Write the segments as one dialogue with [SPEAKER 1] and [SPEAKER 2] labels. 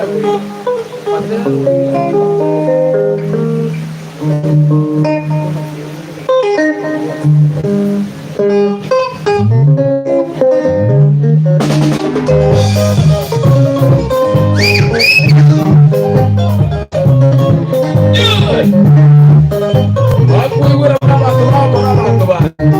[SPEAKER 1] Bakoigwera buna abanto bagokora abanto bande.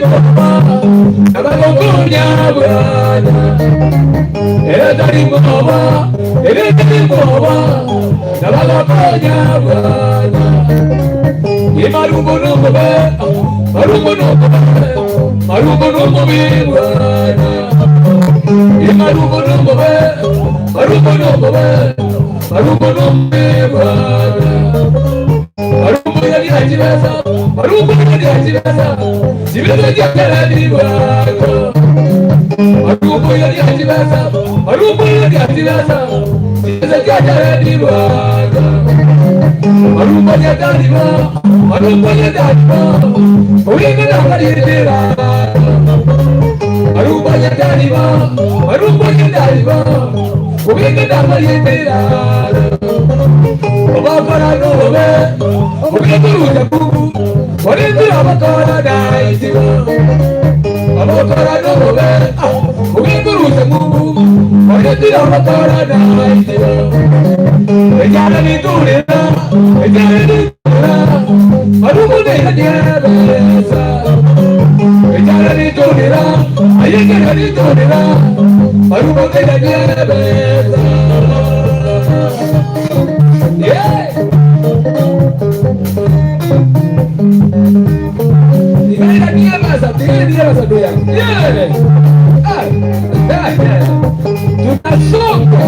[SPEAKER 1] mwoba, nabagokonya Bwana. Ere tari mwoba, ere tari mwoba, nabagokonya Bwana. Imarungu nomobe, marungu nomobe, marungu nomobe Bwana. Imarungu nomobe, marungu nomobe, marungu nomobe Bwana. Marungu yaliachibesa, marungu yaliachibesa, chibesa chiakerani Bwana. Marungu yaliachibesa, marungu yaliachibesa, chibesa chiakerani Bwana. Marungu yadaliwa, marungu yadaliwa, owingira balindira. Marungu yadaliwa, marungu yadaliwa, owingira balindira. Obakora n'obobe, obw'enduruza kubu, olindira abakora naitiwa. Abakora n'obobe, obw'enduruza kubu, olindira abakora naitiwa. Ejara niturira, ejara niturira, marungu neyanyebesa. Ejara niturira, ayegera niturira, marungu neyanyebesa. Yeah! Yeah! Ah, ah, yeah. Tunasonga.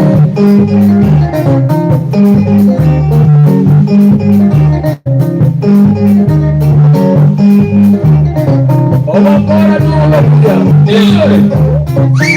[SPEAKER 1] Obakora n'obuya. Yeah!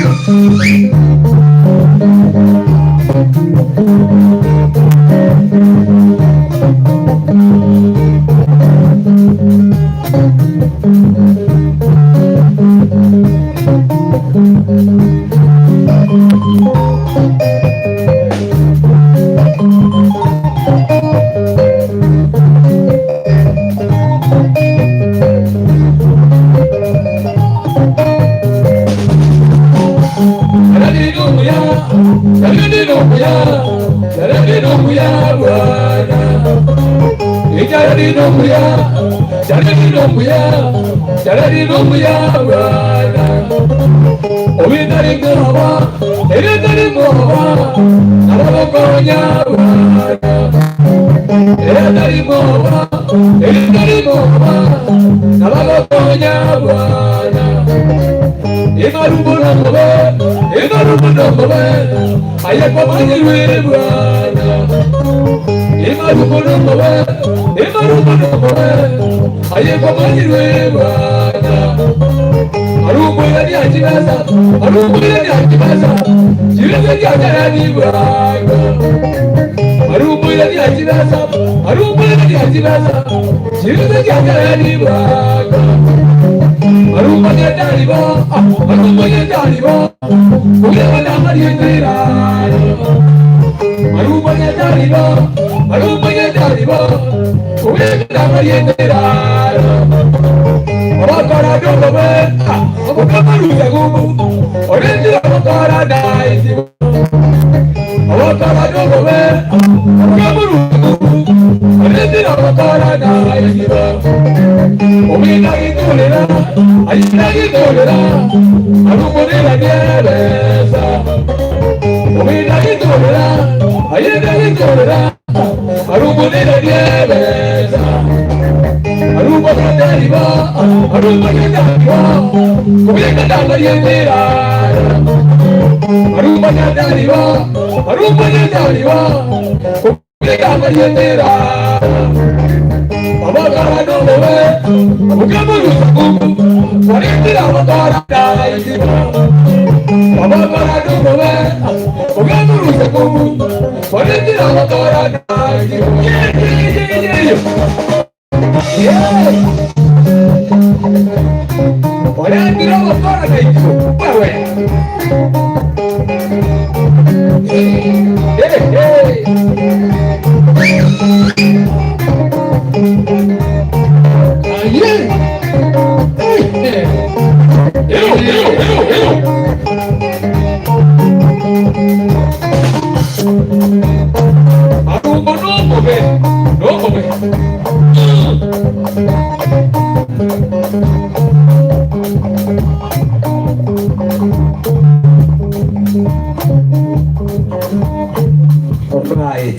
[SPEAKER 2] Right.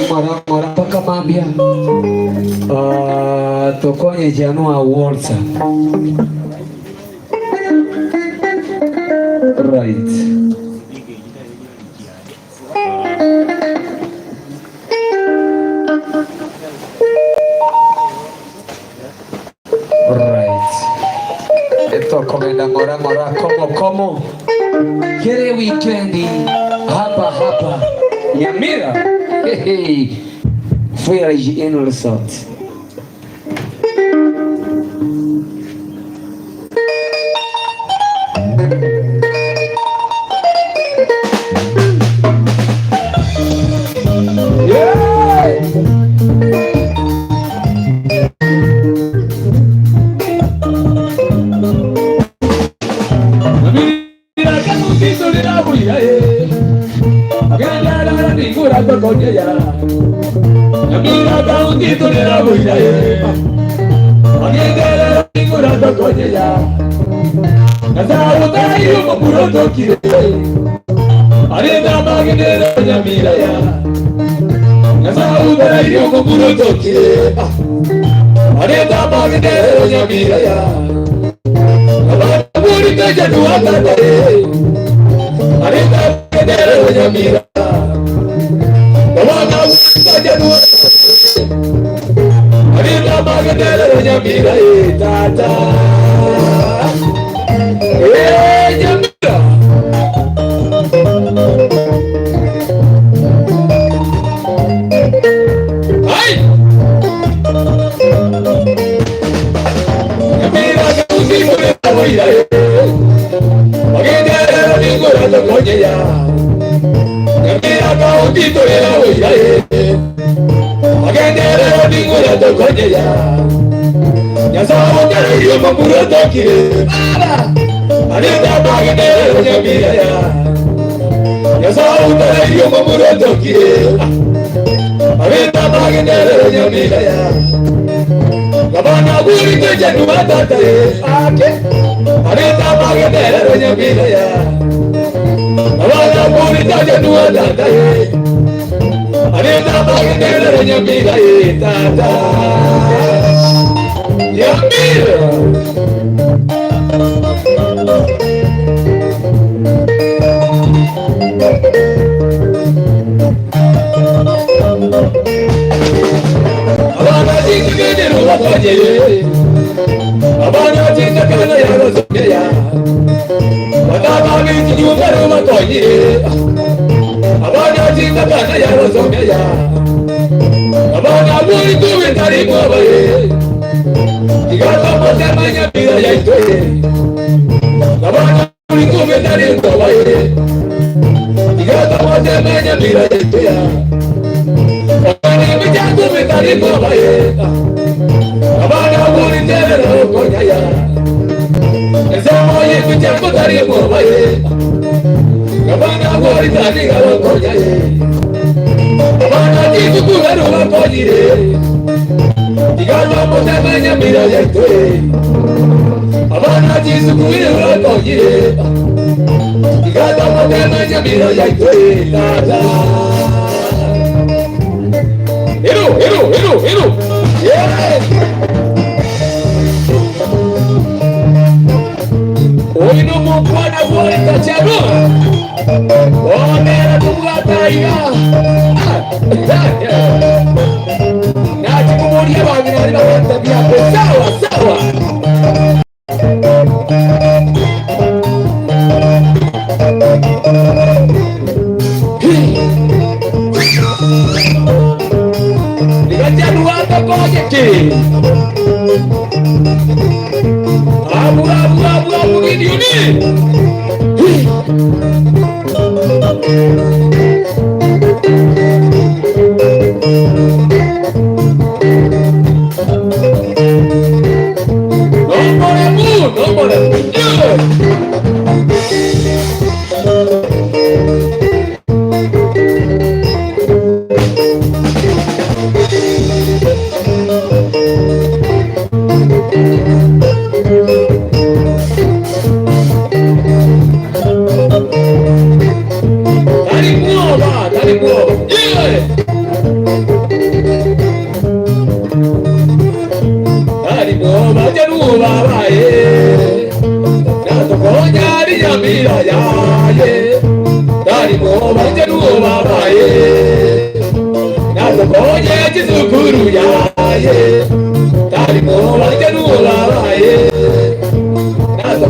[SPEAKER 2] Ng'ora ng'ora mpaka mambia. Ah, tokonye Janua Walter. Right. Right. Etokogenda ng'ora ng'ora komo komo kere wikendi hapa hapa Nyamira. Hey, hey. Village Inn Resort.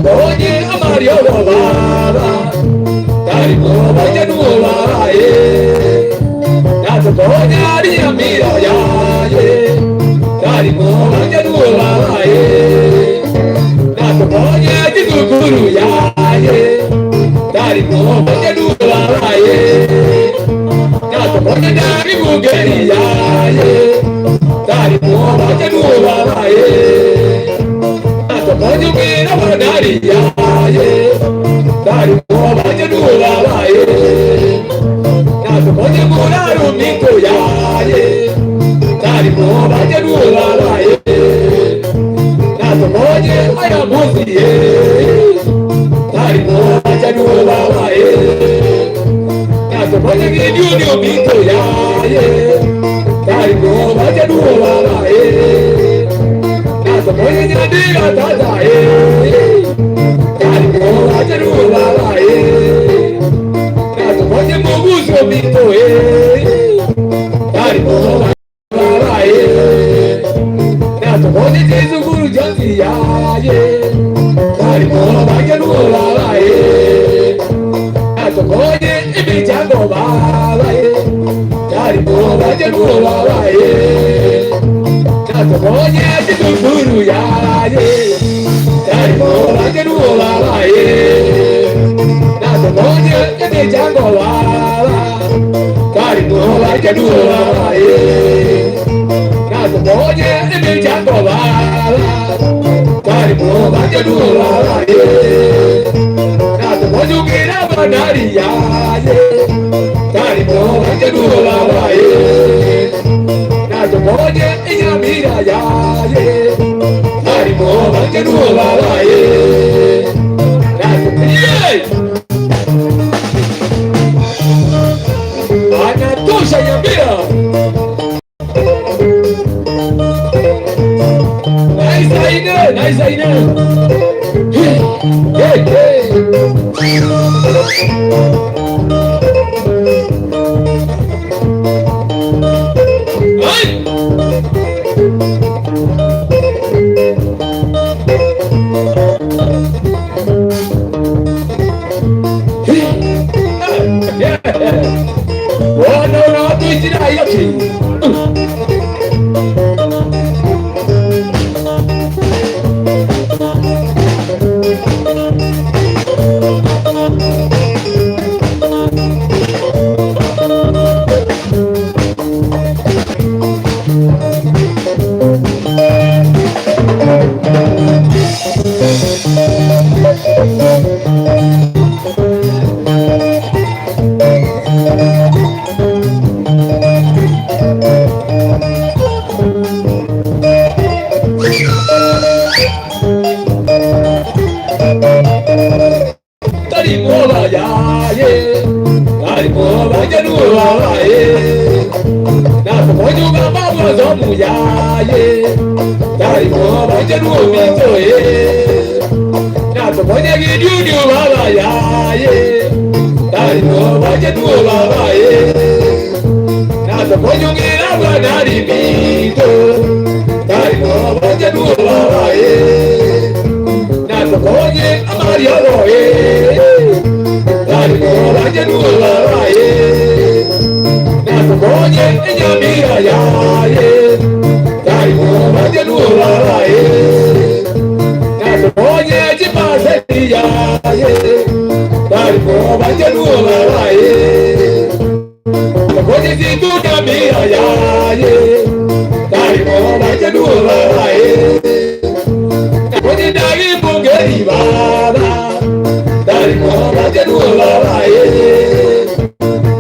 [SPEAKER 2] Natokonye amariogo baba, tari mobajanuo baba ye. Natokonye riamira yaye, tari mobajanuo baba ye. Natokonye jidukuru yaye, tari mobajanuo baba ye. Natokonye dari mugeri yaye, tari mobajanuo baba ye. Natokonye bandari yaye, tari mobajanuo baba ye. Natokonye muraru mito yaye, tari mobajanuo baba ye. Natokonye ayamuzi ye, tari mobajanuo baba ye. Natokonye gidiuni mito yaye, tari mobajanuo baba ye. Natokonye nyandira tata ye, tari mobajanuo baba ye. Natokonye muguso mito ye, tari mobajanuo baba ye. Natokonye chizukuru chonsi yaye, tari mobajanuo baba ye. Natokonye emichango baba ye, tari mobajanuo baba ye. Natokonye chizukuru yaye, tari mobajanuo baba ye. Natokonye emichango baba, tari mobajanuo baba ye. Natokonye emichango baba, tari mobajanuo baba ye. Natokonye bandari yaye, tari mobajanuo baba ye. Natokonye enyamira yaye, tari mobajanuo baba ye. Natokonye anatosha Nyamira. Nice aine, nice aine. Hey, hey, hey. Ay! Wana unawatuichira yote. Tari moba yaye, tari moba januo baba ye. Natokonye baba zomu yaye, tari moba januo mito ye. Natokonye gidiuni baba yaye, tari moba januo baba ye. Natokonye ngira bandari mito, tari moba januo baba ye. Natokonye amariogo ye, tari moba januo baba ye. Natokonye enyamira yaye, tari moba januo baba ye. Natokonye chipaseli yaye, tari moba januo baba ye. Natokonye situnyamira yaye, tari moba januo baba ye. Natokonye dari mungeri baba, tari moba januo baba ye.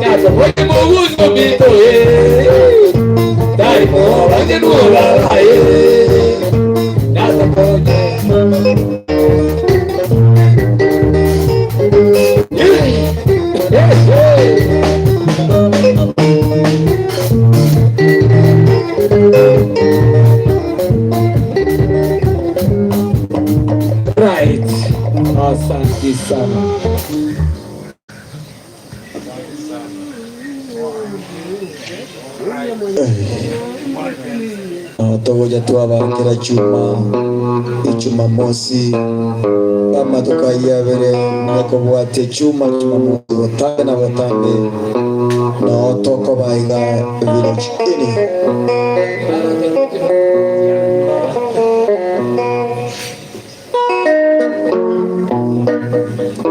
[SPEAKER 2] Natokonye muguso mito ye, tari moba januo baba ye. Natokonye. Yeah, yeah. Right. Asante sana.
[SPEAKER 3] Togoja twabakera chuma ijumamosi. Amatuko ayio abere nakobwatia echuma Jumamosi botambe na botambe, noo tokoba iga Village Inn.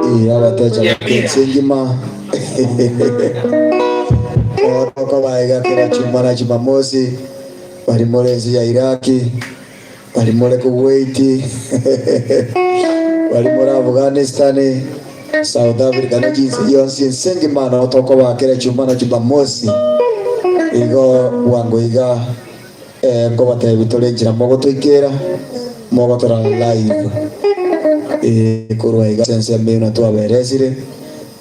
[SPEAKER 3] Ee, abatecha bake ense engima noo tokoba iga kera chuma na Jumamosi, bari more ense ya Iraki. Bari more Kuwait, bari more Afghanistan, South Africa ne chinse chionsi ense engima nabo tokoba kera chuma na Jumamosi. Igo bwango iga eh, nkobatebi tore enchera mogotoikera mogotora live eh, korwa iga ase ensemo eye buna twaberesire.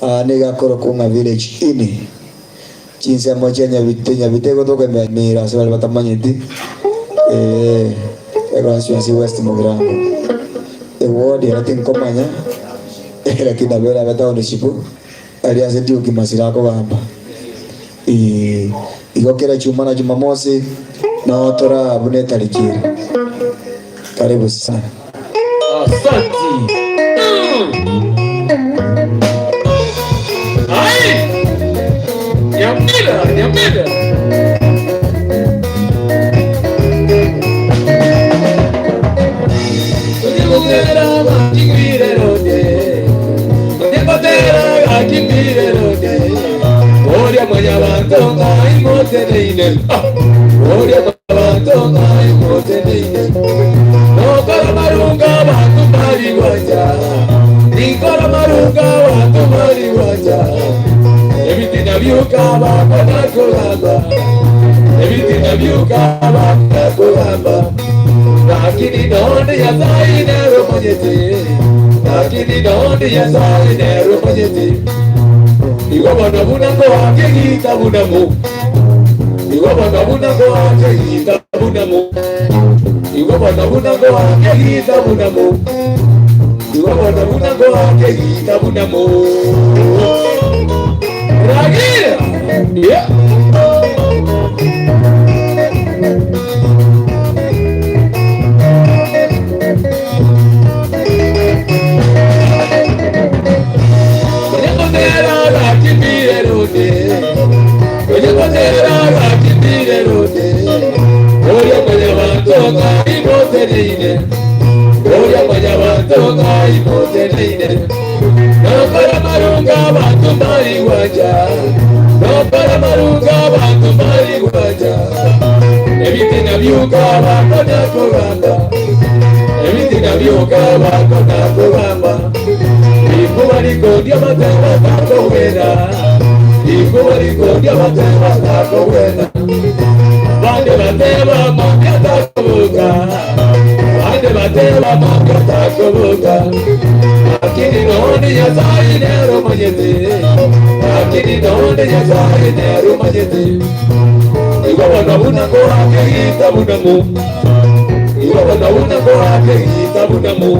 [SPEAKER 3] Aa nigo akorokwa ng'a Village Inn. Chinsemo chia Nyabite, Nyabite egotoka ime ya Nyamira ase baria batamanyeti, ee, econstituency West Mugirango. Eward ero tinkomanya, lakini nabo erabe township, aria ase Duke Masira akogamba. Ee, igo kera chuma na Jumamosi, noo toraa buna etariki ere. Karibu sana.
[SPEAKER 1] Asanti. Ai! Nyamira, nyamira. Onyegotera gakigwire ronde. Onyegotera gakigwire ronde. Oria mwanyabanto ng'ai moteneine. Ah! Oria Abanto ng'ai moteneine, nokora amarunga abanto mbari gwancha, ninkore amarunga abanto mbari gwancha, ebitina bioka bakona kogamba, ebitina bioka bakona kogamba, lakini nonde Nyasaye nere omanyete, lakini nonde Nyasaye nere omanyete, igo bono buna ngoaka egiita buna mo. Igo bono buna ngoacha egiita buna mo. Igo bono buna ngoacha egiita buna mo. Igo bono buna ngoacha egiita buna mo. Ragira! Yeah. Ebitina bioka bakona kogamba Rikuba rikondia bateba takogwena Rikuba rikondia bateba takogwena Bande bateba mambia takoboka Bande bateba mambia takoboka Lakini nonde Nyasaye nere omanyete Lakini nonde Nyasaye nere omanyete Igo bono buna ngoaka egita buna mo Igo bono buna ngoaka egita buna mo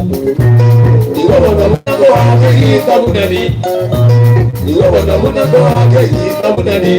[SPEAKER 1] Igo bono buna ngoaka egita buna ni Igo bono buna ngoaka egita buna ni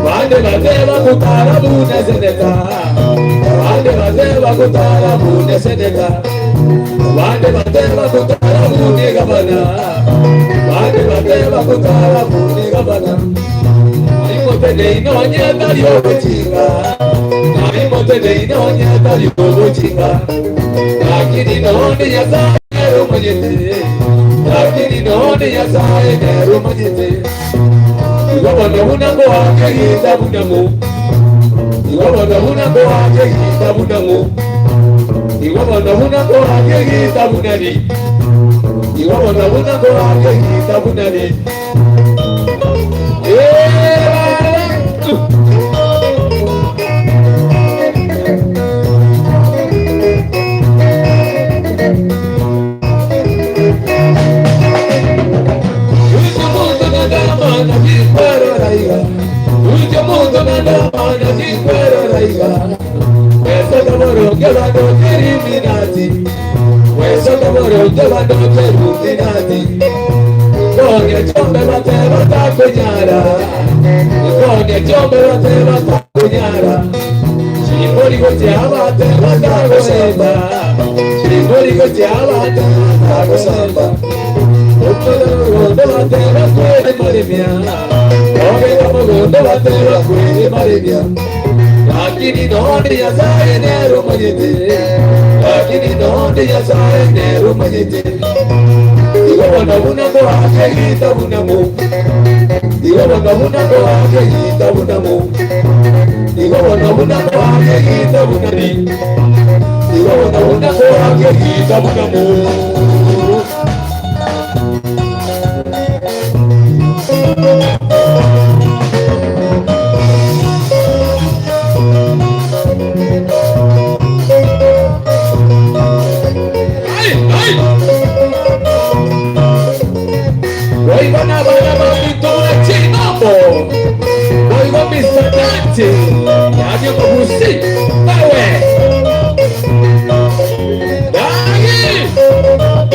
[SPEAKER 1] Bande bateba kutara bune seneta Bande bateba kutara bune seneta Bande bateba kutara bune gabana Bande bateba kutara bune gabana Inche omonto naende amanya tinkwerora iga, Mwesoka boronge bandoche riminati, Mwesoka boronge bandoche ruminati. Nkonya chiombe bateba takonyara, Nkonya chiombe bateba takonyara. Chimbori gochia bateba tagosemba, Chimbori gochia bateba tagosemba. Omogondo bateba kweri maremia, Ogenda mogondo bateba kweri maremia. Lakini nonde Nyasaye nere omanyete, Lakini nonde Nyasaye nere omanyete. Igo bono buna ngoaka egita buna mo, Igo bono buna ngoaka egita buna mo, Igo bono buna ngoaka egita buna ni, Igo bono buna ngoaka egita buna mo. Boigo nabana baminto buna ching'ombo, boigo Mister Dante, yaani omogusi, bawe. Dagi!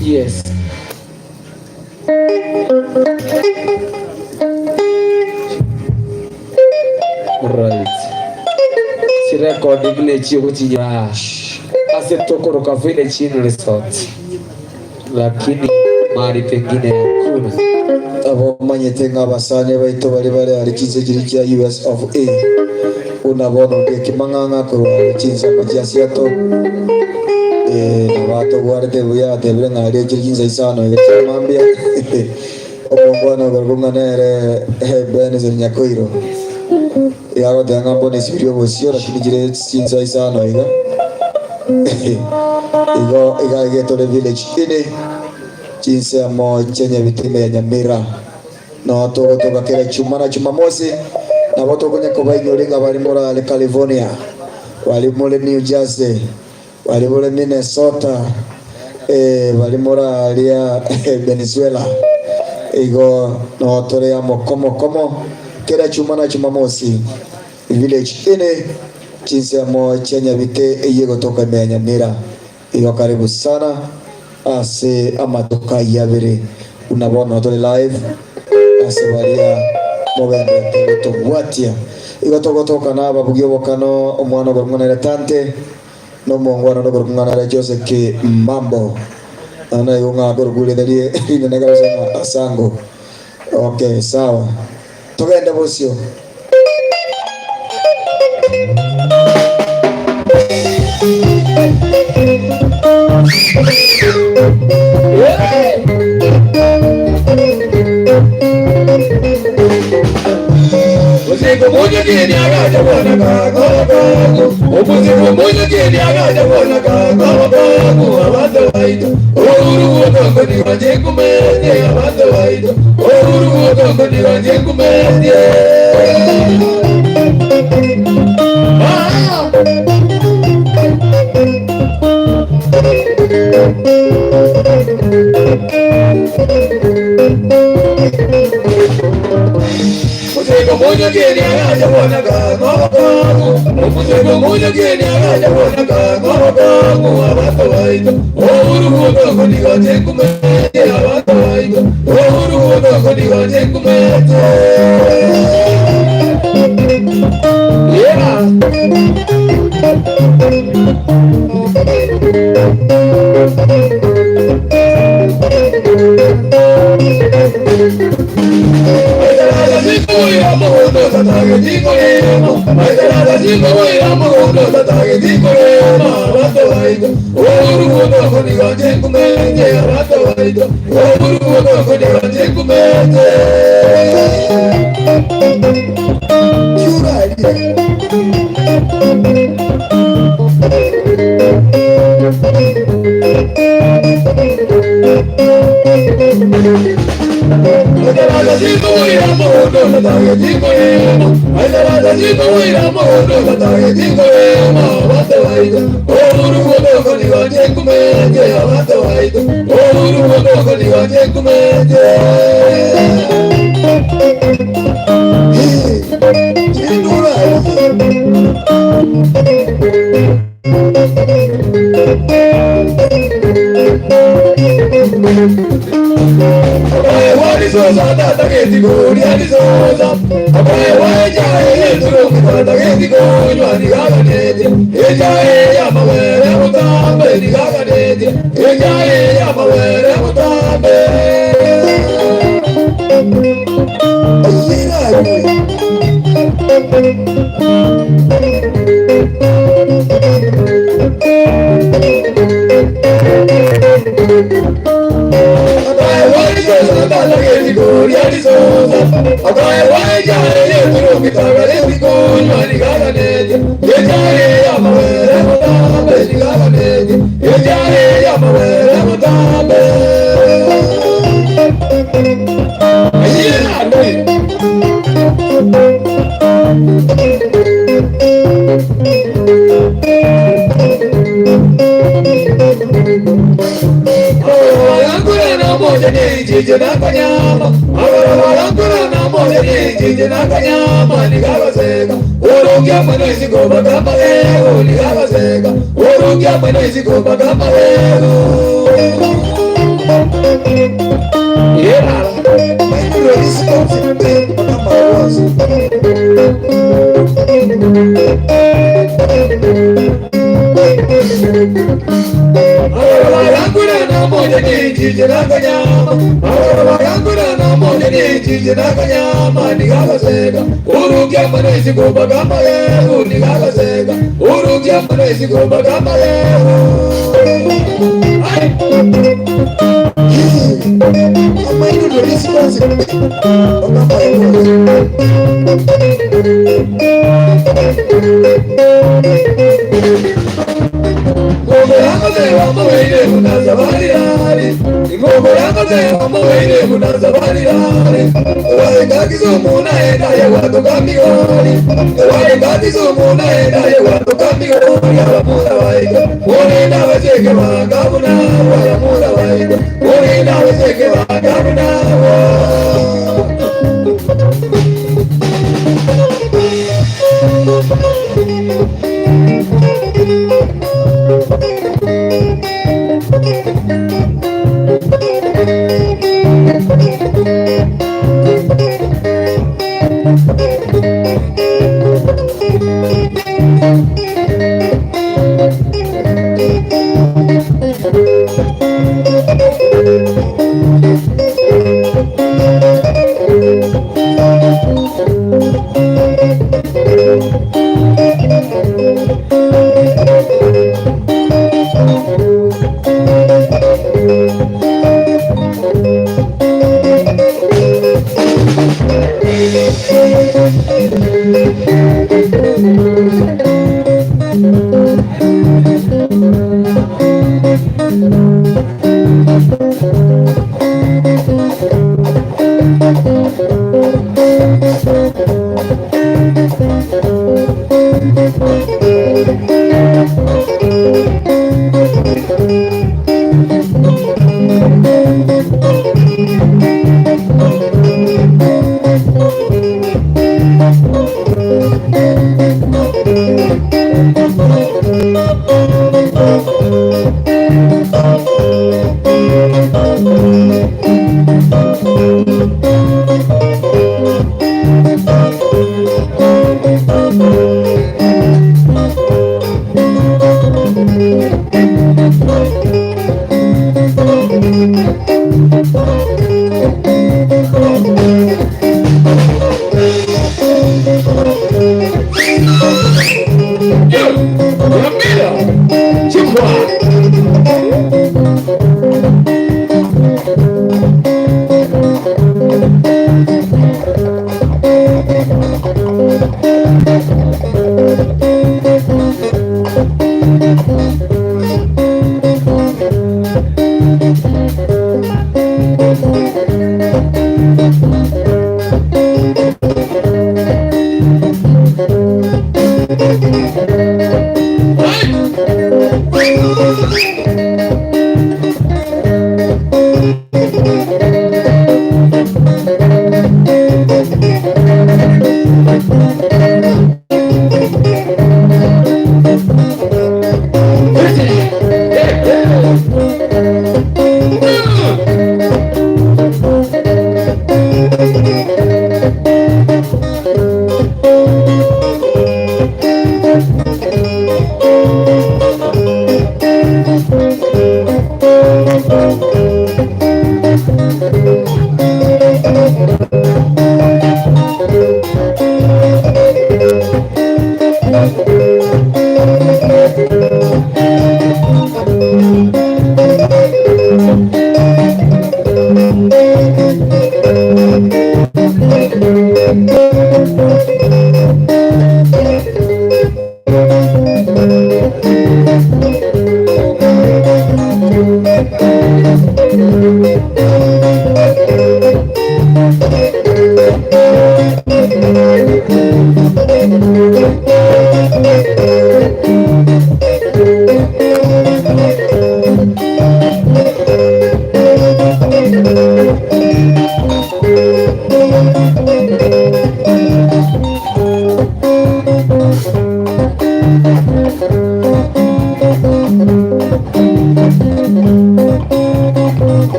[SPEAKER 1] Yes. Right. Chirecording nechi ogochinyora ase tokoroka Village Inn Resort lakini mahali pengine hakuna.
[SPEAKER 3] Abo omanyete ng'a abasani baito baria bare are chinse chiria chia US of A. Buna bono ngekima ng'a ng'a korwa are chinsemo chia Seattle, eh, nabo atogwarete buya atebire ng'a aria chire chinsa isano iga chia mambia. Omongwana okorokwa ng'a nere eh, Benson Nyakoiro. Iga agoteba ng'a mbone esibirie obosio lakini chire chinsa isano iga. Igo iga iga tore village inn chinsemo chia Nyabitimbe ya Nyamira. Noo togotoka kera chuma na Chumamosi, nabo tokonya kobainyoria ng'a baria more are California, baria more New Jersey, baria more Minnesota, eh, baria more aria Venezuela. Igo noo tore amo komo komo kera chuma na Chumamosi, Village Inn, chinsemo chia Nyabite eyio egotoka ime ya Nyamira. Igo karibu sana ase amatuko ayio abere buna bono tore live ase baria mogenderete gotobwatia. Igo togotoka na ababugi obokano omwana okorokwa ng'a nere Tante na omongwana onde okorokwa ng'a nere Jose K Mambo. Naende naigo ng'a akorokwa erieta rie rinene kabisa ng'a Asango. Okay, sawa. Togende bosio.
[SPEAKER 1] Omuzigo munyagini agaja bona kagogo Omuzigo munyagini agaja bona kagogo Abantu baito Uhuru wotongo ni wanje kumenye Abantu baito Uhuru wotongo ni wanje kumenye Ah! Muzego munyageni araja bonaga n'obukongo Omuzego munyageni araja bonaga n'obukongo Abantu baito orugudo kunigoje kumete Abantu baito orugudo kunigoje kumete. Yeah.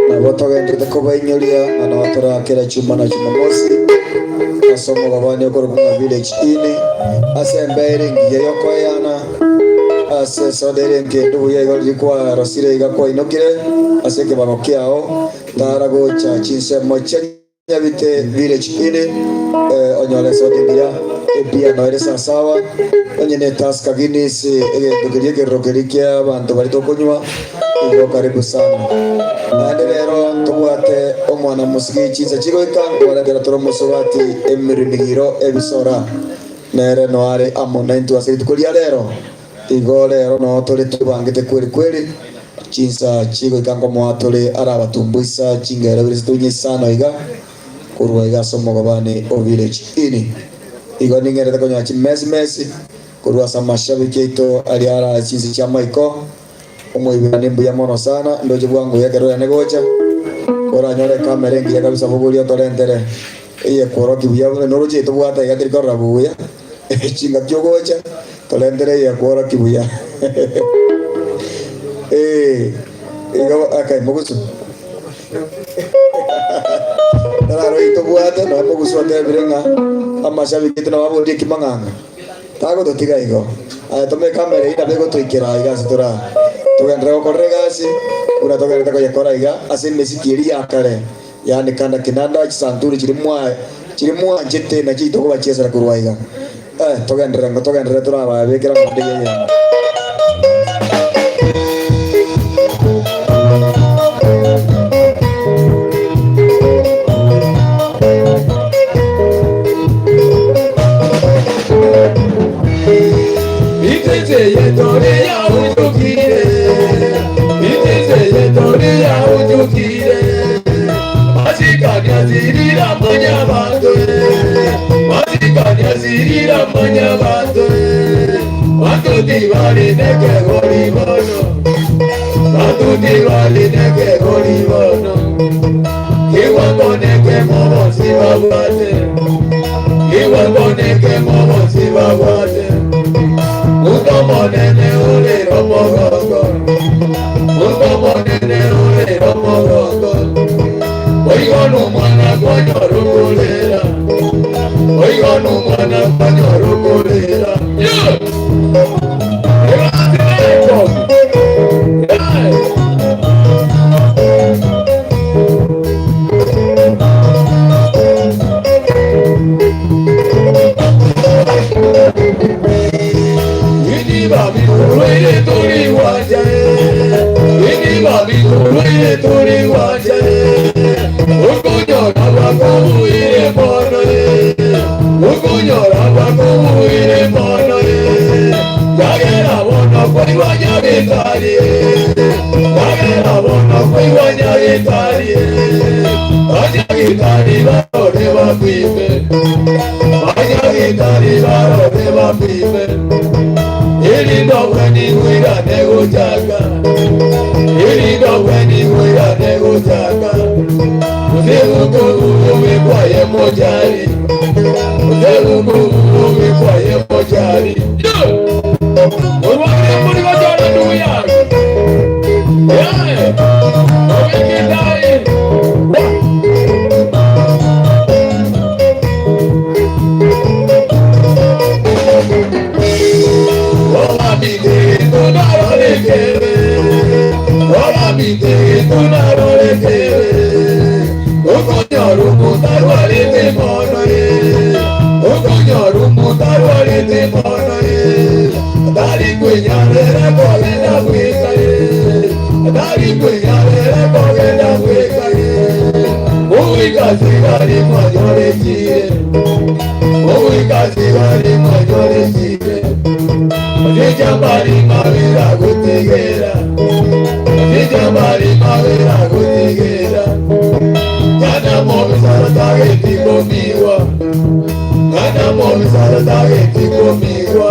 [SPEAKER 3] Nabo togenderete kobainyoria ng'a nabo torakera chuma na Jumamosi ase omogabane okorokwa ng'a Village Inn, ase embeera engiya y'okoeyana, ase esoda ere enkendu buya igo riria kwarosire iga kwainokire ase ekebago kiao, tara gocha chinsemo chia Nyabite Village Inn, onyore esoda engiya, ebia noere sasawa, onye ne Tusker Guinness, egento keria ekeroro keria kia abanto baria tokonywa, igo karibu sana. Naende rero ntobwate omwana mosigi chinsa chigoika nkobaretera tore omosubati emirimigiro ebisora, nere noare amo naintwe ase rituko ria rero. Igo rero noo tore twebangete kweri kweri, chinsa chigoika nkomoa tore arabatumbuisa chingero ibere isatu inye isano iga, korwa iga ase omogabane o Village Inn. Igo ning'erete konyora chimesi mesi korwa ase amashabiki aito aria arae chinse chi'amaiko. Omoiberania mbuya mono sana, ndoche bwango iga ekero yane gocha, oranyore ekamera engiya kabisa bogoria otorentere eye ekworokia buya buna noroche tobwate iga teri korora buya chingaki ogocha torentere eye ekworokia buya eh igo okay mogusu Tararoi tobwate nonya mogusu otebire ng'a amashabiki aito nababorie kimang'ang'a. Tagototiga igo. Aye tome ekamera eyio nabo egotoikera aiga ase tore aa. Togenderere gokorera egasi buna togendererete koyekora iga ase emesiki eria ya kare, yaani kanda kinanda, chisanturi chiria mwa chiria mwanchete nachio tokobachiesera korwa aiga. Eh, togenderere ngo togenderere torababekera ng'onde eyio eyemo.
[SPEAKER 1] mwanyabanto, masikani asirira mwanyabanto, bantu tibari nekegori bono, bantu tibari nekegori bono, kiwango neke mobosi babwate, kiwango neke mobosi babwate, utomonene uliro mogongo, utomonene uliro mogongo. Oigo mwana kwanyorukulera, oigo mwana kwanyorukulera. Ini turi waje, ini babi turi waje. Ukunyora bakubuire mono ye, ukunyora bakubuire mono ye. Yagera bono koiwa nyagitari, yagera bono koiwa nyagitari. Anyagitari barore bakwime, anyagitari barore bakwime. Iri ndogwe ni gwira negochaka, iri ndogwe ni gwira negochaka. Uzegukugugu kwaye mojari, uzegukugugu kwaye mojari. Olwale muri bajara ndugu yangu. Yeah. Ojijambari mawira gutigera, ojijambari mawira gutigera. Kana movisara tageti komiwa, kana movisara tageti komiwa.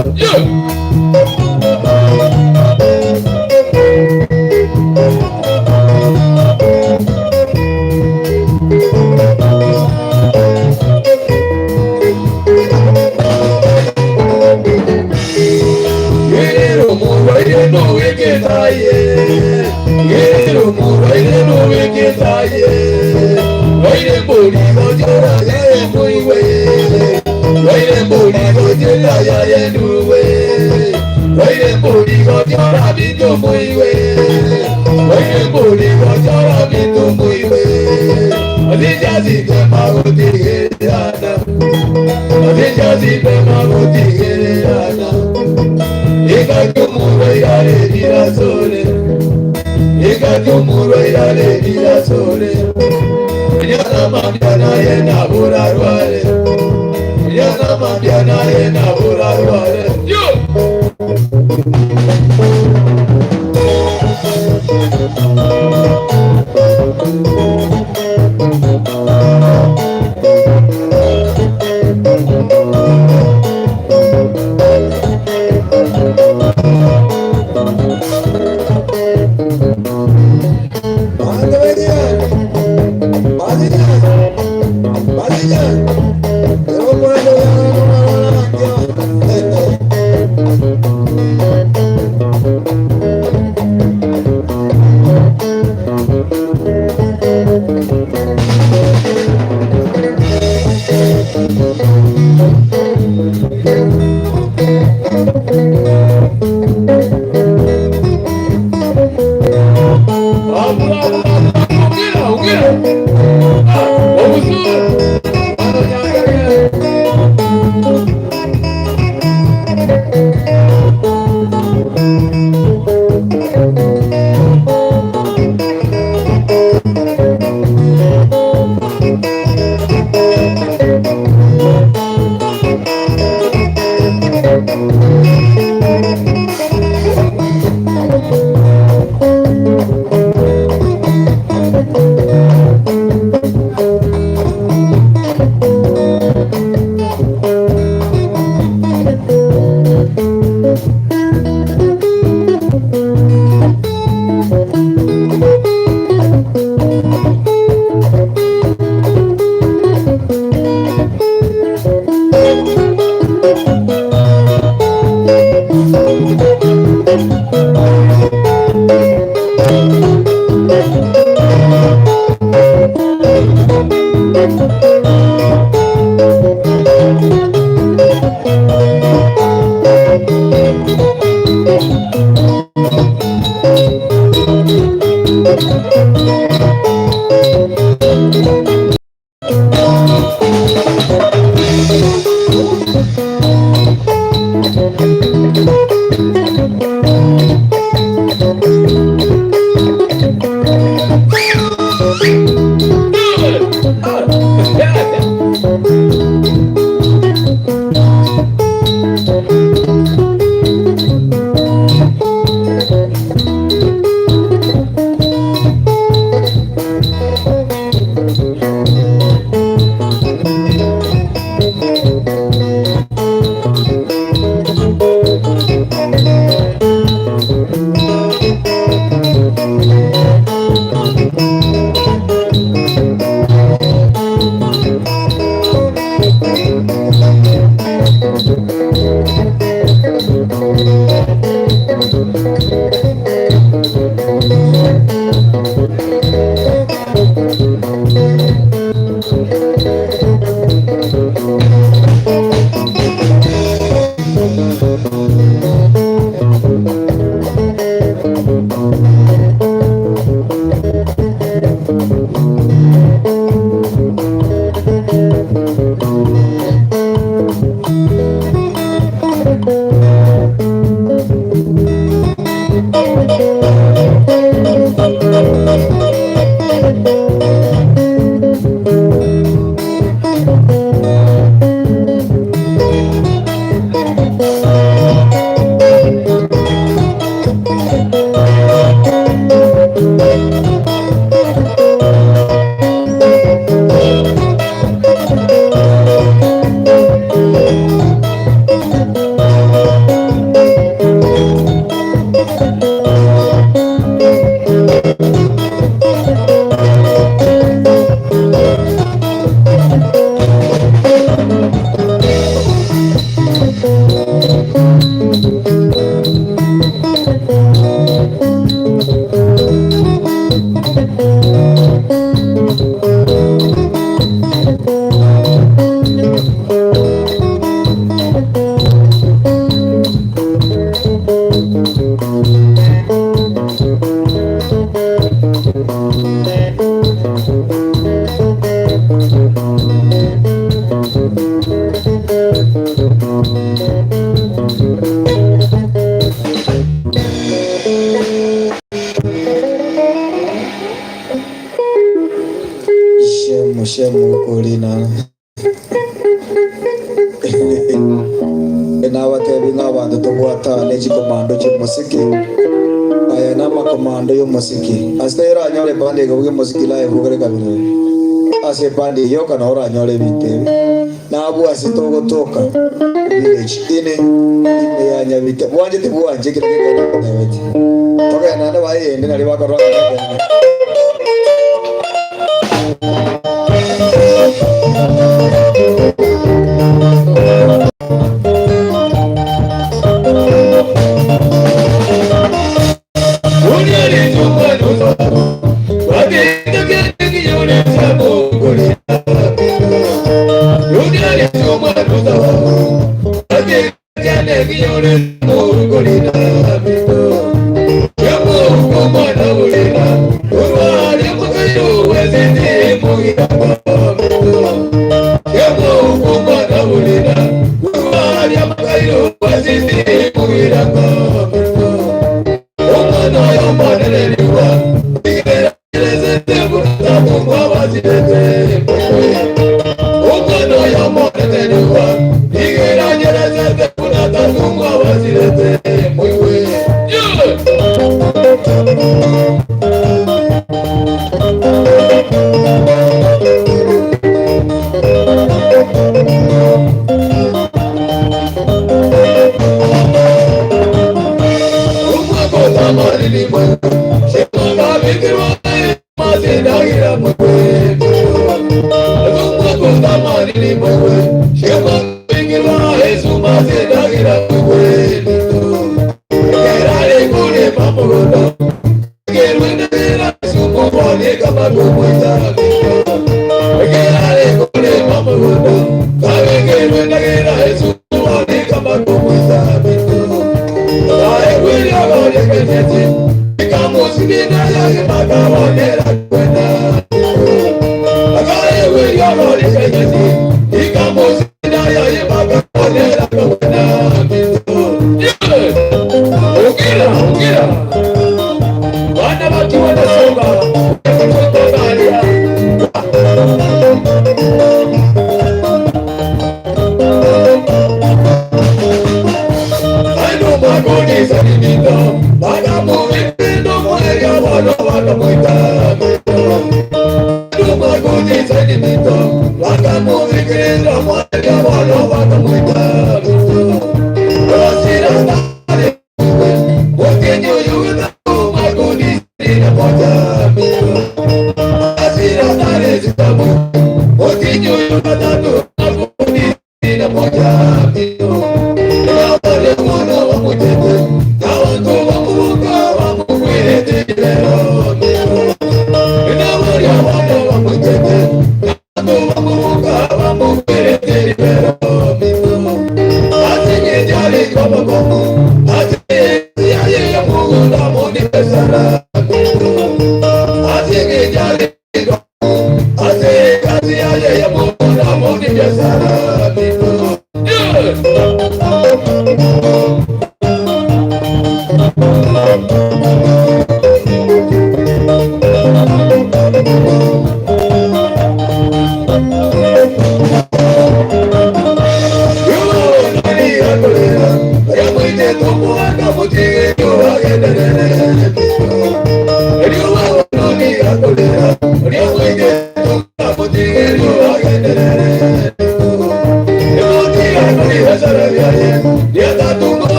[SPEAKER 3] Shemu shemu okorina nabatebi ng'a abanto tobwatane chikomando chi'omosiki aya namakomando y'omosiki ase oranyore ebandi eke omosiki live ogere kabere ase ebandi eyio yoka nabo oranyore ebinto ebi nabwo ase togotoka village ine ime ya Nyabite bwanchete bwanche ekero gekogenda gotebeti togende naende bayende nario bakorora ng'a togende.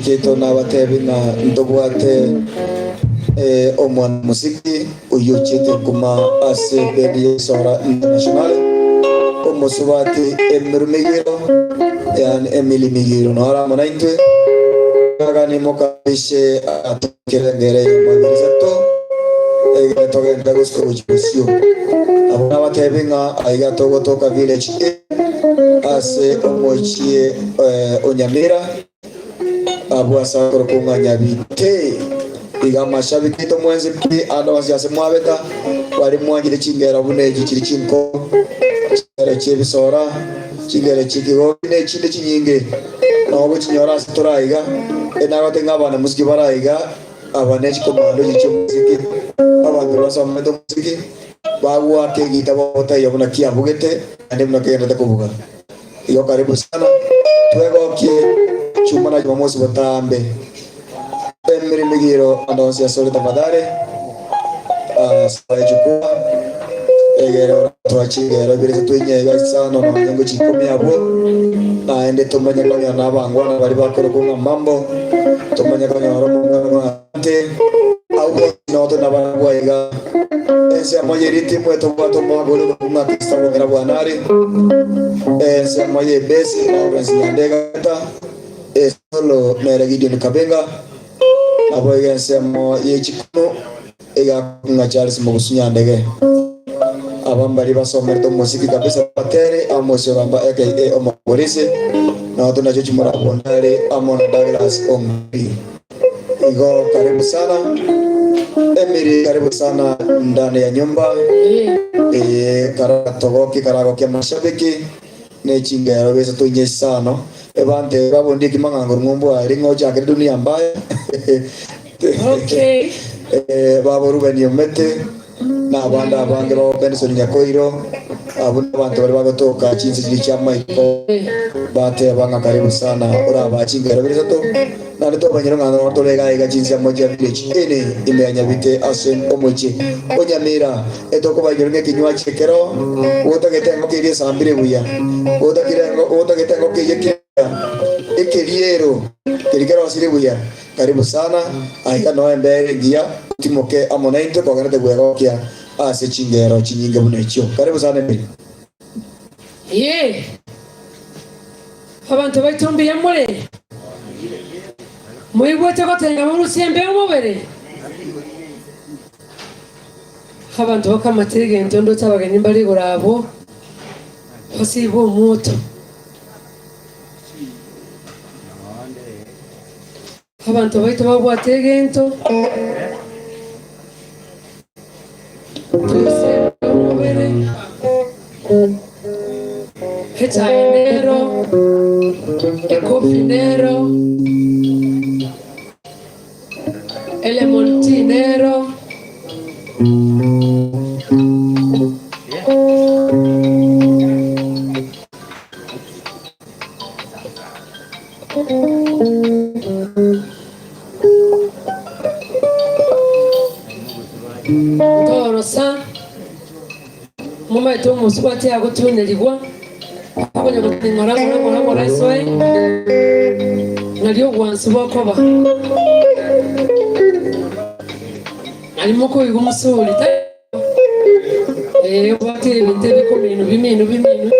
[SPEAKER 3] Amashabiki aito nabatebi ng'a ntobwate omwanamosiki oyio ochiete nkuma ase ebendi ya Isora International, omosubati Emiru Migiro, yaani Emily Migiro, noro amo naintwe. Gagani mokabishe atokere engere eyemo ibere isato, egere togende gosika gochia bosio. Abwo nabatebi ng'a aiga togotoka Village A ase omochie o Nyamira, Abwo ase akorokwa ng'a Nyabite. Iga amashabiki aito mwensi pi ande onsi ase mwabeta, baria mwanchire chingera buna echi chiri chinkoro, chingera chi'ebisora, chingera chi'ekegogi, na echinde chinyinge, nabo gochinyora ase tore aiga. Enagote ng'a abana-mosiki bare aiga, aba ne chikomando echi chi'omosiki, abanto basomete omosiki, bagoaka egita bagotaiyo buna kiabugete, naende buna kegenderete kobuga. Igo karibu sana, twegokie chuma na Jumamosi botambe. Emirimo igiro ande onsi asore tafadhali, saba ejukwa egere oratwache chingero ibere isato inye iga isano nonya ngochia ikomi abwo, naende tomanye konyora na abangwana baria bakorokwa ng'a mambo, tomanye konyora omongwana ng'a ante, abwo bonsi noo tore nabarabwo aiga. Ensemo ye ritimo etobwate omwaka oria okorokwa ng'a Kristo Bong'ina Bwanari, ensemo y'ebesi Lawrence Nyandegata, esolo nere Gideon Kabenga, naboigo ensemo ye chikonu egakorokwa ng'a Charles Mogusu Nyandege. Aba mbaria basomerete omosiki kabisa batere Amos Ogamba aka Omopolisi, nao tore nachio chimura Bondari amo na Douglas Ong'ori. Igo karibu sana Emily, karibu sana ndani ya nyumba eye karatogokie karagokia mashabiki ne chingero besa toinye isano ebante babundi ekima ng'a ngorung'o mbwari ng'a ochakire dunia mbaya.
[SPEAKER 4] Okay.
[SPEAKER 3] Babo Ruben Omete na abande abange babo Benson Nyakoiro, abwo nabanto baria bagotoka chinse chiria chi'amaiko, bateba ng'a karibu sana orabaa chingero ibere isato, naende twamanyire ng'a nonya tore iga iga chinsemo chia village ene ime ya Nyabite ase omochie o Nyamira, etokobainyora ng'a ekenywachi ekero gotagete engoko eria esambire buya, gotakire gotagete engoko eyio kera Ekeriero keria kerosirie buya. Karibu sana aiga noe embere engiya otimoke amo naintwe kogenete gwegokia ase chingero chinyinge buna echio. Karibu sana Emily.
[SPEAKER 4] Ee, abanto baito mbuya more? Moigwete gotenga morusie embeo mobere? Abanto bakamata egento ndoche abageni mbare igoro abwo, basiibwe omoto. Abanto baito babwate egento torusie omobere, echae nero, ecoffee nero, elemon tea nero. Ntorosa, momaete omosubati agotunerigwa, akonya gotini ng'ora ng'ora ng'ora ng'ora esoe, nario obwansu bokoba. Nari mokoigwa omosuri, tari Ee, obwate ebinto ebikominu biminu biminu,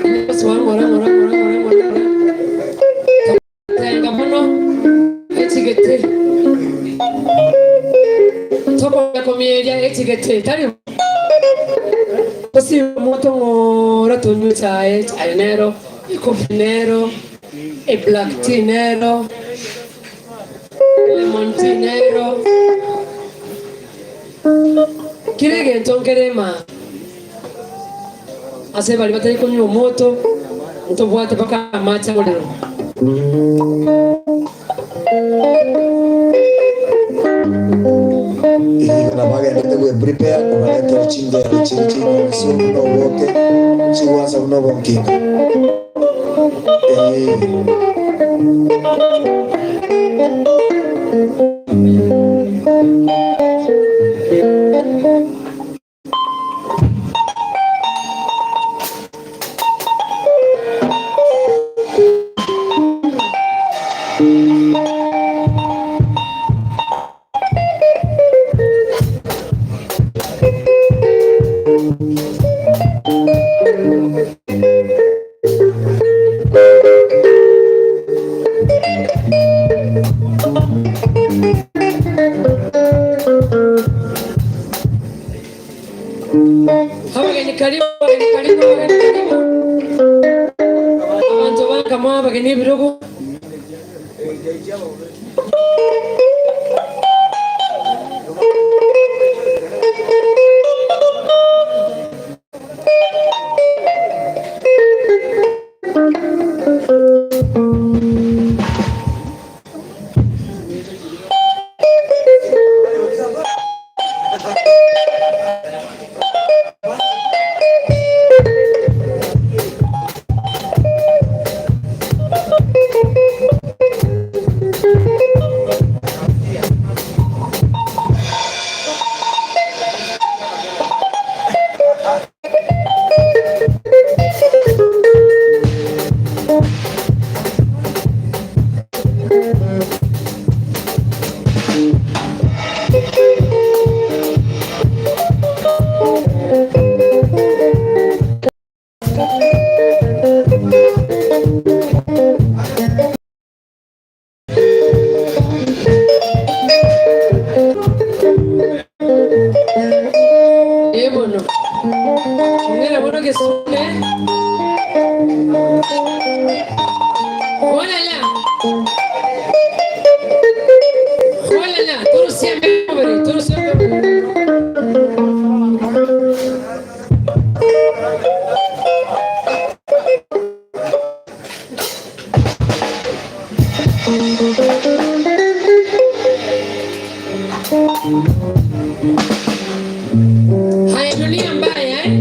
[SPEAKER 4] bigosoa ng'ora ng'ora ng'ora ng'ora ng'ora ng'ora. Togotenga mono echigete, tokonya komieria echigete, tari bo? Tosibe omoto ng'ora tonywe echae, echae nero, ecoffee nero, eblack tea nero, lemon tea nero. Kera egento nkere ema ase baria batari konywa omoto, ntobwate mpaka amache amorero.
[SPEAKER 3] Igo nabagenderete gwe-prepare kobaretera chingero chiria ching'wansu buna oboke, chigwansa buna obonkinga. Ee.
[SPEAKER 4] Abageni karibu, abageni karibu, abageni karibu. Abanto bankamwa abageni ebirogo. Ee bono, ong'era bono gesune. Holala. Holala, torusia emebere, torusia emebere. Haya, dunia mbaya eh?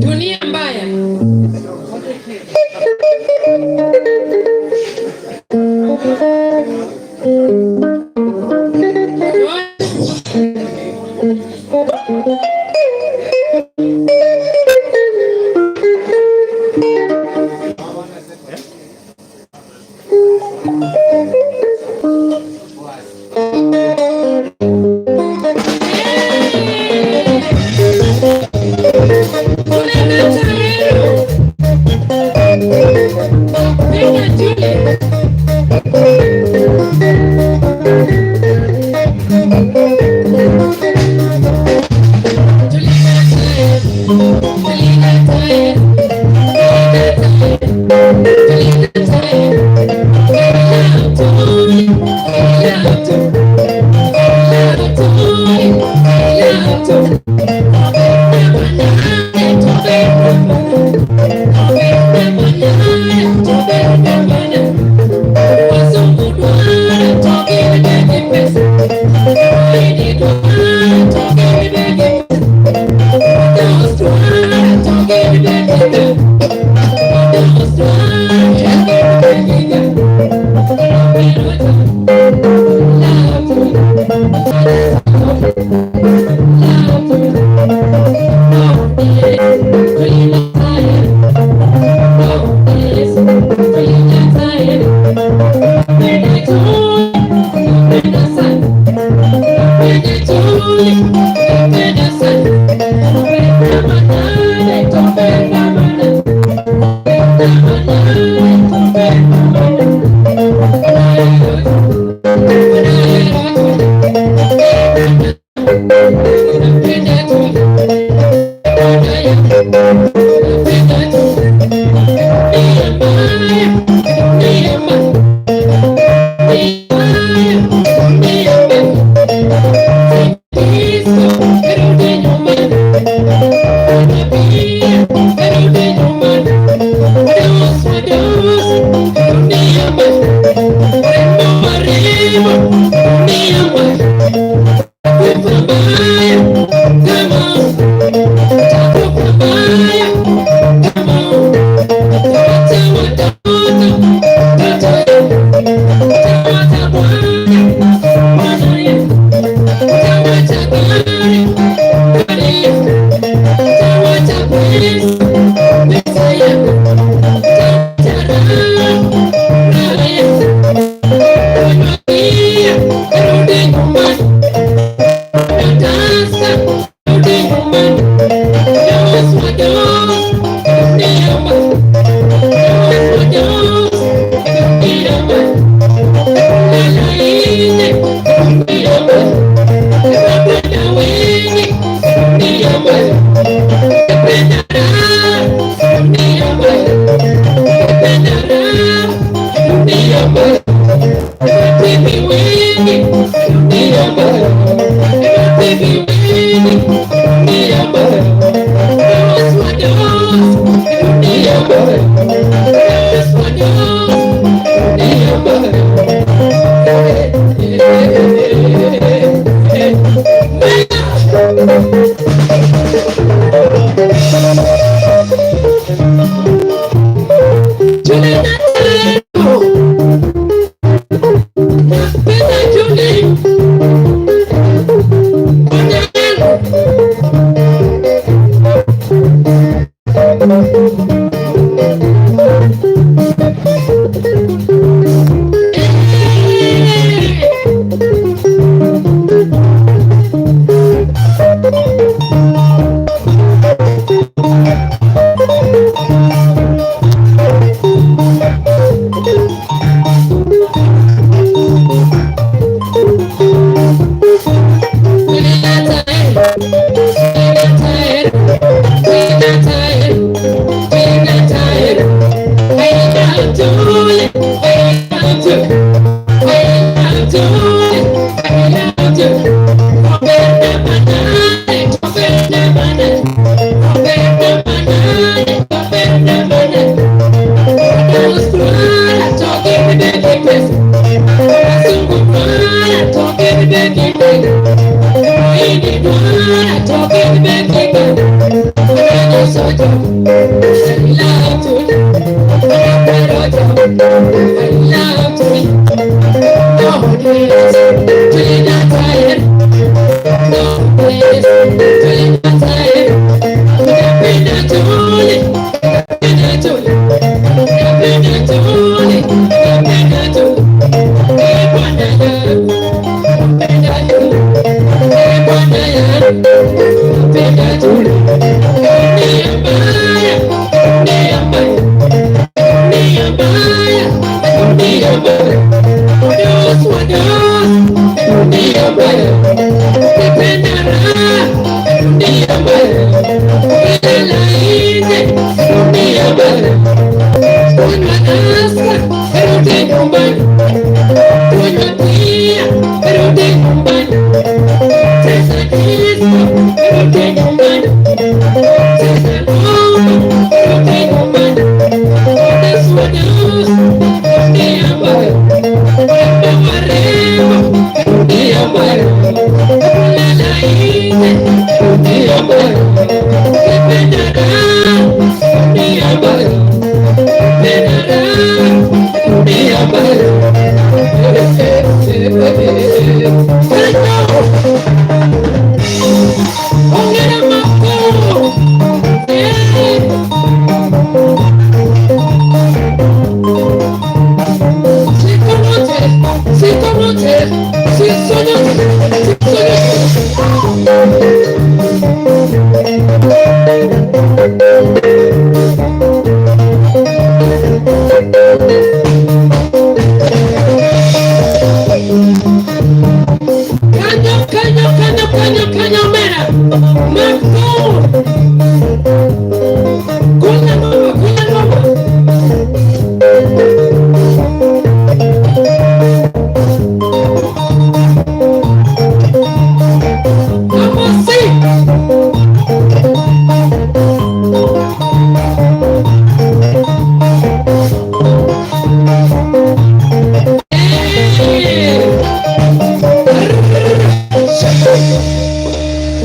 [SPEAKER 4] Dunia mbaya.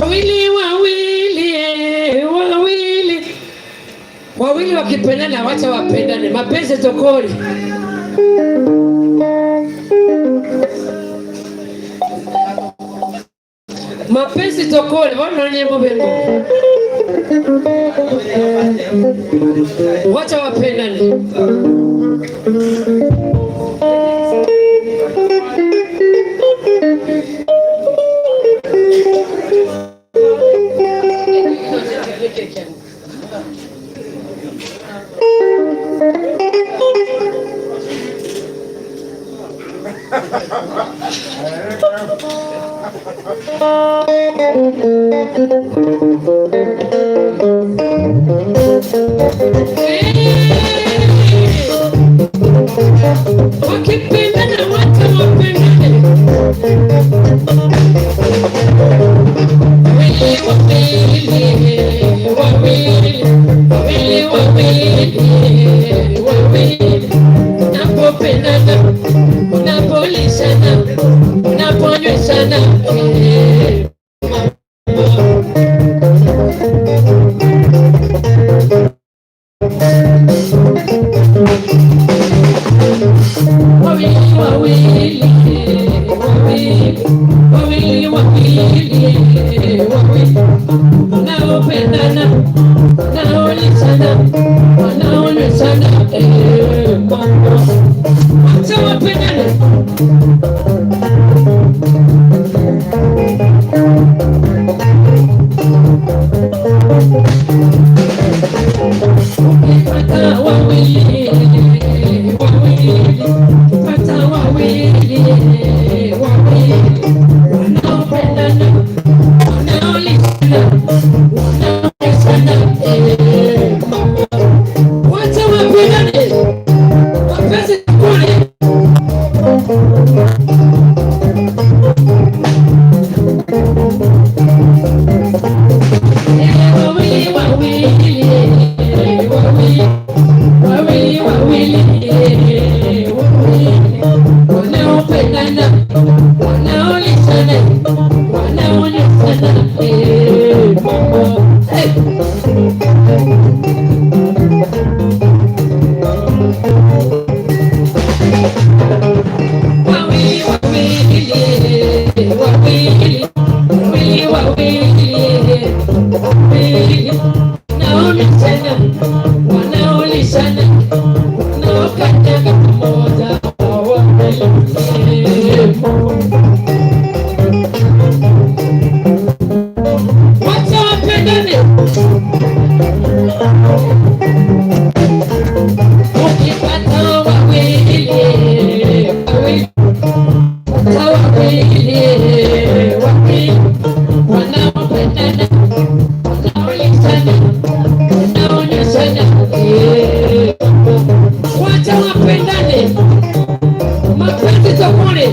[SPEAKER 4] Wawili wawili wawili wawili wakipendana, wacha wapendane. Mapenzi tokori. Mapenzi tokori wanonyembo bengo, wacha wapendane. Wakipendana wote wapendane. Wawili, wawili, wawili, wawili, wawili, wawili. Unapopendana, unapolishana, unaponyweshana, eh, mama. Wawili, wawili, wawili, wawili, wawili, wawili. Wanaopendana, wanaolishana, wanaonyweshana, eh, mama. Wacha wapendane. Ukipata wawili, wawili, ukipata wawili, wawili, wanaopendana, wanaolishana, wanaonyweshana, eh, mama. Wacha wapendane, mapenzi kule. Wawili, wawili, wawili, wawili, wawili, wawili, wanaopendana, wanaolishana, wanaonyweshana, eh, mama. Eh. Wawili, wawili, wawili, wawili, wawili, wawili, wanaolishana, wanaolishana, wanaokanyaga pamoja, wawili, mama. Wacha wapendane. Ukipata wawili, wawili, pata wawili, wawili, wanaopendana, wanaolishana, wanaonyweshana, eh, wacha wapendane, mapenzi tofauti.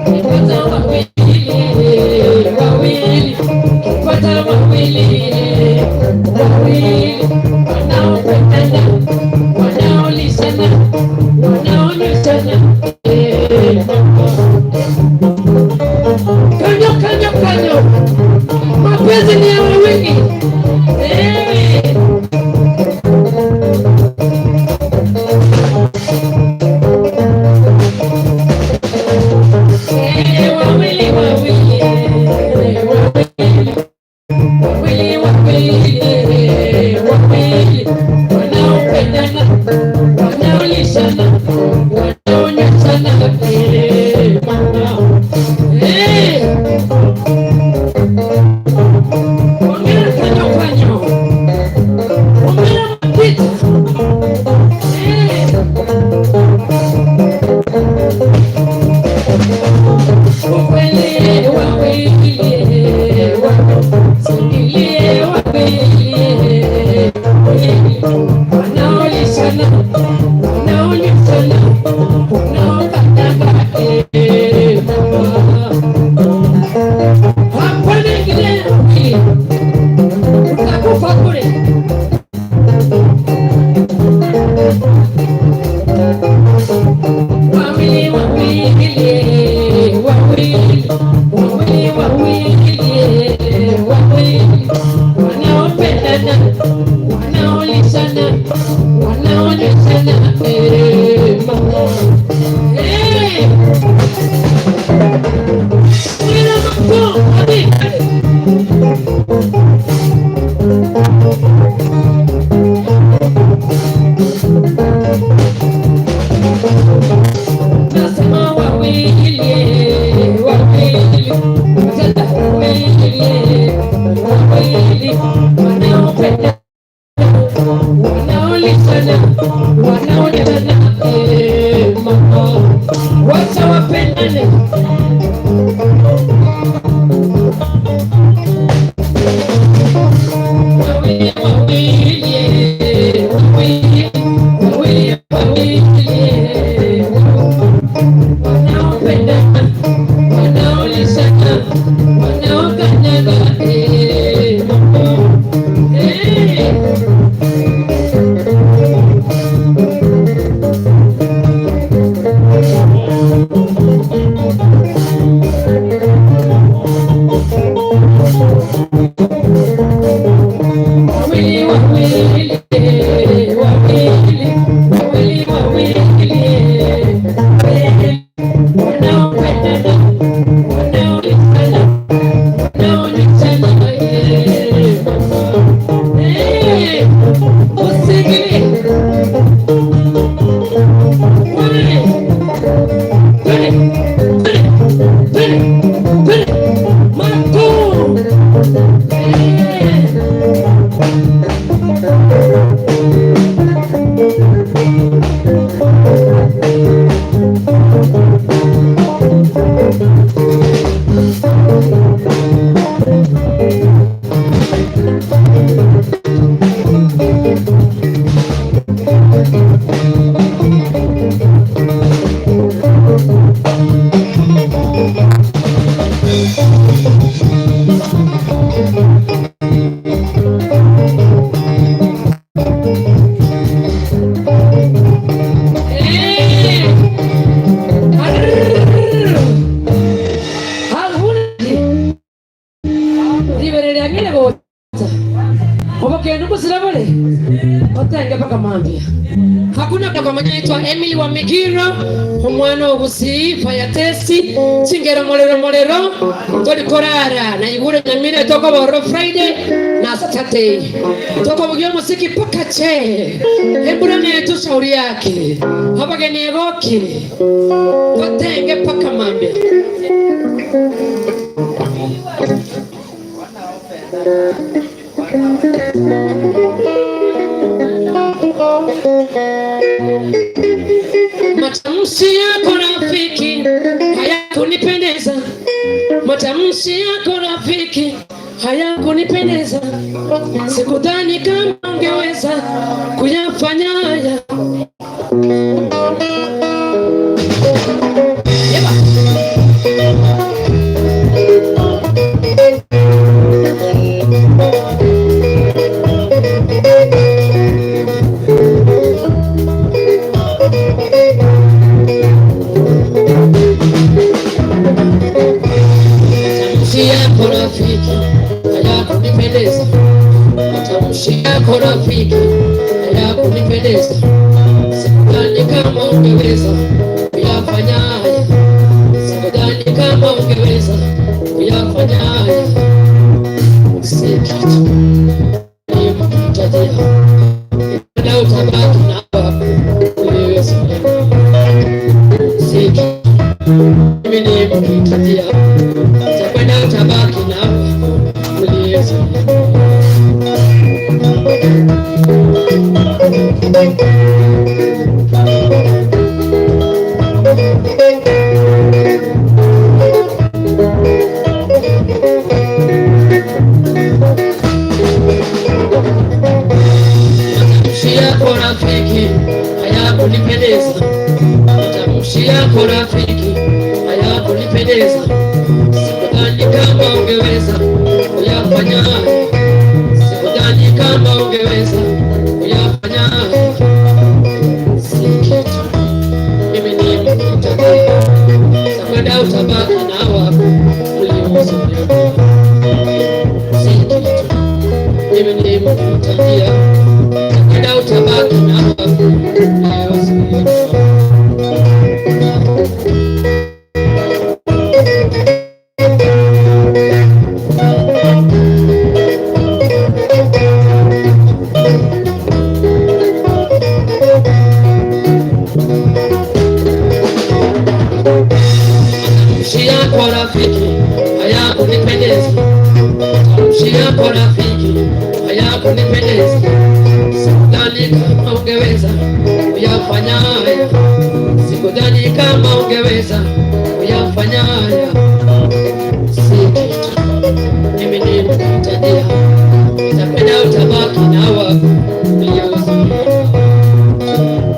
[SPEAKER 4] Ukipata wawili, wawili, ukipata wawili, wawili, wanaopendana, wanaolishana, wanaonyweshana, eh, mama. Kanyo, kanyo, kanyo, mapenzi ni ya wawili. Eh. Eh, wawili, wawili, wawili, wawili, wawili, wawili, wanaopendana, wanaolishana, wanaonyweshana, eh, mama. Eh. Ongera kanyo, kanyo. Ongera mapito. Eh. Ukweli wawili, wawili, wawili, wanaolishana, wanaonyweshana, wanaokanyaga, eh, mama. Hapana ingine wawili, utakufa bure. Wawili, wawili, wawili, wawili, wawili, wawili, wanaopendana, wanaolishana, wanaonyweshana, eh, mama. Eh. Ongera mako, wawili. Nasema wawili, wawili, wachana wawili, wawili, wanaopendana, wanaolishana, wanaonyweshana, eh, mama. Wacha wapendane. Wawili, wawili, Totenge mpaka mambia. Hakuna kwa majina naitwa Emily wa Migiro, omwana o Gusii, Fire Test, chingero morero morero, tori korara na igure nyamira tokobororo Friday na Saturday. Tokobugia omosiki mpaka che. Embura netu shauri yake. Abageni egokire. Totenge mpaka mambia. Matamshi yako rafiki hayakunipendeza, matamshi yako rafiki hayakunipendeza, sikudhani kama ungeweza kuyafanya haya. Yeba. Matamshi yako rafiki hayakunipendeza, matamshi yako rafiki hayakunipendeza, sikudhani kama ungeweza kuyafanya haya, sikudhani kama ungeweza kuyafanya haya. Si kitu nimekutajia, na utabaki na wako uliozoea. Si kitu mimi nimekutajia, utakwenda utabaki na wako uliozoea. Matamshi yako rafiki hayakunipendeza, matamshi yako rafiki hayakunipendeza, sikudhani kama ungeweza kuyafanya haya, sikudhani kama ungeweza kuyafanya haya. Si kitu mimi nimekutajia, utakwenda utabaki na wako uliozoea. Si kitu mimi nimekutajia, utakwenda utabaki na wako uliozoea. Matamshi yako rafiki hayakunipendeza, matamshi yako rafiki hayakunipendeza, sikudhani kama ungeweza kuyafanya haya, sikudhani kama ungeweza kuyafanya haya. Si kitu mimi nimekutajia, utapenda utabaki na wako uliozoea.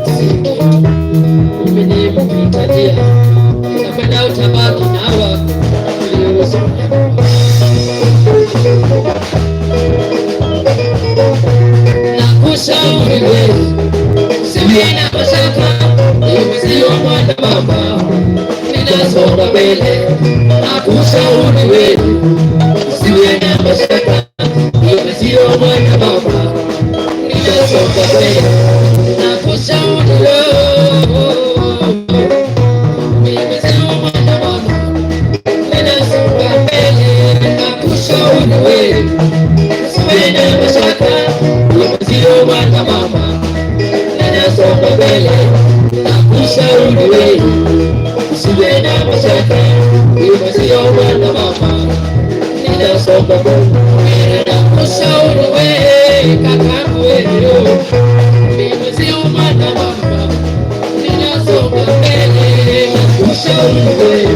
[SPEAKER 4] Si kitu mimi nimekutajia, utapenda utabaki na wako uliozoea. Nakushauri wewe usiwe na mashaka, mimi sio mwana mama, ninasonga mbele. Nakushauri wewe usiwe na mashaka, mimi sio mwana mama, ninasonga mbele. Nakushauri wewe, mimi sio mwana mama, ninasonga mbele. Nakushauri wewe usiwe na mashaka, mimi sio mwana mama, ninasonga mbele. Nakushauri wewe usiwe na mashaka, mimi sio mwana mama, ninasonga mbele. Nakushauri wewe kakangu wewe, mimi sio mwana mama, ninasonga mbele. Nakushauri wewe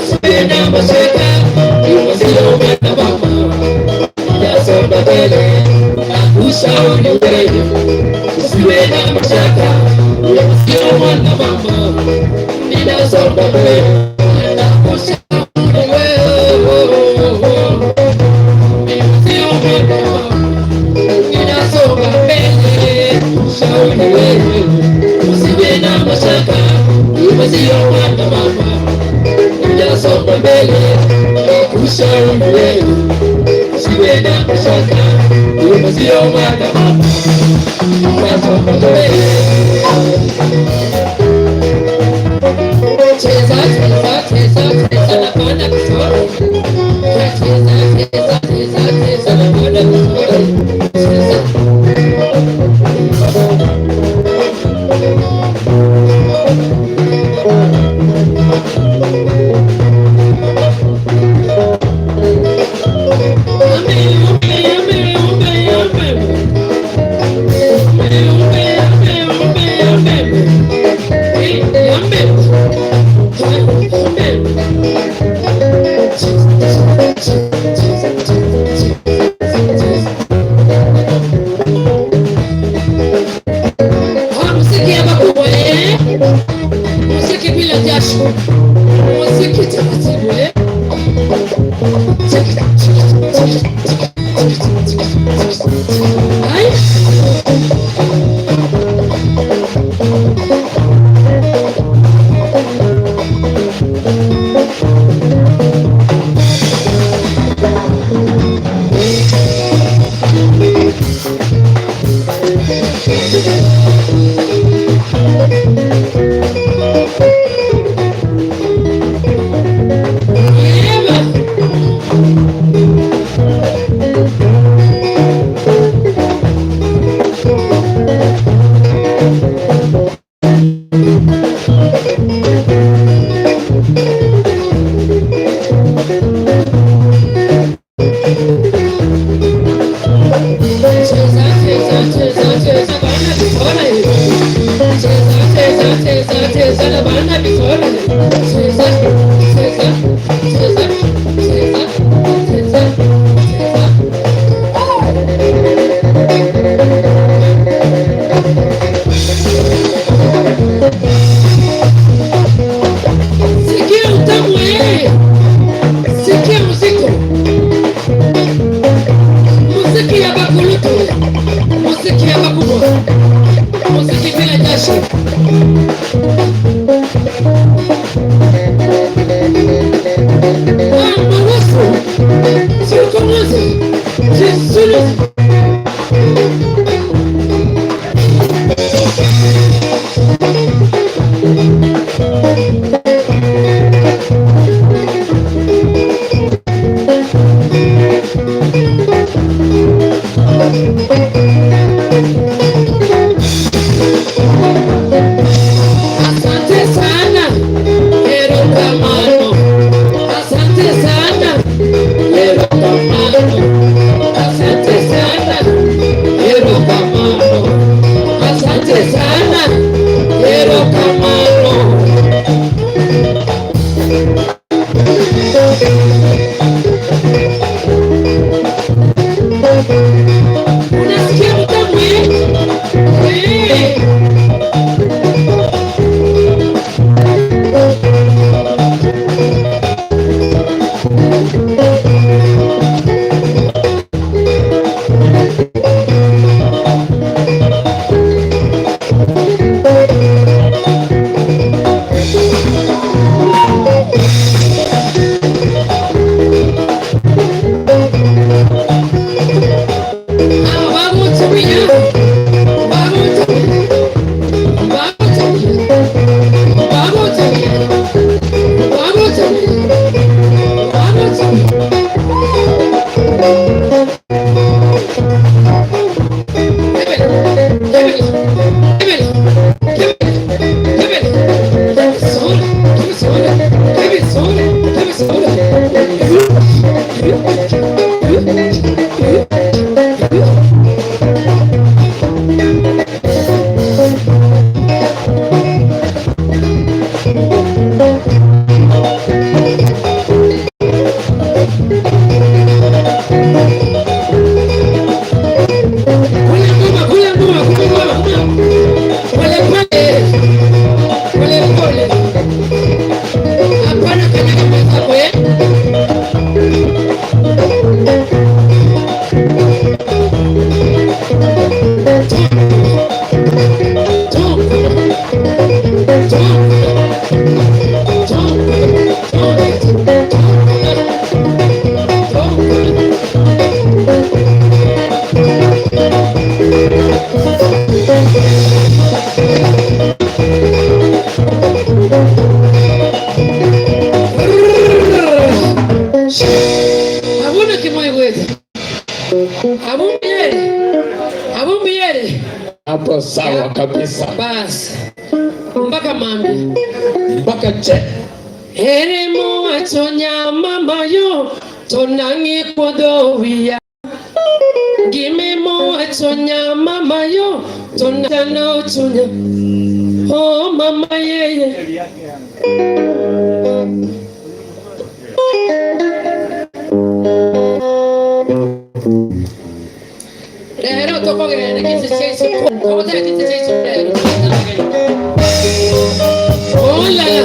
[SPEAKER 4] usiwe na mashaka, mimi sio mwana mama, ninasonga mbele. Nakushauri wewe usiwe na mashaka, mimi sio mwana mama, ninasonga mbele. Nakushauri wewe, mimi sio mwana mama, ninasonga mbele. Shauri wewe usiwe na mashaka, mimi sio mwana mama, ninasonga mbele. Nakushauri wewe usiwe na mashaka, mimi sio mwana mama, Cheza, cheza, cheza, cheza na bana vizuri. Cheza, cheza, cheza, cheza na bana vizuri. Cheza. Ambe, ambe, ambe, ambe, ambe. Ambe, ambe, ambe, ambe, ambe. Eh, ambe. Ambe. Ah, muziki hapa kubwa eh? Muziki bila jasho. Muziki taratibu eh? Ai. Eva. Cheza, cheza, cheza, cheza, bana vizuri. Cheza, cheza, cheza, cheza na bana vizuri. Cheza, cheza, cheza, cheza, cheza, cheza. Sikia utamu eh. Sikia muziki. Muziki ya bakulutu. Muziki ya bakubwa. Muziki bila jasho. Ah, mawazo. Sio mwanzo. Sio Asante sana. Erokamano. Asante sana. Erokamano. Asante sana.
[SPEAKER 1] Sawa kabisa.
[SPEAKER 4] Bas mpaka mambia.
[SPEAKER 1] Mpaka che.
[SPEAKER 4] Ere mowacho nyamama yo to nang'i kuodho wiya. Gime mowacho nyamama yo to nachando chunya. Oh mama yeye. Rero tokogenda chinse chia isiko, togoteba chinse chia isiko rero togenda nabageni. Olala.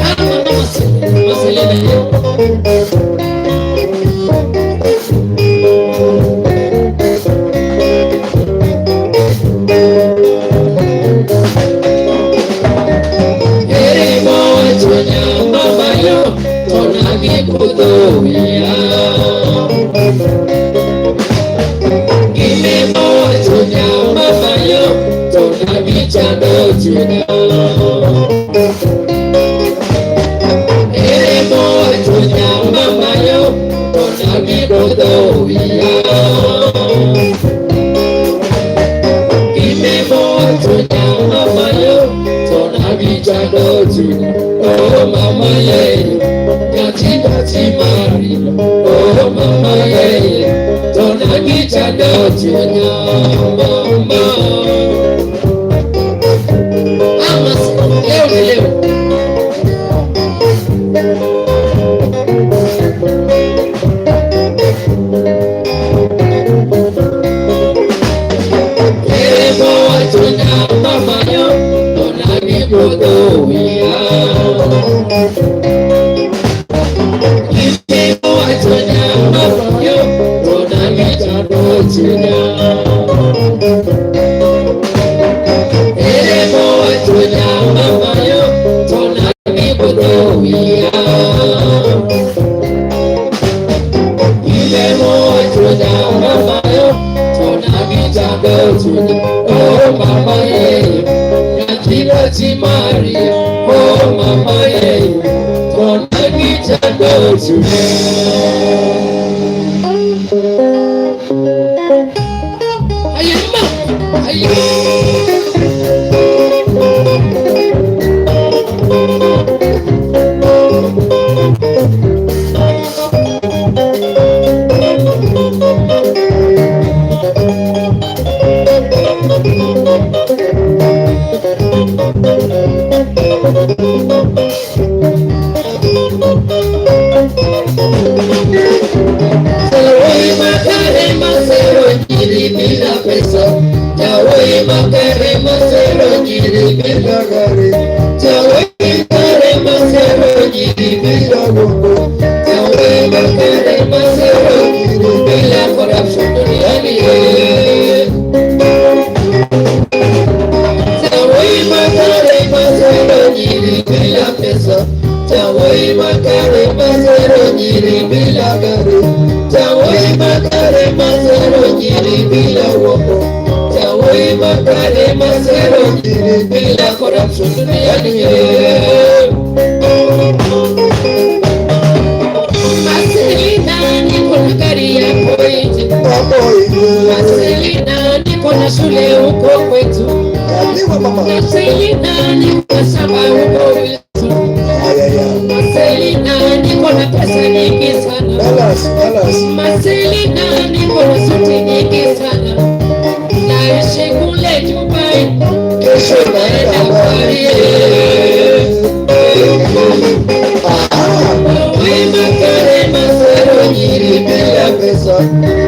[SPEAKER 4] Ah, mama Marcelina, Marcelina. Ere mowacho nyamama yo to nagikudho wiya. Gime mowacho nyamama yo to nagichando chunya. Ere mowacho nyamama yo to nagikudho wiya. Gime mowacho nyamama yo to nagichando chunya. Oh mama yeye, nyathi nyathi mari. Oh mama yeye, to nagichando chunya mama. Ama leo ni leo. Ere mowacho nyamama yo to nagikuodho wiya. Gime mowacho nyamama yo to nagichando chunya. Ere mowacho nyamama yo to nagikuodho wiya. Gime mowacho nyamama yo to nagichando chunya. Oh mama yeye, nyathi nyathi mari. Oh mama yeye, to nagichando chunya. Ayama, ayama. Jawoi makare masero nyiri bila pesa. Jawoi makare masero nyiri bila gari. Jawoi makare masero nyiri bila bongo. Jawoi makare masero nyiri bila corruption duniani. Jawoi makare masero nyiri bila pesa. Jawoi makare masero nyiri bila gari. Jawoi makare masero nyiri bila uongo. Jawoi makare masero nyiri bila corruption duniani. Marcelina, niko na gari yako nje. Marcelina, niko na shule huko kwetu.
[SPEAKER 3] Kaliwa mama.
[SPEAKER 4] Marcelina, niko na shamba huko kwetu.
[SPEAKER 3] Ayaya.
[SPEAKER 4] Marcelina, niko na pesa nyingi sana.
[SPEAKER 3] Dallas, Dallas.
[SPEAKER 4] Marcelina, niko na suti nyingi sana. Naishi kule Dubai,
[SPEAKER 3] Kesho
[SPEAKER 4] naenda
[SPEAKER 3] naenda
[SPEAKER 4] Paris.
[SPEAKER 3] Ah.
[SPEAKER 4] Jawoi makare masero nyiri bila pesa.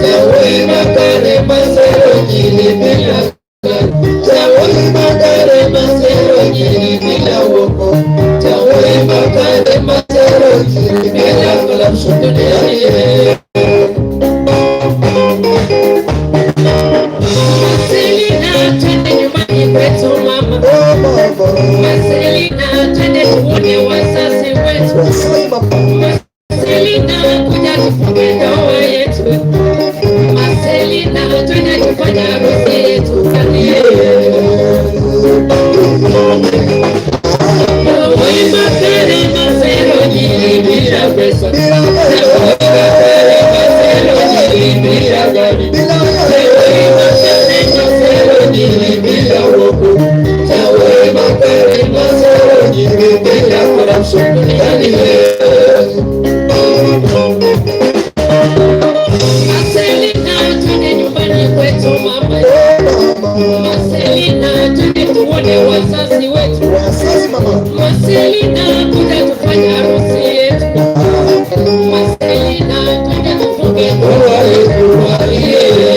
[SPEAKER 4] Jawoi makare masero nyiri bila gari. Jawoi makare masero nyiri bila uongo. Jawoi makare masero nyiri bila corruption duniani. Marcelina, twende nyumbani kwetu mama.
[SPEAKER 3] Oh mama.
[SPEAKER 4] Marcelina, twende tuone wazazi wetu.
[SPEAKER 3] Wazazi mama.
[SPEAKER 4] Marcelina, kuja tufanye harusi yetu. Marcelina, twende tufunge ndoa yetu.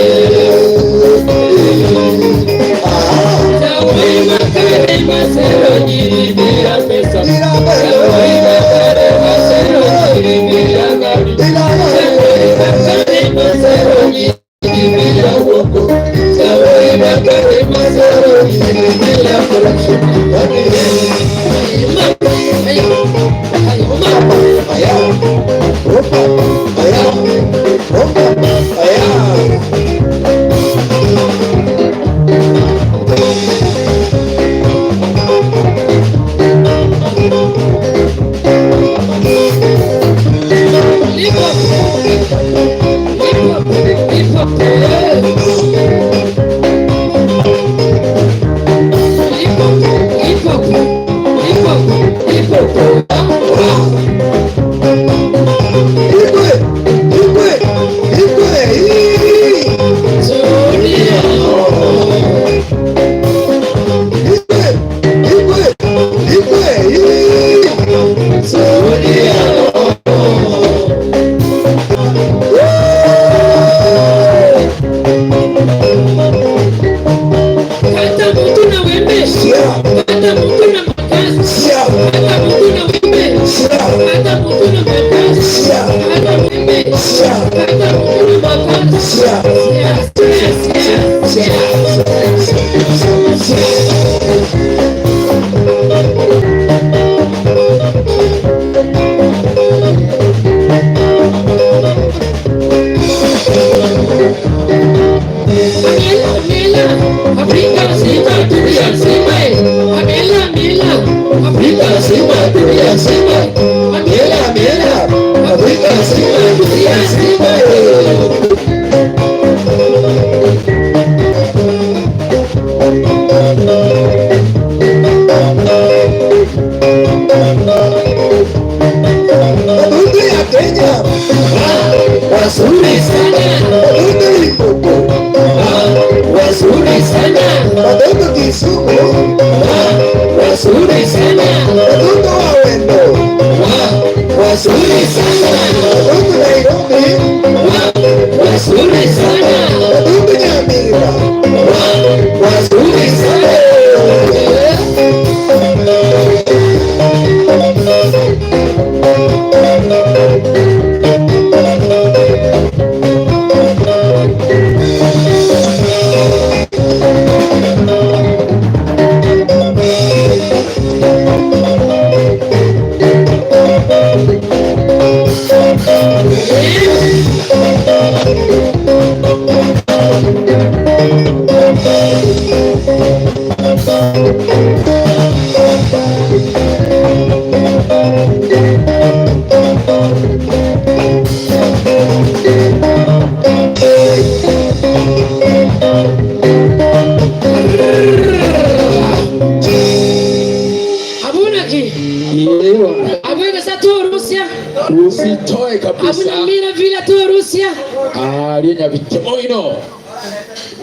[SPEAKER 1] Usitoe kabisa.
[SPEAKER 4] Abuna mira vile tu Rusia.
[SPEAKER 1] Ah, aliye nyabitemoino.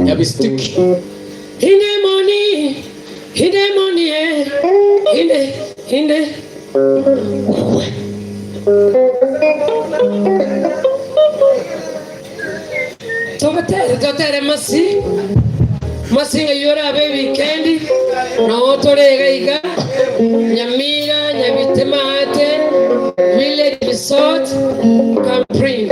[SPEAKER 1] Nyabistiki.
[SPEAKER 4] Hine moni. Hine moni eh. Hine hine.
[SPEAKER 1] Wewe.
[SPEAKER 4] Tobatere totere masi. Masi ngayora abe weekend. No torega iga. Nyamira nyabitema ate. Village Resort Campri.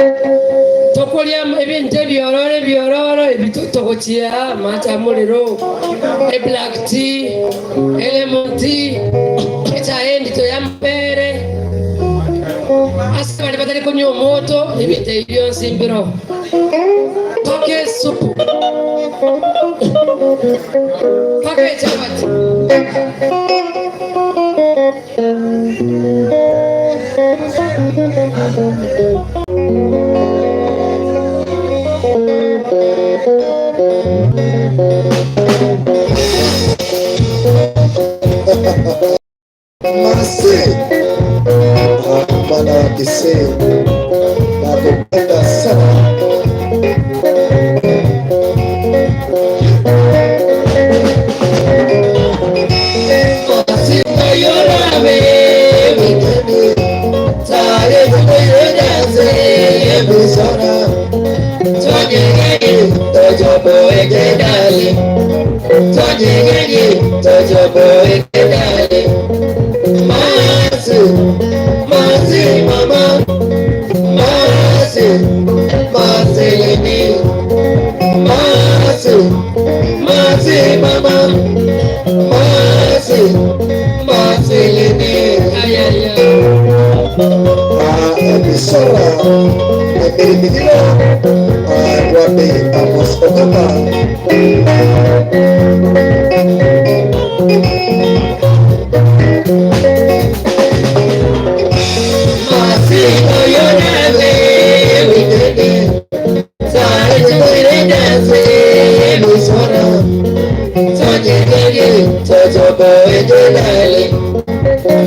[SPEAKER 4] Tokolia ebintu ebyororo ebyororo ebitutogochia amache amuriro e black tea e lemon tea echae endito ya amabere ase baria batari konywa omoto ebinto ebi bionsi mbiro paka esupu paka echabati.
[SPEAKER 3] Masi mwana wa Kisii, nakupenda sana.
[SPEAKER 1] Tonyegerie tochoboekedale Masi, masi mama Masi, masi lini Masi, masi mama Masi, masi lini
[SPEAKER 4] Ay, ay, ay.
[SPEAKER 3] Emisora Emirimirio Rwabe Amos Ogamba.
[SPEAKER 1] Masi oyonave witende Sare tuirendase misora Tonyegerie tochoboekedale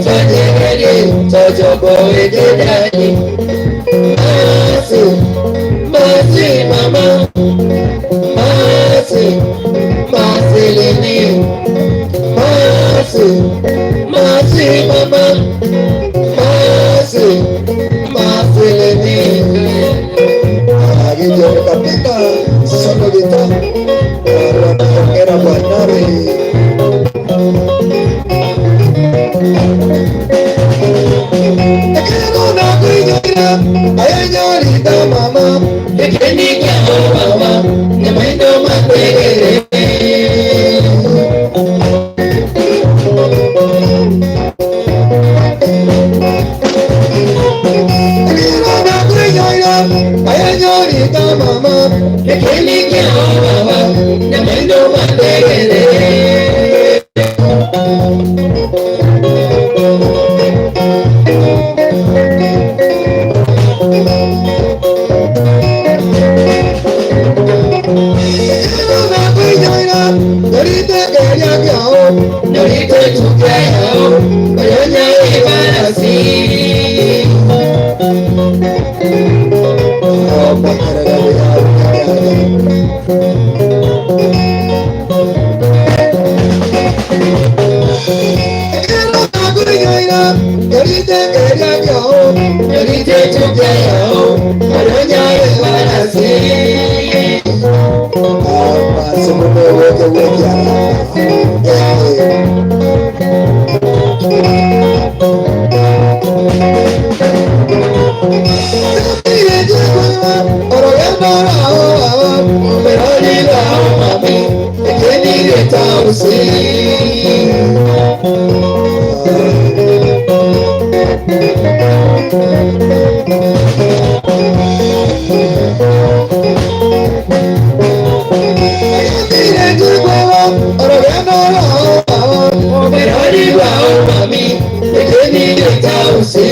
[SPEAKER 1] Tonyegerie tochoboekedale Masi, masi mama Masi, masi lini Masi, masi mama Masi, masi lini
[SPEAKER 3] Agillo Kapita Sono Gita Rwabe Ongera Bwanare. Ekero nakuinyora ayenyorita mama.
[SPEAKER 1] Ekenike mama, nyamaino makwegere.
[SPEAKER 3] Ekero nakuinyora ayenyorita mama.
[SPEAKER 1] Ekenike mama, nyamaino makwegere.
[SPEAKER 3] Ekero nakuinyora yoritekeria kiao.
[SPEAKER 1] Norite tukeo, oyonya ibarasi.
[SPEAKER 3] Ekero nakuinyora yoritekeria kiao.
[SPEAKER 1] Norite tukeo, oyonya ibarasi. Meroliga mami, ekenire tausi. Meroliga mami, ekenire tausi.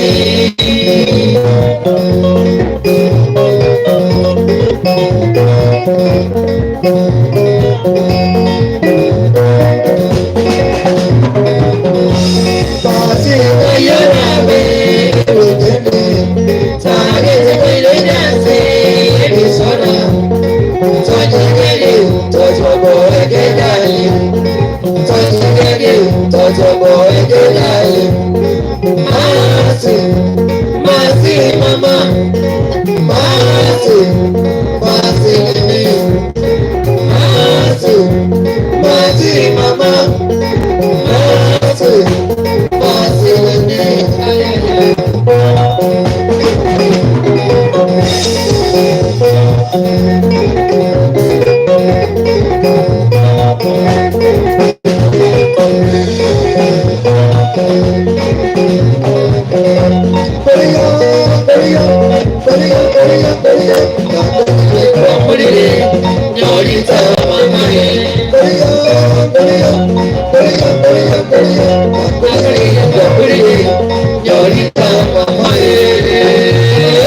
[SPEAKER 1] Oyona be, tare te misona. Tojigere, tojobo ekedale. Tojigere, tojobo ekedale. Masi, masi mama, masi, masi lini. Masi, masi mama, masi, masi lini.
[SPEAKER 4] Ay, ay, ay. Nyorita mama ye. Nyorita mama ye. Nyorita mama ye. Nyorita mama ye. Nyorita mama ye.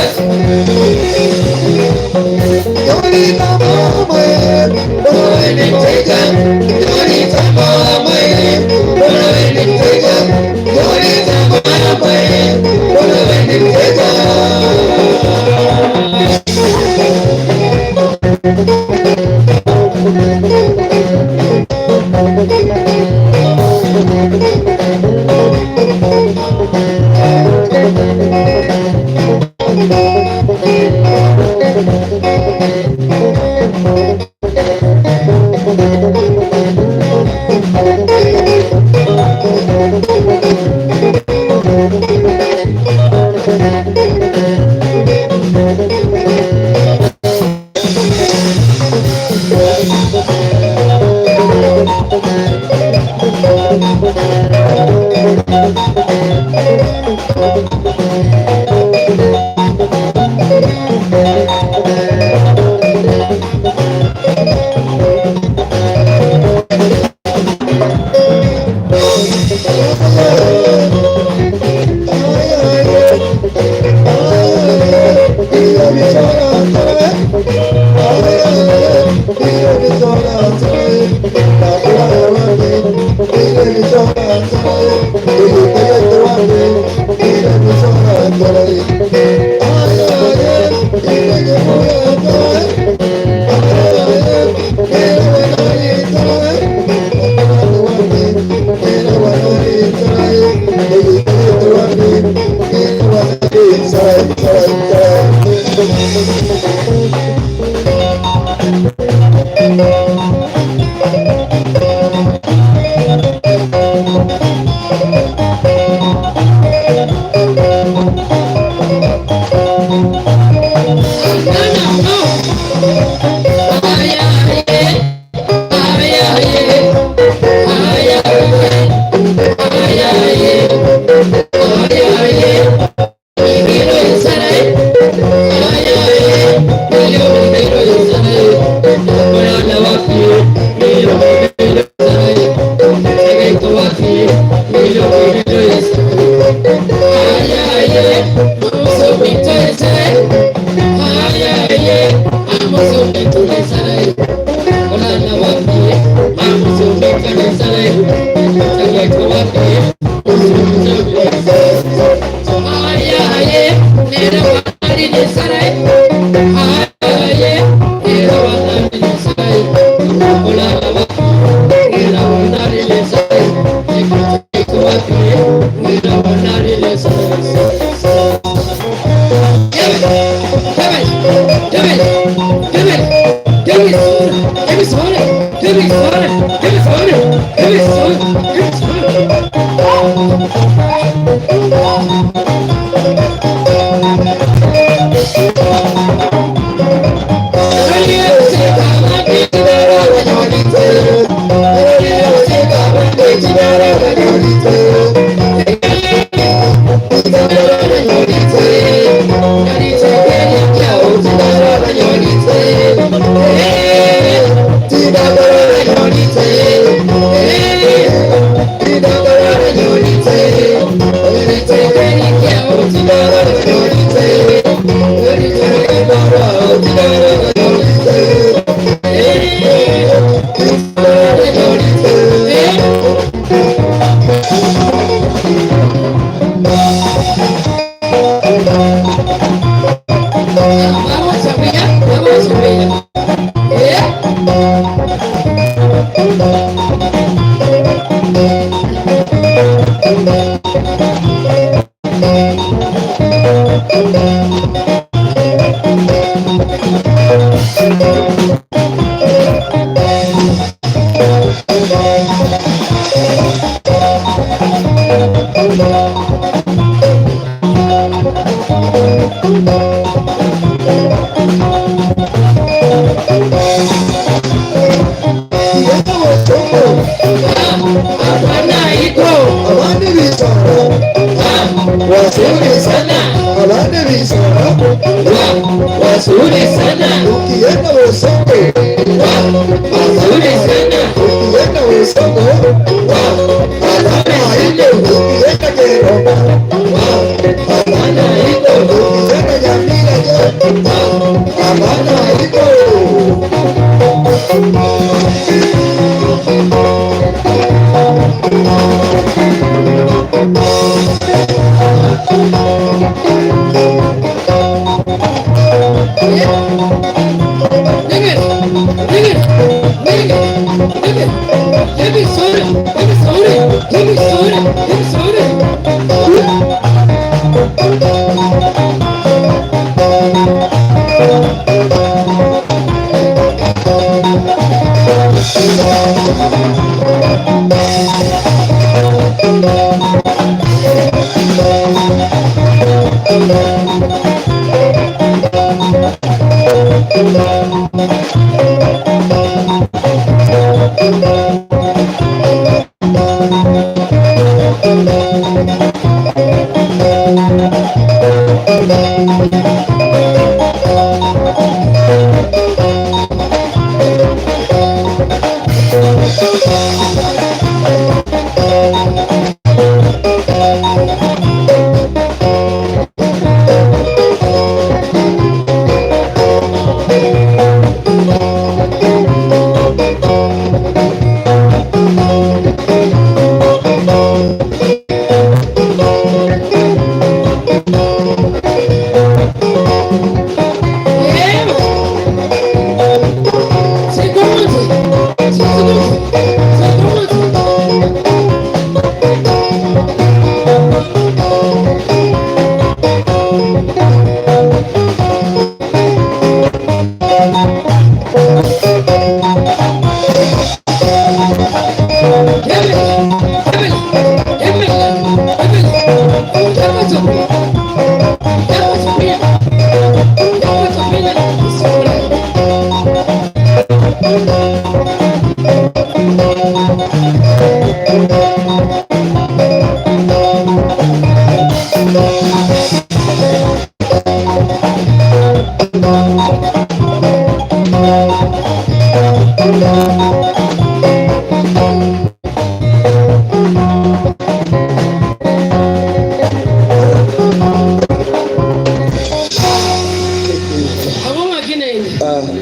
[SPEAKER 4] Abwo ng'aki naende.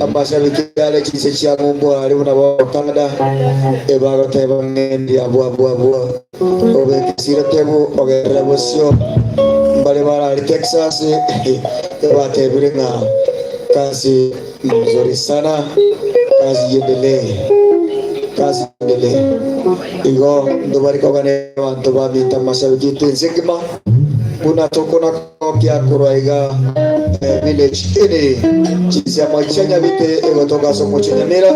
[SPEAKER 3] Amashabiki are chinse chia ng'umbu are buna bo Canada ebagoteba ng'endi abwo abwo abwo obeke esira tebu ogerere bosio mbare barari Texas ebatebire ng'a kazi mzuri sana kazi iendelee kazi iendelee igo ndobari kogana abanto baminto amashabiki ense engima buna tokona kokia korwa iga village ene chinsemo chia Nyabite egotoka ase omochie o Nyamira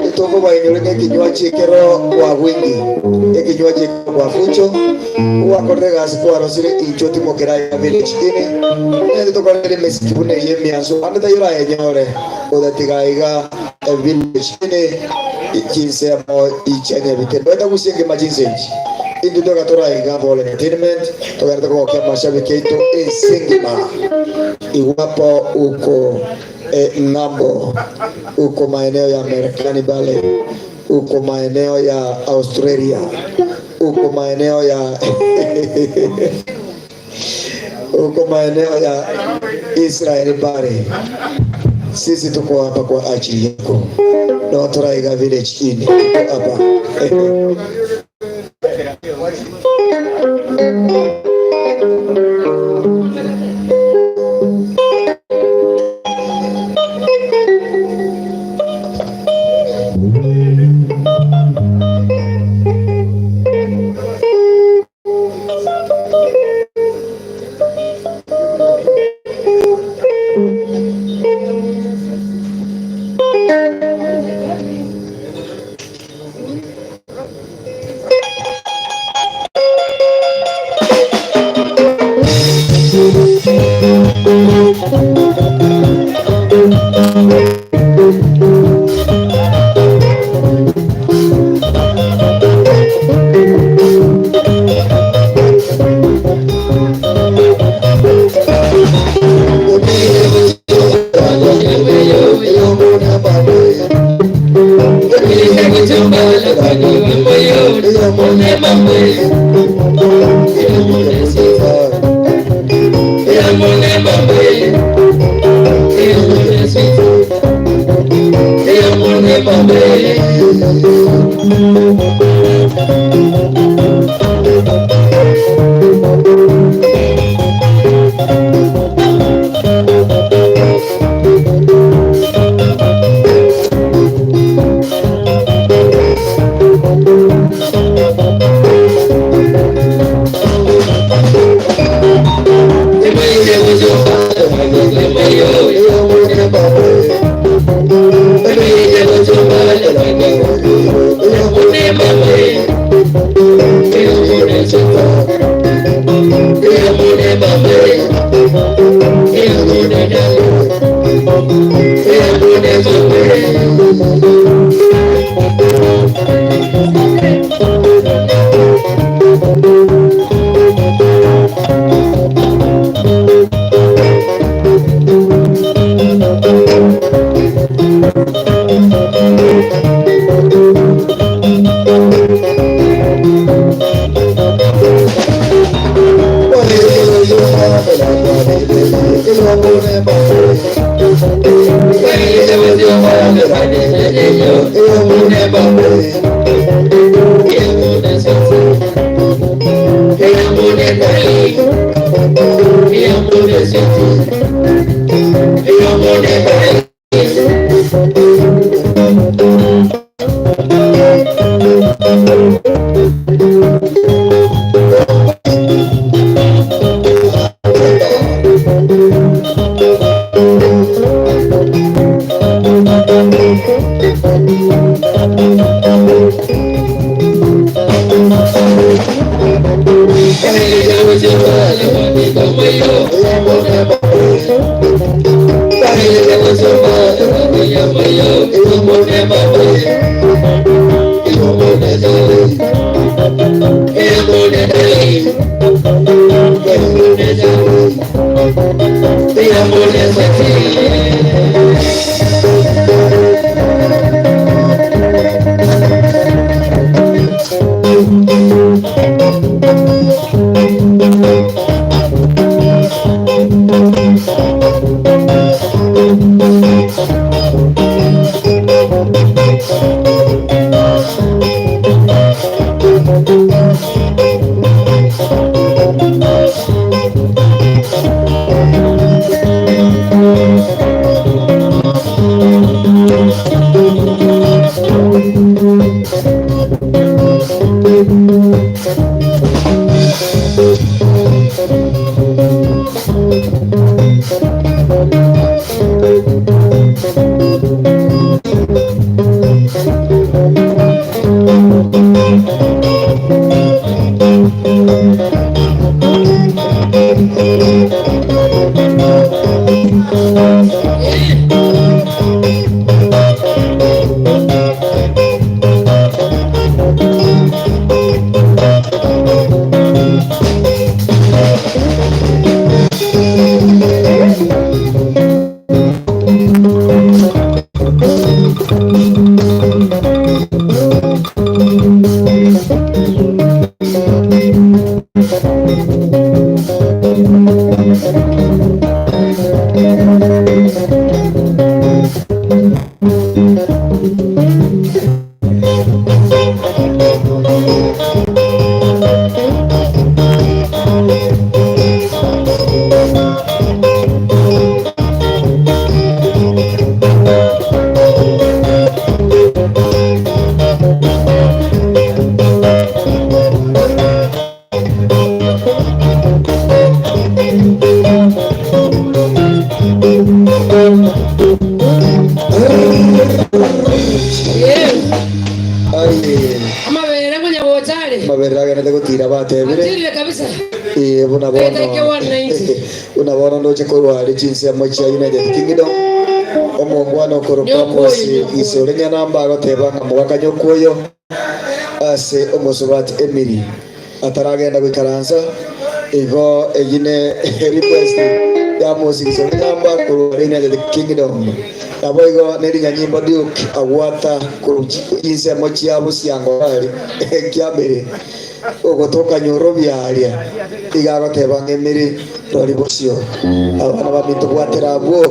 [SPEAKER 3] etokobainyora ng'a ekinywaji ekero kwa wingi ekinywaji ekero kwa fucho gwakorire egasi kwarosire inchwe timokera iga village ene nere tokorere emesiki buna eye emianso ande taiyo orayenyore otatiga iga village ene chinsemo chia Nyabite ndoeta gusia engima chinse echi Intwe toka tore aiga Ball Entertainment togenderete kogokia amashabiki aito ense engima iwapo uko eh, ng'ambo uko maeneo ya Marekani bale uko maeneo ya Australia uko maeneo ya uko maeneo ya Israel bale sisi tuko hapa kwa ajili yako na Toraiga Village Inn tuko hapa.
[SPEAKER 4] Amabere ngonyagocha are.
[SPEAKER 3] Amabere agenete gotira batebire.
[SPEAKER 4] Atirire kabisa.
[SPEAKER 3] Eh, buna bono
[SPEAKER 4] Etaike 190.
[SPEAKER 3] buna bono ndoche korwa are chinsemo chia United Kingdom omongwana okorokwa
[SPEAKER 4] Nyokoyo,
[SPEAKER 3] Mosi
[SPEAKER 4] nyokoyo.
[SPEAKER 3] Isore Nyanamba agoteba ng'a mogaka nyokoyo ase omosubati Emily ataragenda goikaransa igo eyine request ya Mosi Isore Nyanamba korwa are United Kingdom nabo igo nerinyanyimbo Duke agwata korwa chinsemo chia Busiango are kiambere ogotoka nyoro byaria iga agoteba ng'a Emily rori bosio abana baminto bwatera abwo.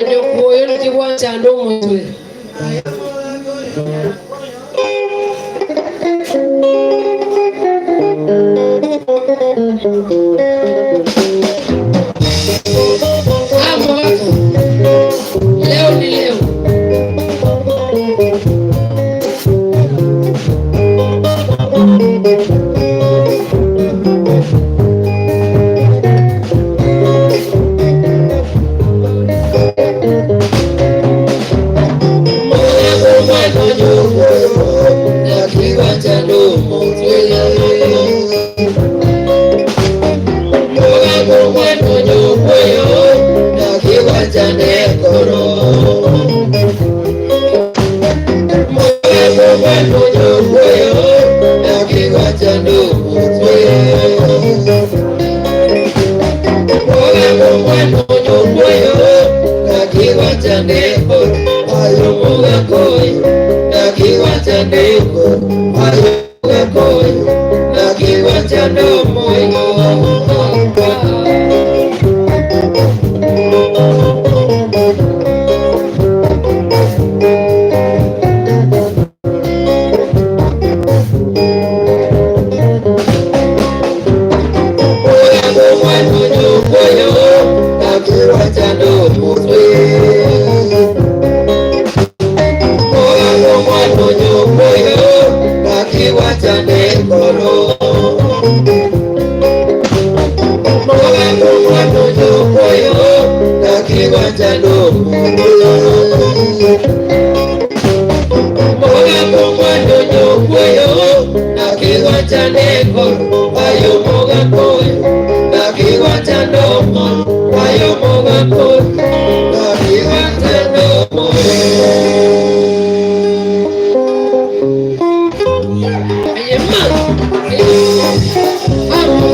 [SPEAKER 4] Nyokoyo nikigwanchanda omutwe. Hapo hapo. Leo ni leo. gwachandeko ayo omogakoyo naki gwachanda omoyo ayo omogakoyo naki gwachanda omoyo. Aye ma, amo,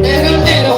[SPEAKER 4] nero nero.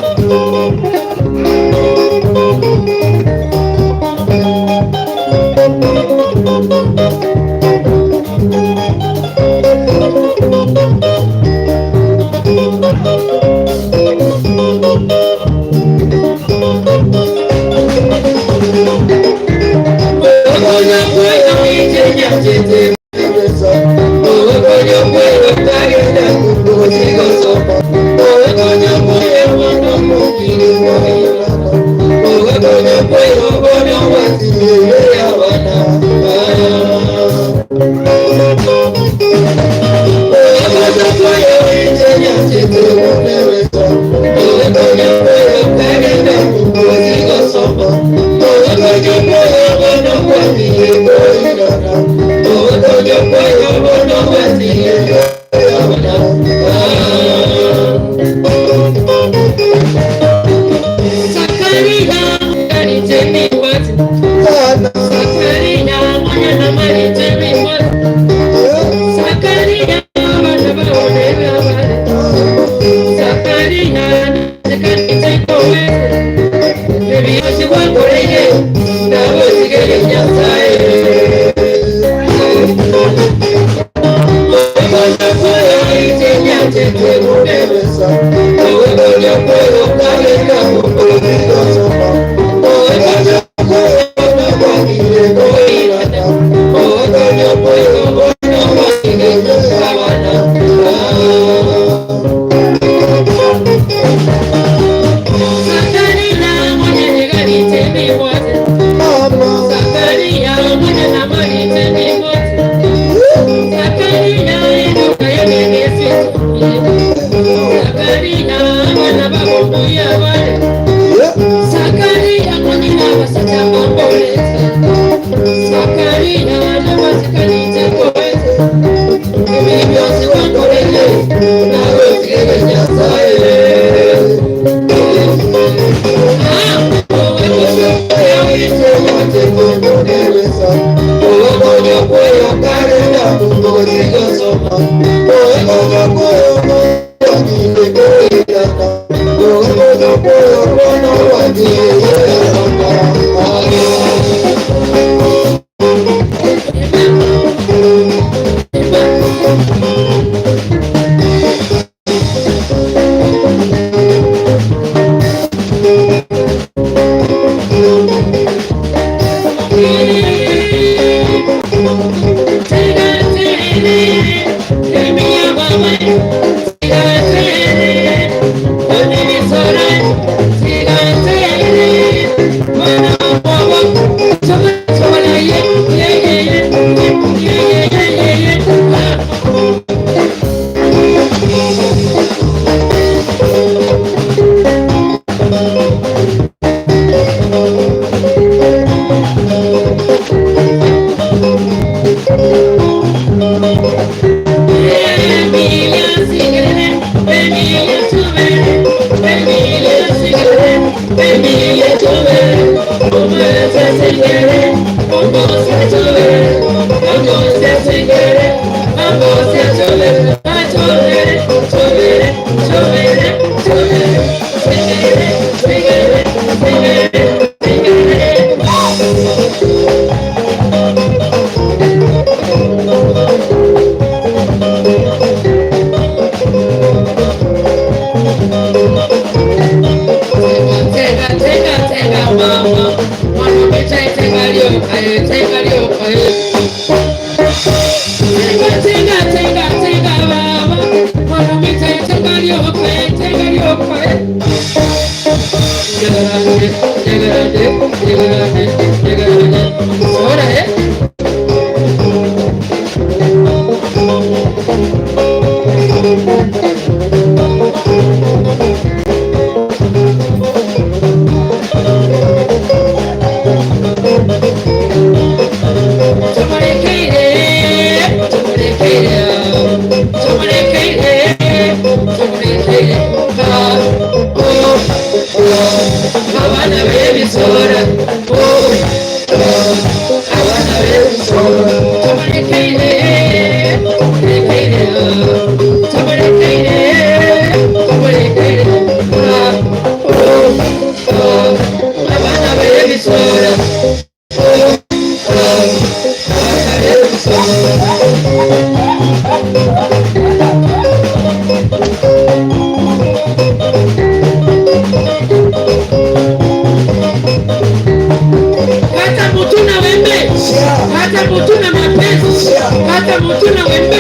[SPEAKER 4] mutu na wembe.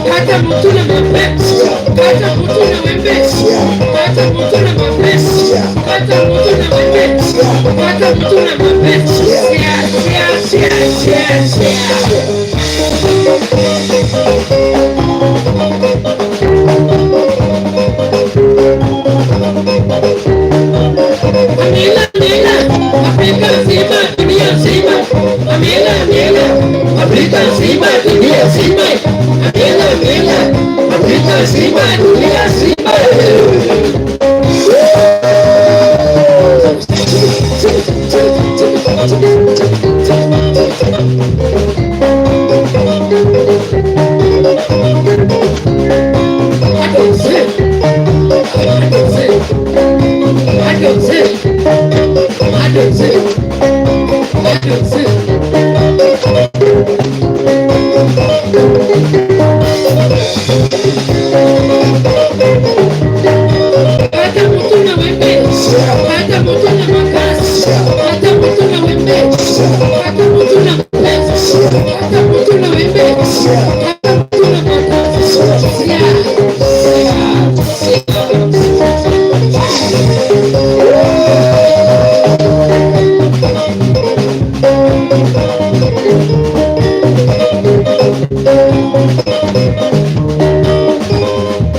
[SPEAKER 4] Kata mutu na mape. Kata mutu na wembe. Kata mutu na mape. Kata mutu na wembe. Kata mutu na mape. Sia, sia, sia, sia, sia. Amila, amila, Afrika nzima, dunia nzima. Amila, amila, Afrika nzima, dunia nzima. Amila, amila, Afrika nzima, dunia nzima. Kata mutu na wembe, kata mutu na makasi, kata mutu na wembe, kata mutu na makasi, kata mutu na wembe, kata mutu na makasi. Sia, sia, sia.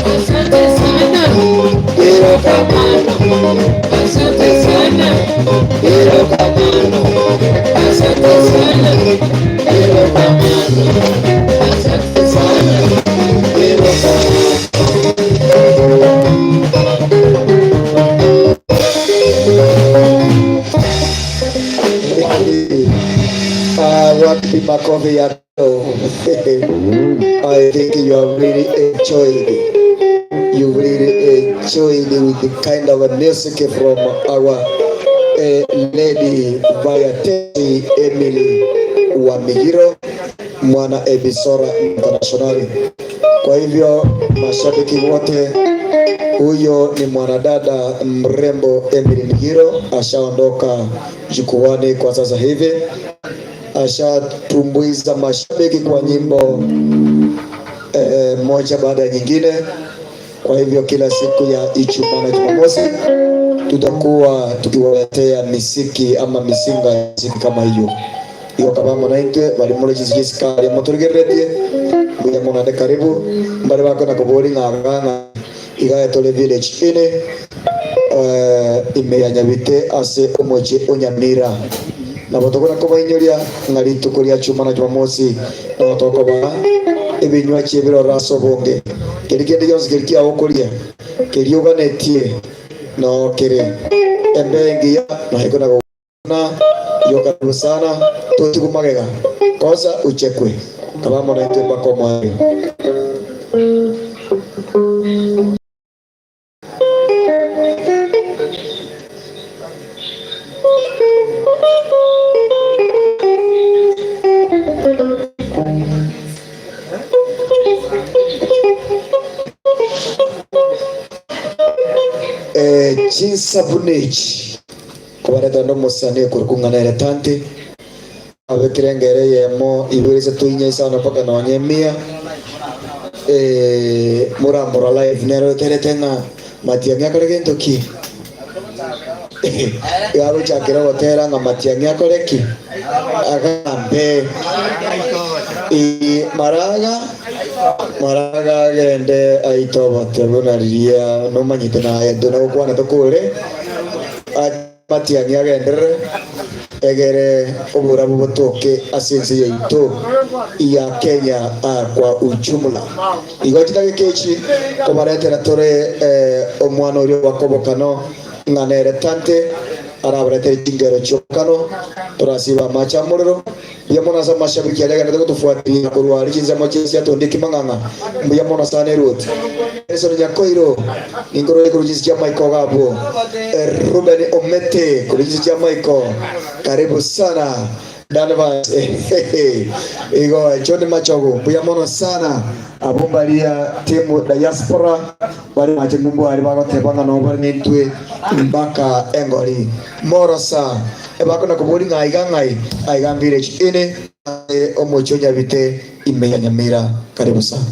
[SPEAKER 4] Asante sana, erokamano. Asante sana, erokamano. Asante sana, erokamano. Asante sana, erokamano.
[SPEAKER 3] Wapi makofi yako? I think you have really enjoyed it. You really enjoyed with the kind of music from our lady Vayatesi Emily wa Migiro mwana Ebisora International. Kwa hivyo mashabiki wote, huyo ni mwanadada mrembo Emily Migiro, ashaondoka jukwani kwa sasa hivi, ashatumbuiza mashabiki kwa nyimbo moja baada ya nyingine. Kwa hivyo kila siku ya Ijumaa na Jumamosi tutakuwa tukiwaletea misiki ama misinga ya muziki kama hiyo iyo kabamo naitwe bari muri chisikari muturigeretie mbuya munande karibu mbari bakona kuburi ng'ang'ang'a igae tole village ine ime ya Nyabite ase omochi onyamira nabo tokona kobainyoria ng'a rituko ria chuma na Jumamosi nabo tokoba ebinywa chiebirora ase obonge keri kende gionsi keri kiagokoria keri oganetie no kere embe engiya naiko na yo karibu sana totikumagega kosa uchekwe kabamo naitwe mpaka omwari. Chinsabunechi kobareta ndo musani kurukung'ana tante abekire ngere yemo ibere tuinya isano mpaka nonye mia muramura live nero terete ng'a Matiang'i akore gento ki gagochakera gotera ng'a Matiang'i akore ki agambe i maraga maraga agende aitobote buna riria nomanyite naye nduna gokwana tokore Matiang'i agenderere egere oburabu botoke ase ense yaito ya Kenya kwa ujumla igo chidagika echi kobaretera tore omwana oria wakobokano ng'anere tante arabaretere chingero chiokano torasiba macha morero mbuya mono ase amashabiki aria agendete gotofuatilia korwa aria chinsemo chia tondiki mang'ang'a mbuya mono sana erot Nelson Nyakoiro ningoro korwa chinsi chia Michael gabwo Ruben Omete korwa chinsi chia Michael karibu sana Danvas igo John Machogo mbuya mono sana abo mbaria timu diaspora bari mache ngumbu ari bagoteba ng'a no bari nintwe mpaka engori morosa ebakona kobori ng'ai ga ng'ai aiga village ine omochi onyabite. Ime ya Nyamira. Karibu sana.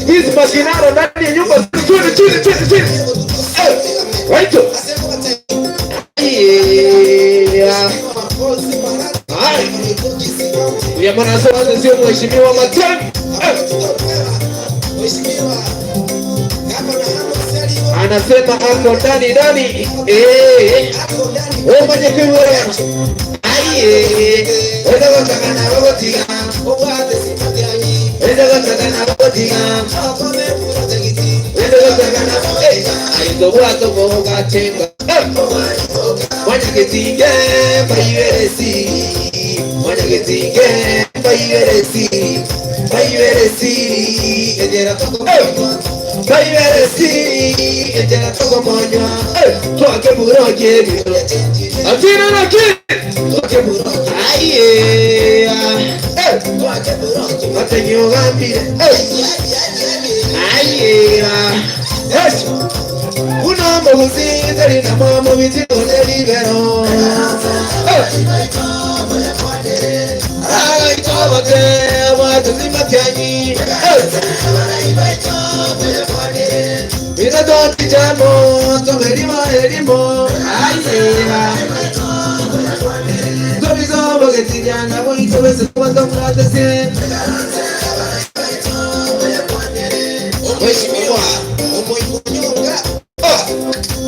[SPEAKER 1] Hizi makinaro ndani ya nyumba chini chini chini chini. Waito. Ya mwana sio mheshimiwa Matiang'i. Anasema ako ndani ndani. Eh. Wewe mwenye kuiwera. Ai.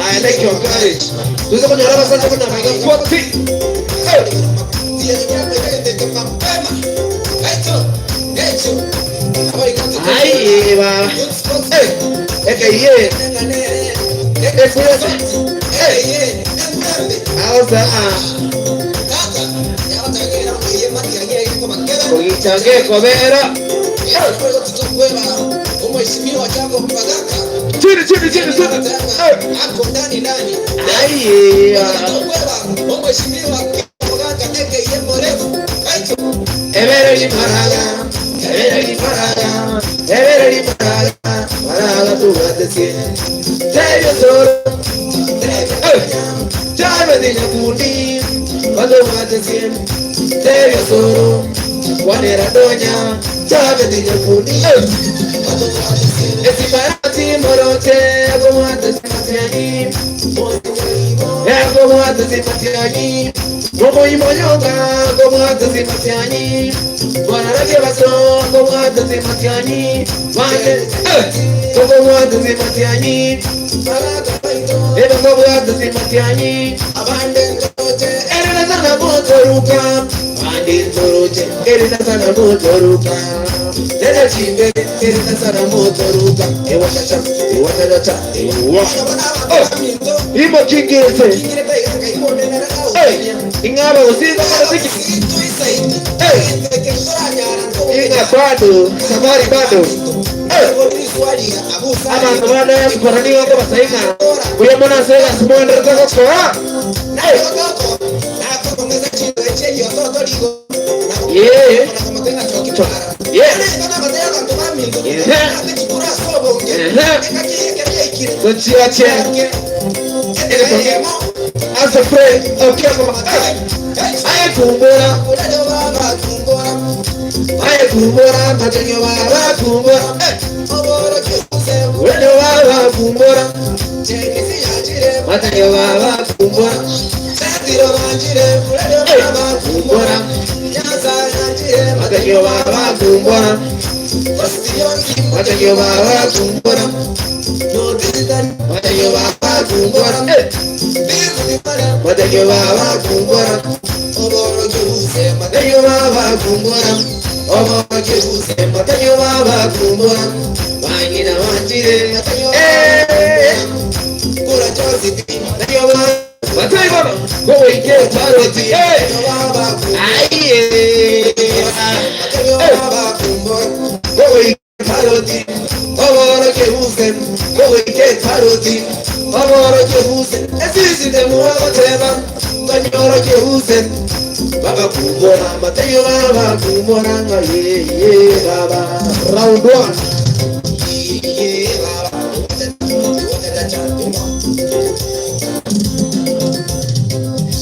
[SPEAKER 2] I like your courage.
[SPEAKER 1] Chini chini chini chini. Imokingirete. Ing'aba gose Inga bado safari bado. Abantu ba diaspora nigo nkobasainga buya mono ase egasi moenderete gokora. Yeah. Yeah. Gochiache. As a friend, okay, aye kumbura. Aye kumbura, matenyo baba kumbura. Wende baba kumbura. Matenyo baba kumbura. Kumbura. Matenyo baba kumbura. Matenyo baba kumbura. Matenyo baba kumbura. Matenyo baba kumbura. Matenyo baba kumbura. Matenyo baba kumbura. Bangina wanjire. Matenyo baba. Matenyo baba. Go wike paroti. Aye. Go wike paroti. Oboro ke huse. Go wike paroti. Oboro ke huse. Esisi de muwa tema. Kanyoro ke huse. Baba kumbora. Matenyo baba kumbora. Ye ye baba.
[SPEAKER 3] Round 1.
[SPEAKER 1] Ye baba.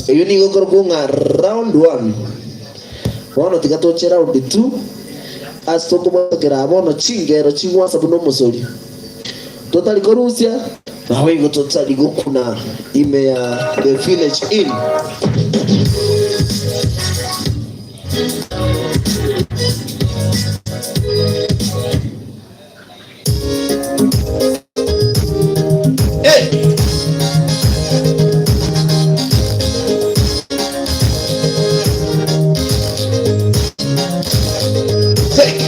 [SPEAKER 3] Eyo nigo nkorokwo ng'a round 1. Bono tiga toche round 2 ase tokobwatokera bono chingero chigwasa buna omosori. Totari korusia nawe igo totari gokuna ime ya the village inn.
[SPEAKER 1] Hey! Take.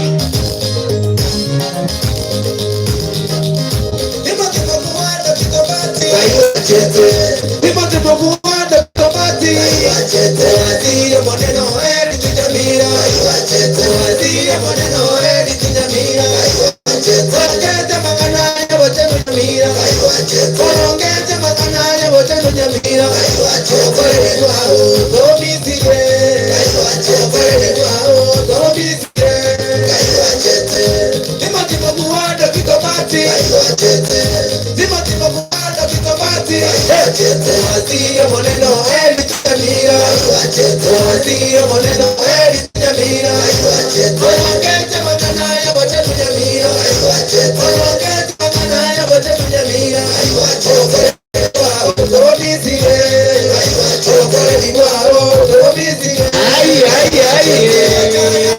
[SPEAKER 3] Ai, ai, ai.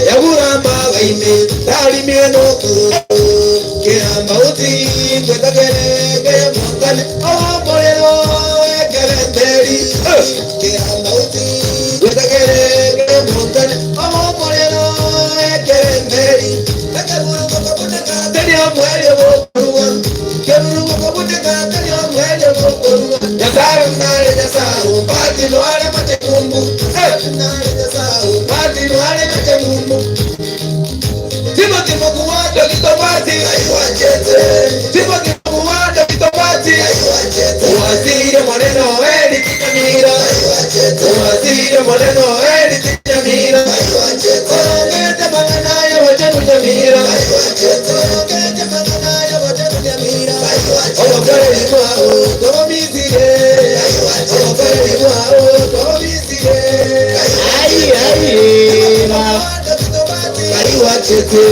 [SPEAKER 3] Yaguramba gaime, tarimie no kira mauti, kwetagere ke montane, oh morero ekerenderi. Kira mauti, kwetagere ke montane, oh morero ekerenderi. Tenia mwere bokuruga, kerurugo kobuteka, tenia mwere bokuruga. Nyasaye nare nyasaye, pati noare machekumbu. Nare nyasaye, pati noare machekumbu. Timothy Mukuwado Kitobati, Timothy Mukuwado Kitobati, Waziri Moreno Eri Kinyamira, Waziri Moreno Eri Kinyamira, Orongete Maganayo Boche Kunyamira, Orongete Maganayo Boche Kunyamira, Orongere Limao, Tomisire, Orongere Limao, Tomisire,
[SPEAKER 1] Ai, ai,
[SPEAKER 3] Kaiwa chete,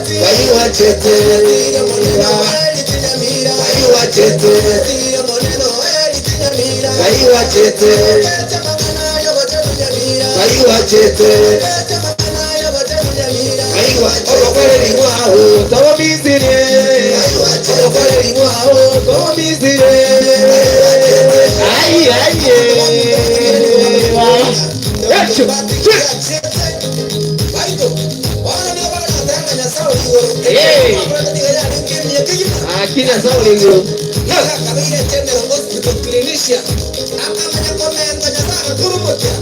[SPEAKER 3] kaiwa chete, kaiwa chete, kaiwa chete, kaiwa chete, kaiwa orokore limao, tomisire, orokore limao, tomisire.
[SPEAKER 1] Ai, ai, ai. Action. Gaki Nyasae ore igoro.
[SPEAKER 5] Nigo akabeire General Hospital Clinician, akamanya komentwa Nyasae agakurumokia,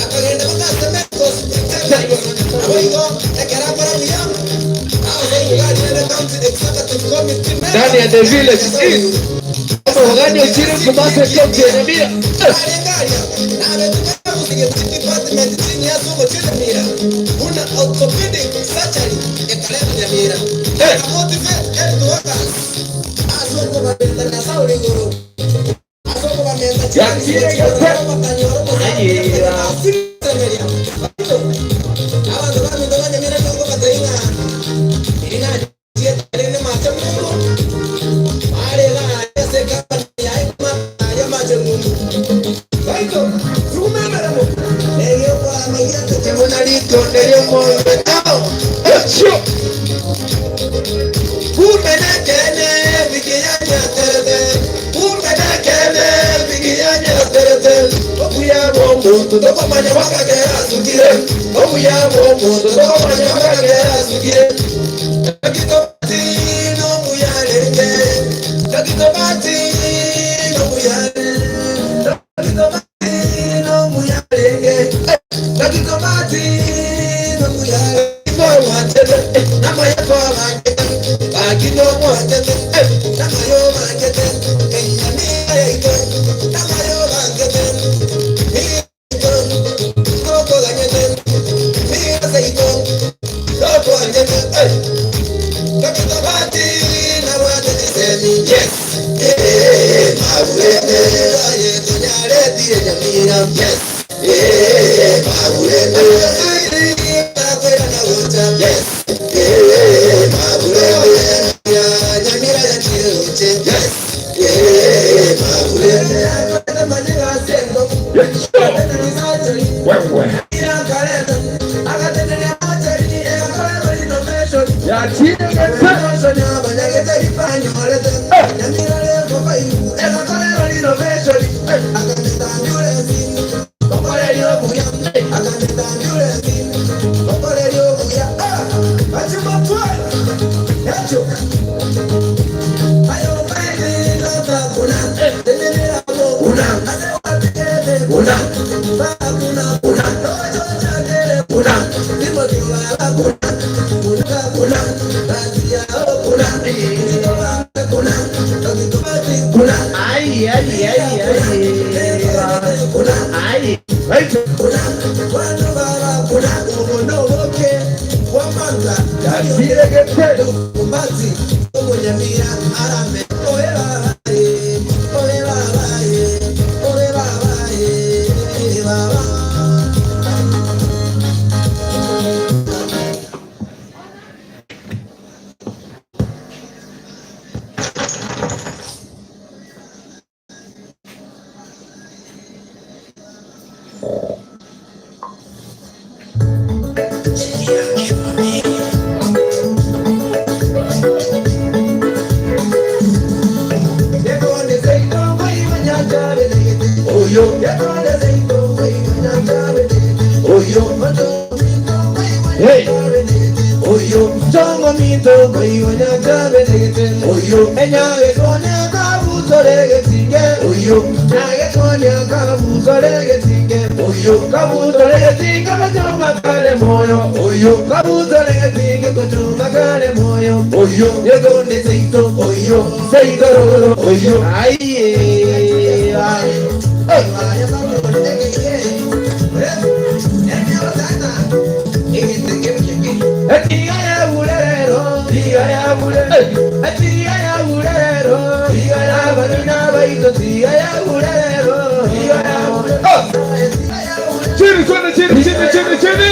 [SPEAKER 5] akagenda mpaka ase Medical Superintendent. Naboigo ekero akora buya, agosoa Uganda rende County Executive Committee member.
[SPEAKER 1] Ndani ya The Village East. Omogani ochire Kumasi County ya Nyamira.
[SPEAKER 5] Arenge aria, nabetwe kabusi chidepartment chini ase omochie o Nyamira, buna Orthopedic Surgery ekareta Nyamira, Akamotivate health workers ase okobamenta Nyasae ore igoro, ase okobamenta chikanisa chikorora bakanyora omosacha ase baito. Abanto baminto ba Nyamira nigo ngobatebia ng'a eri nachiete rende mache ng'umbu, bare iga aria ase ekampani yaye komata aria mache ng'umbu. Baito, suguma emeremo, negeokwama gianchete buna ritonde ri'omoyio.
[SPEAKER 1] Echio.
[SPEAKER 5] Kumbe nekeene biki yanyaterete, kumbe nekeene biki yanyaterete. Obuya bw'omonto tokomanya mpaka kero asukire, obuya bw'omonto tokomanya mpaka kero asukire. Naki tobati nomuya arenge, naki tobati nomuya arenge, naki tobati nomuya arenge, naki tobati nomuya arenge. Nomwanchete, namaye twabangete, gaki nomwanchete, namaye obangete, enyamira yaito, namaye obangete, nigo tokoganyete, nigo seito, totwanchete, naki tobati nabwate chisemi, yes, maburende, aye tonyaretire nyamira, yes, maburende, yes, maburende, nyamira yachire roche, yes, maburende,
[SPEAKER 1] Wewe. Yachire gete.
[SPEAKER 5] Ay, ay, ay, ay.
[SPEAKER 1] Ay. Yachire gete. Hey. Chini, chini, chini, chini, chini, chini.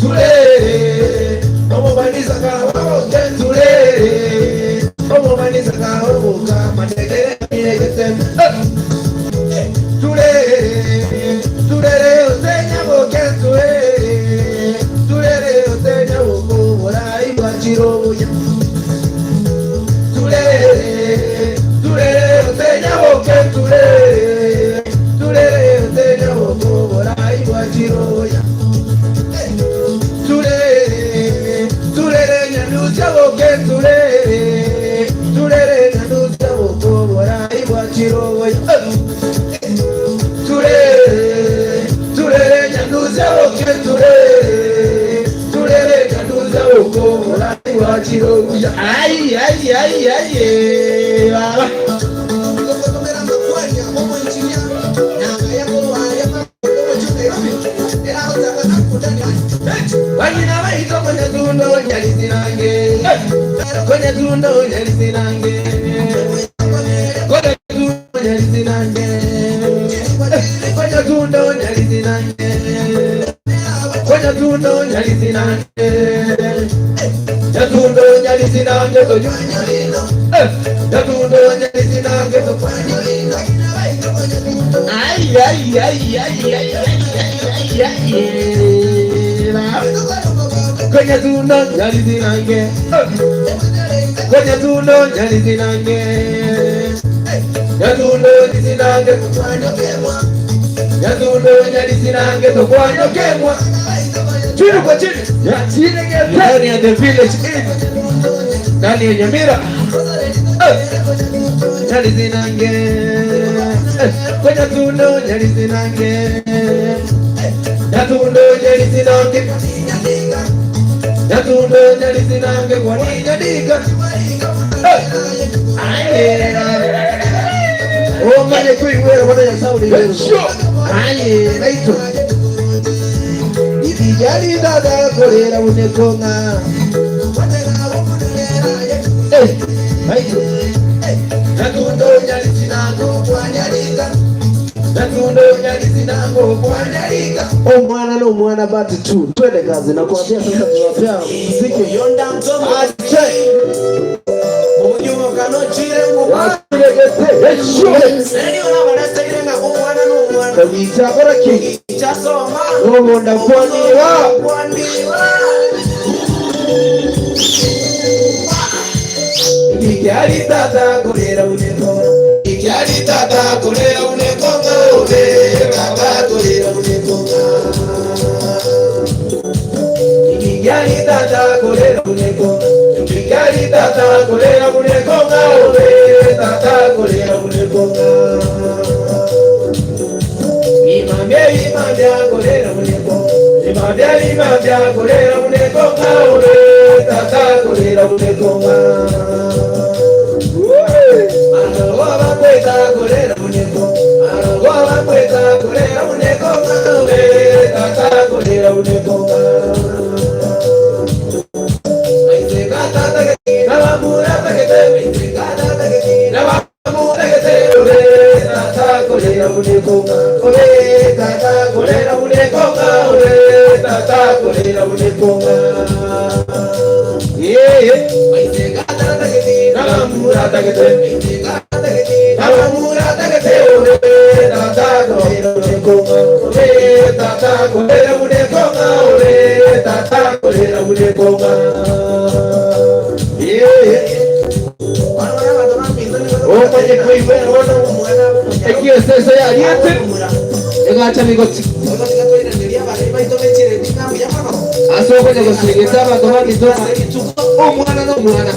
[SPEAKER 1] Turere, omobanisa kawaboke turere, omobanisa kawaboka mategere miregete. Turere, turere osenyaboke turere, turere osenyaboko borai bwa chirobuya. Turere, turere osenyaboke turere, turere osenyaboko borai bwa chirobuya. Turere, turere nyanucha boke turere, turere nyanucha boko borai bwa chirobuya. Turere, turere nyanucha boke turere, turere nyanucha boko borai bwa chirobuya. Ai, ai, ai, ai, baba. Banyina baito kwenye tundo nyalizinange, kwenye tundo nyalizinange, kwenye tundo nyalizinange, kwenye tundo nyalizinange, kwenye tundo nyalizinange, nyatundo nyalizinange, nyatundo nyalizinange, ai ai ai ai ai ai ai kwenye tundo nyalizinange, kwenye tundo nyalizinange, nyatundo nyalizinange, nyatundo nyalizinange, tokwanyokemwa chini kwa chini ya chini ndani ya the village inn ndani ya Nyamira nyalizinange, kwenye tundo nyalizinange, nyatundo nyalizinange, nyatundo nyalizinange kwa ninyadika omanye kuiwera bwana Nyasaye aye naito ibijali dada kolera unekonga naito nyatundo nyalizinango kwanyalika nyatundo nyalizinango kwanyalika
[SPEAKER 5] Omwana no mwana part 2. Twende kazi na kuambia sasa tunawapea muziki. Ache. Kabisa bora ki. Nobonda kwaniwa.
[SPEAKER 1] Ikyali tata kolera uneko Ikyali tata kolera uneko ngaobe tata kolera uneko Ikyali tata kolera uneko Ikyali tata kolera uneko ngaobe tata kolera uneko Imambya imambya kolera uneko Imambya imambya kolera uneko ngaobe tata kolera uneko
[SPEAKER 5] Omwana no mwana.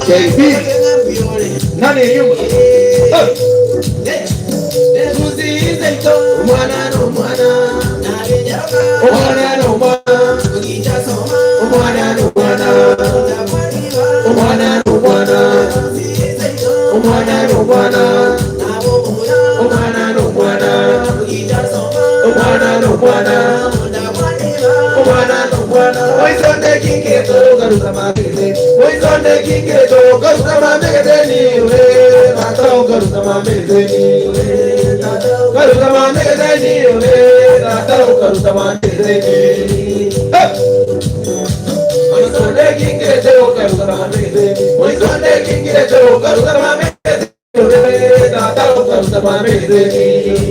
[SPEAKER 2] KB nani nyumba. Omwana n'omwana, omwana n'omwana, omwana n'omwana, omwana n'omwana, omwana n'omwana, omwana n'omwana, omwana n'omwana, omwana n'omwana. Oisonde kingeto garuka mamegete, oisonde kingeto garuka mamegete niwe, tata garuka mamegete niwe, garuka mamegete niwe, tata garuka mamegete niwe. Oisonde kingeto garuka mamegete, oisonde kingeto garuka mamegete niwe, tata garuka mamegete niwe.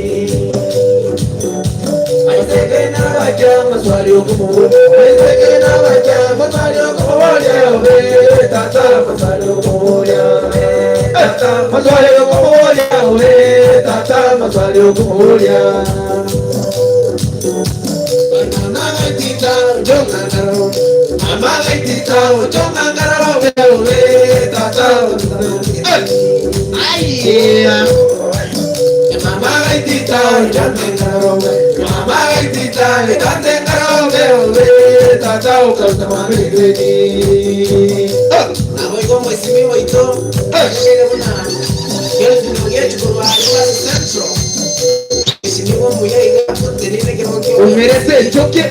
[SPEAKER 1] Umerece el choque.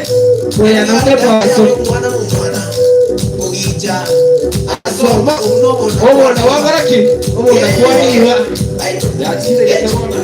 [SPEAKER 1] Bueno, no te paso. Obona wabaraki. Obona kwaniwa. Yakire yatabona.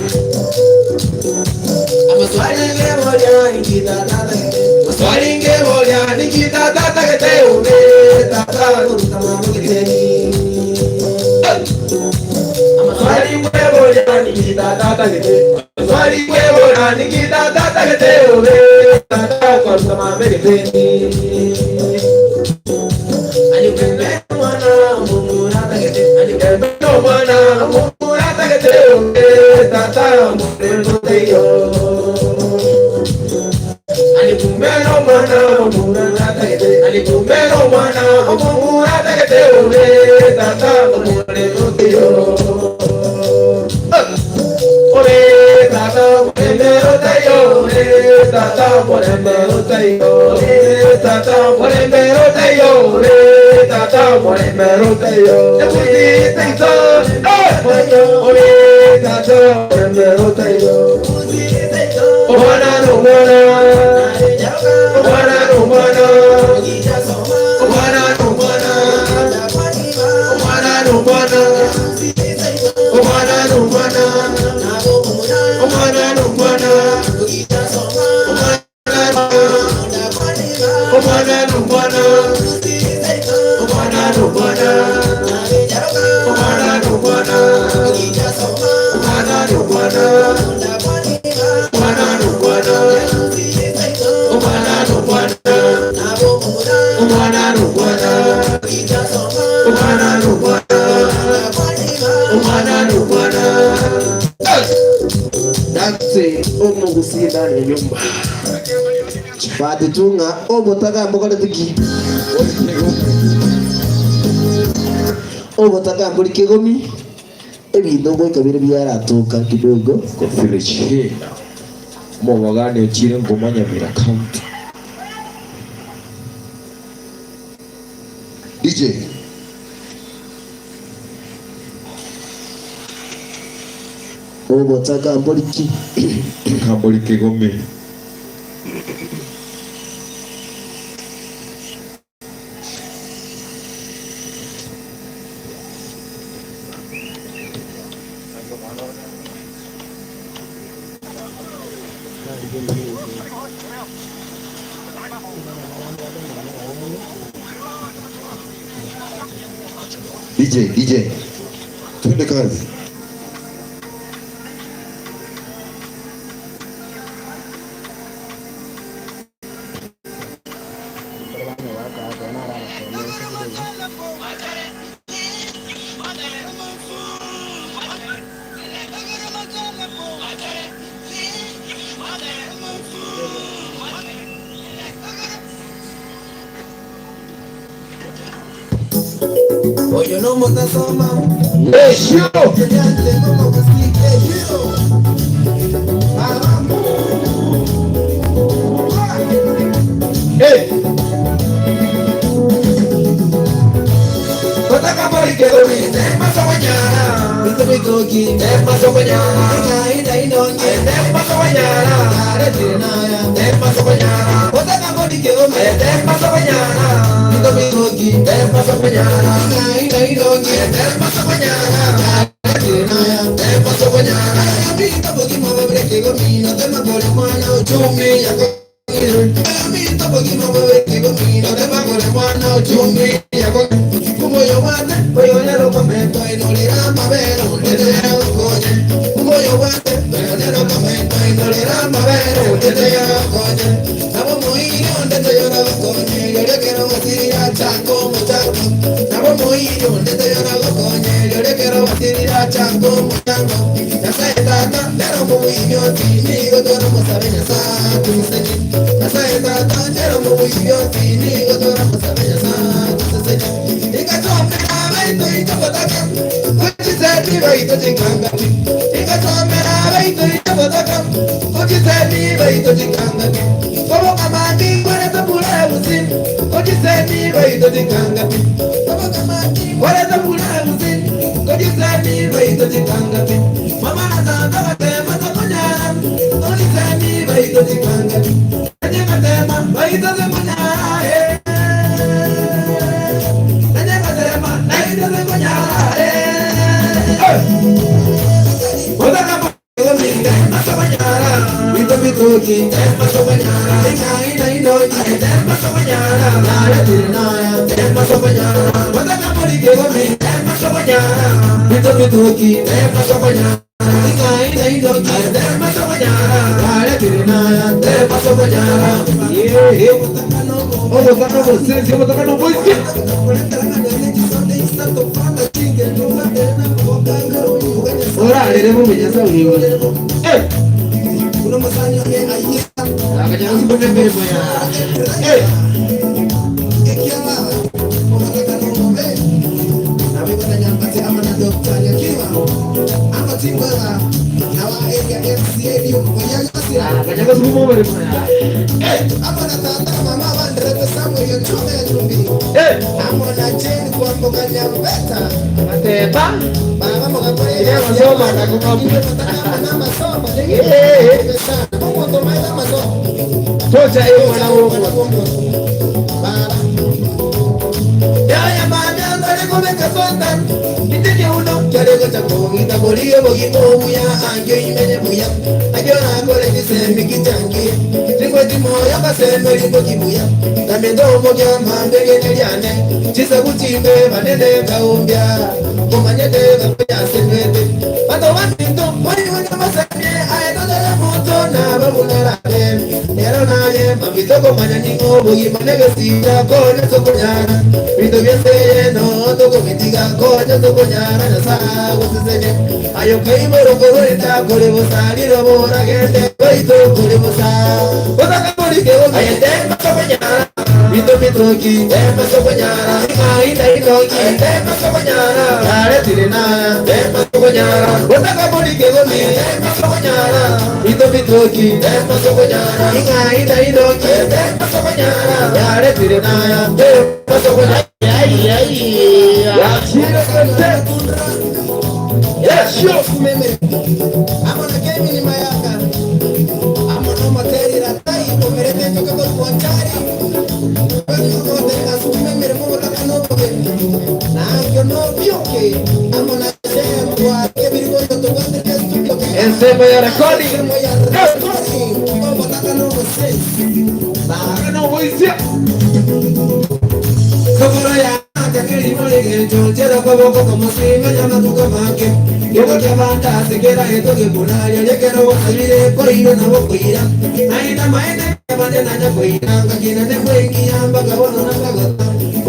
[SPEAKER 5] Batitunga ogotagambokoreteki ogotagambori kigomi ebinto goika bire biaratoka kidogo
[SPEAKER 1] Kofilichina. Mubagani ochire ngoma Nyamira County.
[SPEAKER 3] DJ
[SPEAKER 5] ogotagambori ki
[SPEAKER 1] Kambori kigomi.
[SPEAKER 3] DJ DJ twende kazi.
[SPEAKER 2] Yeshio. Hey.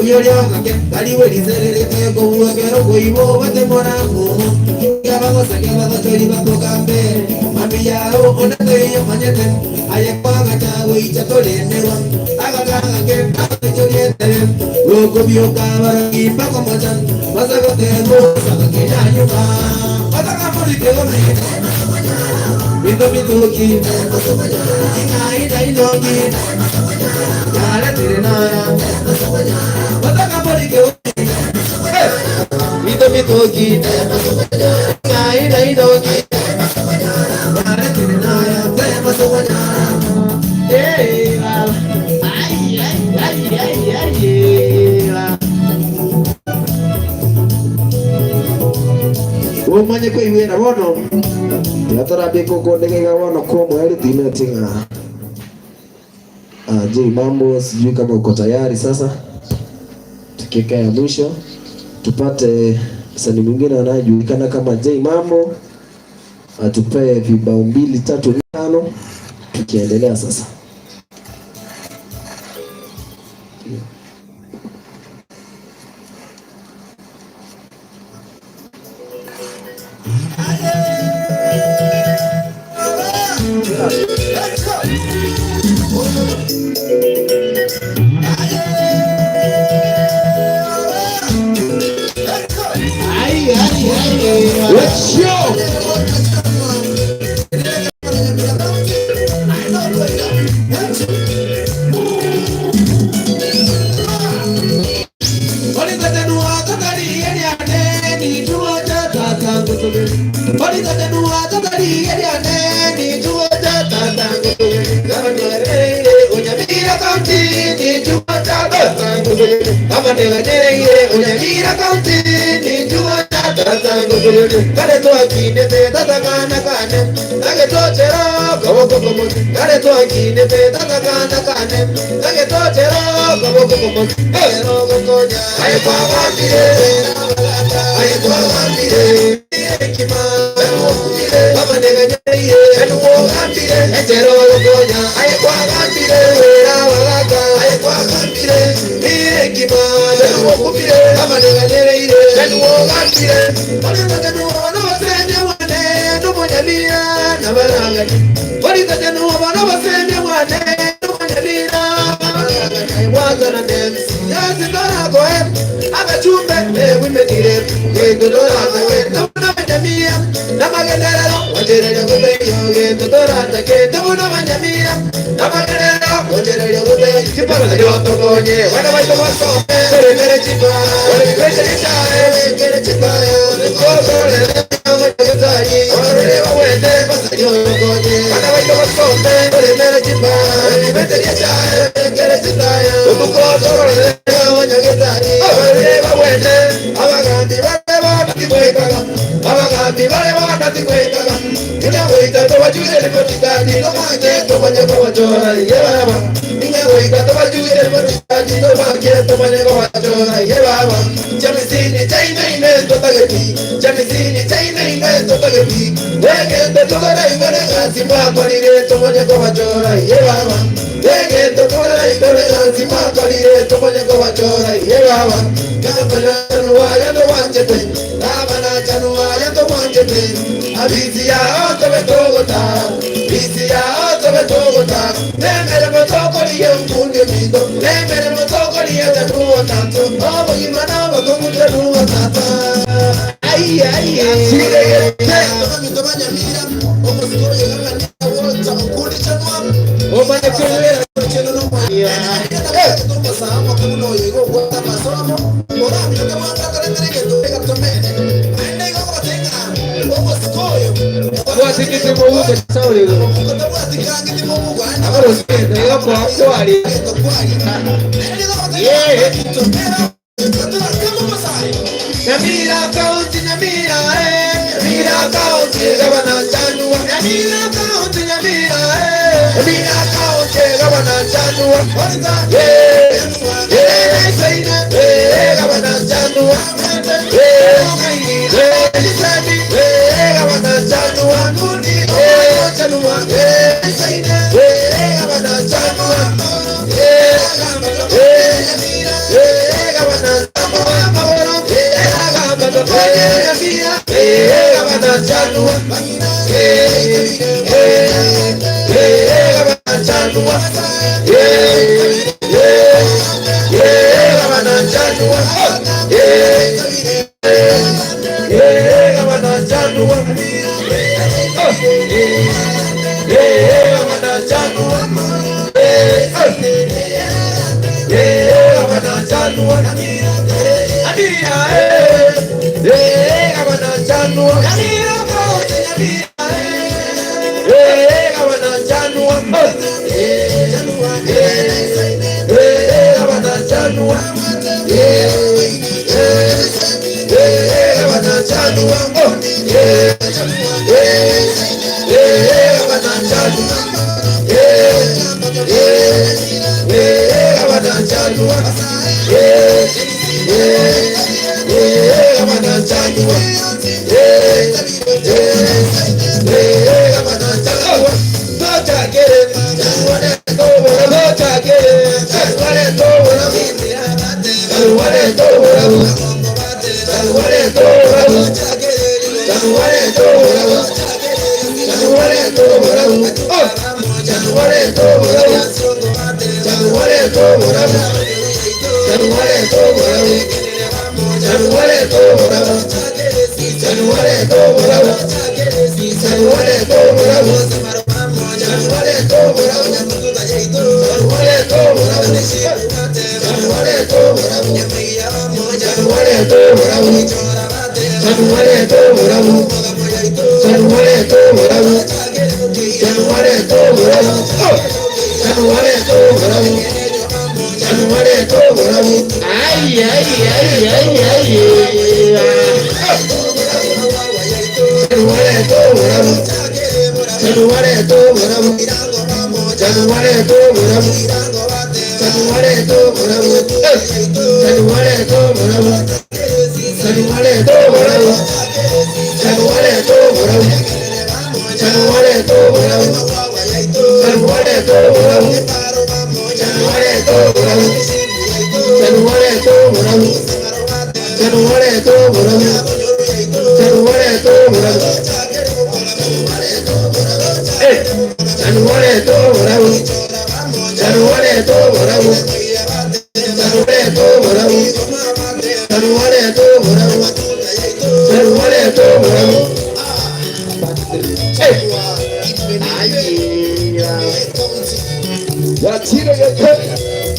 [SPEAKER 2] Oyoria ogake, tari bwe risererete kobua kero koibo obate morango. Abagosaria bagochori batogambe, mami yao onete yomanyete, aye kwagacha goicha toremerwa, agakagake agachoriete, gokobioka barogi mpaka mocha, basagotebo sagakenya nyuma, batakamorite gomene, binto bituki, ing'ai inoki, yaretire naya, batakamorite gomene, binto bituki, ing'ai inoki, yaretire naya, Eh, ay, ay, ay, ay, ay,
[SPEAKER 6] Umanye kwĩiguĩra bono tigatarambie kũkũndĩgĩga bono kwa mweri timetinga. Ah, J mambo, sijui kama uko tayari sasa. Tukiweka ya mwisho tupate msanii mwingine anayejulikana kama J Mambo atupee vibao 2 3 5 tukiendelea sasa.
[SPEAKER 1] Let's go.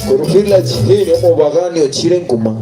[SPEAKER 3] Korokirila chihini omobagani ochire nkuma.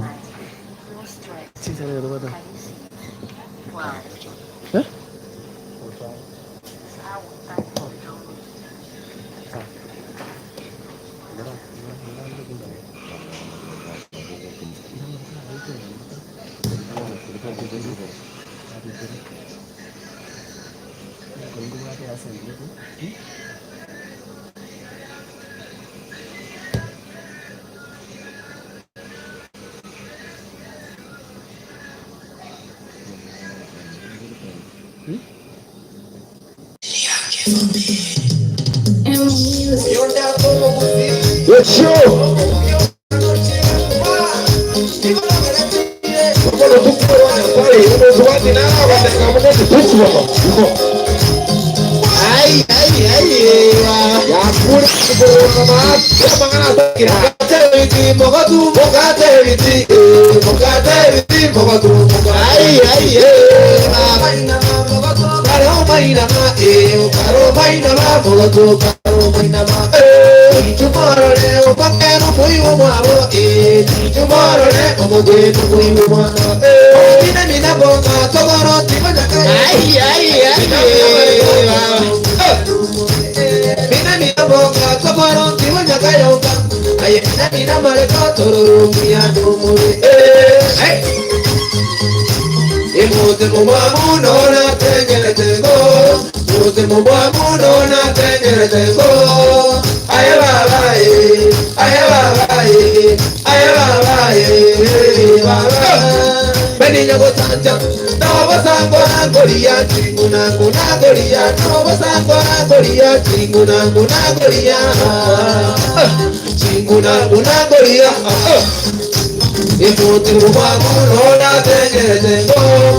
[SPEAKER 2] Imuti mwamu nona tenyetengo.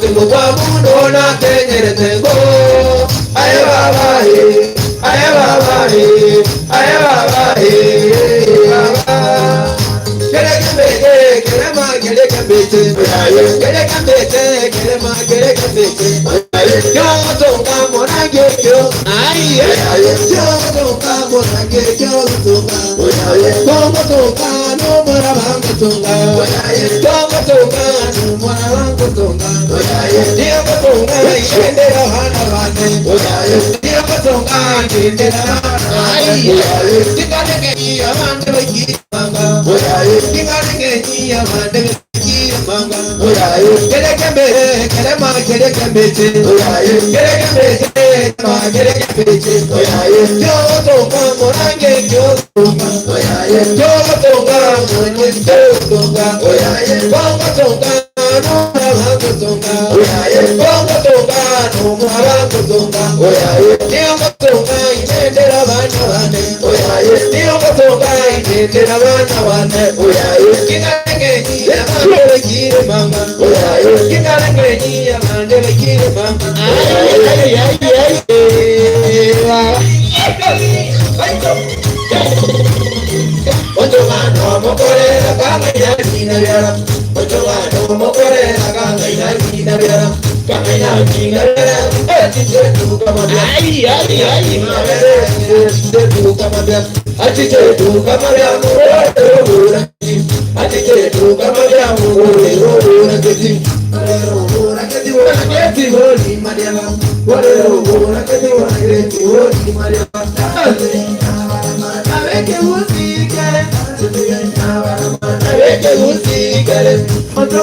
[SPEAKER 2] Omote mokwamu nonakenyerete ngo. Aye baba eh, aye baba eh, aye baba eh, baba. Kere kembete, kerema kere kembete, kere kembete, kerema kere kembete. Kyogotonga morange kyo,
[SPEAKER 4] Aye.
[SPEAKER 2] kyogotonga morange kyogotonga. Kyogotonga no mora bangotonga, kyogotonga no mora bangotonga. Kyogotonga indera bana bane, kyogotonga indera bana bane. Kingalengenyi abande bakimanga, kingalengenyi abande bakimanga. Kerekembere, kerema kerekembete, kerekembete, kerema kerekembete. Kyogotonga morange kyogotonga, kyogotonga morange kyogotonga. Kyogotonga no mora bangotonga, kyogotonga no mora bangotonga. Kyogotonga indera bana bane, kyogotonga indera bana bane. Kingalengenyi abande bakimanga, kingalengenyi abande bakimanga.
[SPEAKER 4] Ay, ay, ay, ay.
[SPEAKER 2] Ocho mokorera kang'aina kina biara, ocho mokorera kang'aina kina biara, kang'aina kina biara, achiche tuka mabia,
[SPEAKER 4] Ay, ay, ay.
[SPEAKER 2] achiche tuka mabia, achiche tuka mabia, mugore achiche tuka mabia, mugore ora keti, ora keti, ora keti, ori mariama, ora ora keti, ora keti, ori mariama. Abeke usikare, abeke usikare, ocho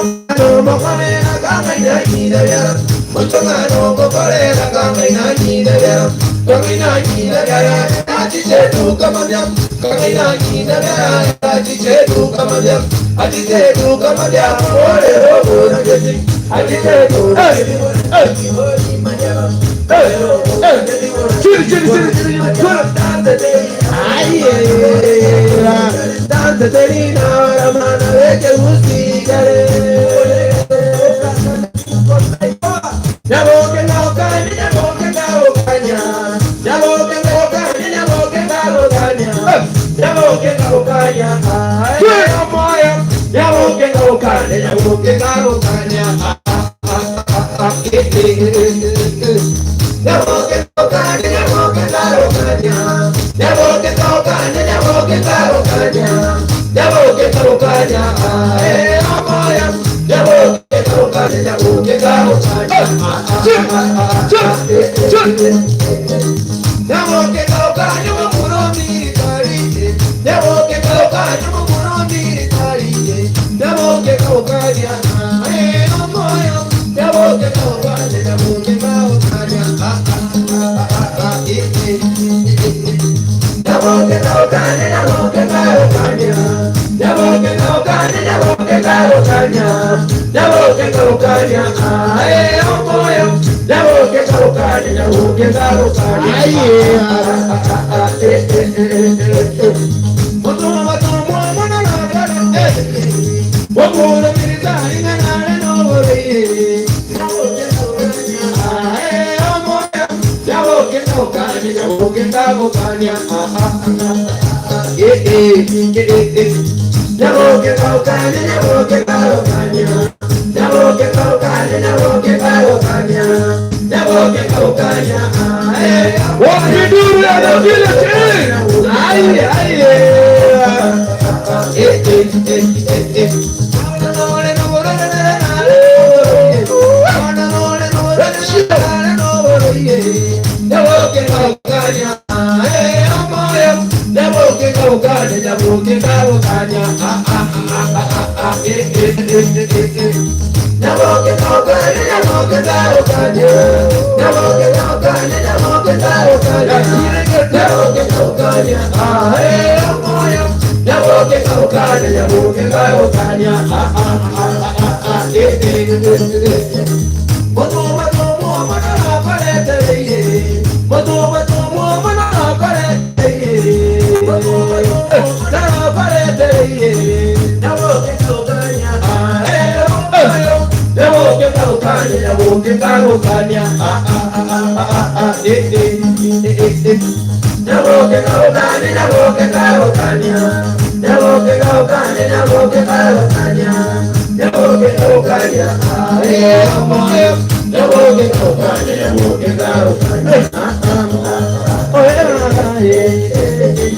[SPEAKER 2] mokorera kang'aina kina biara, ocho mokorera kang'aina kina biara, kang'aina kina biara, achiche tuka mabia, kang'aina kina biara, achiche tuka mabia, achiche tuka mabia, ore ora keti, achiche tuka
[SPEAKER 1] Chini, chini, chini, chini, chini. Wapinduru ya vile Ai, ai.
[SPEAKER 2] Karokania nyaboke karokania ah ah ah ah ah ah eh eh eh eh eh Nyaboke karokania nyaboke karokania Nyaboke karokania nyaboke karokania Nyaboke karokania ah eh moyo Nyaboke karokania nyaboke karokania ah ah ah Oye baba eh eh eh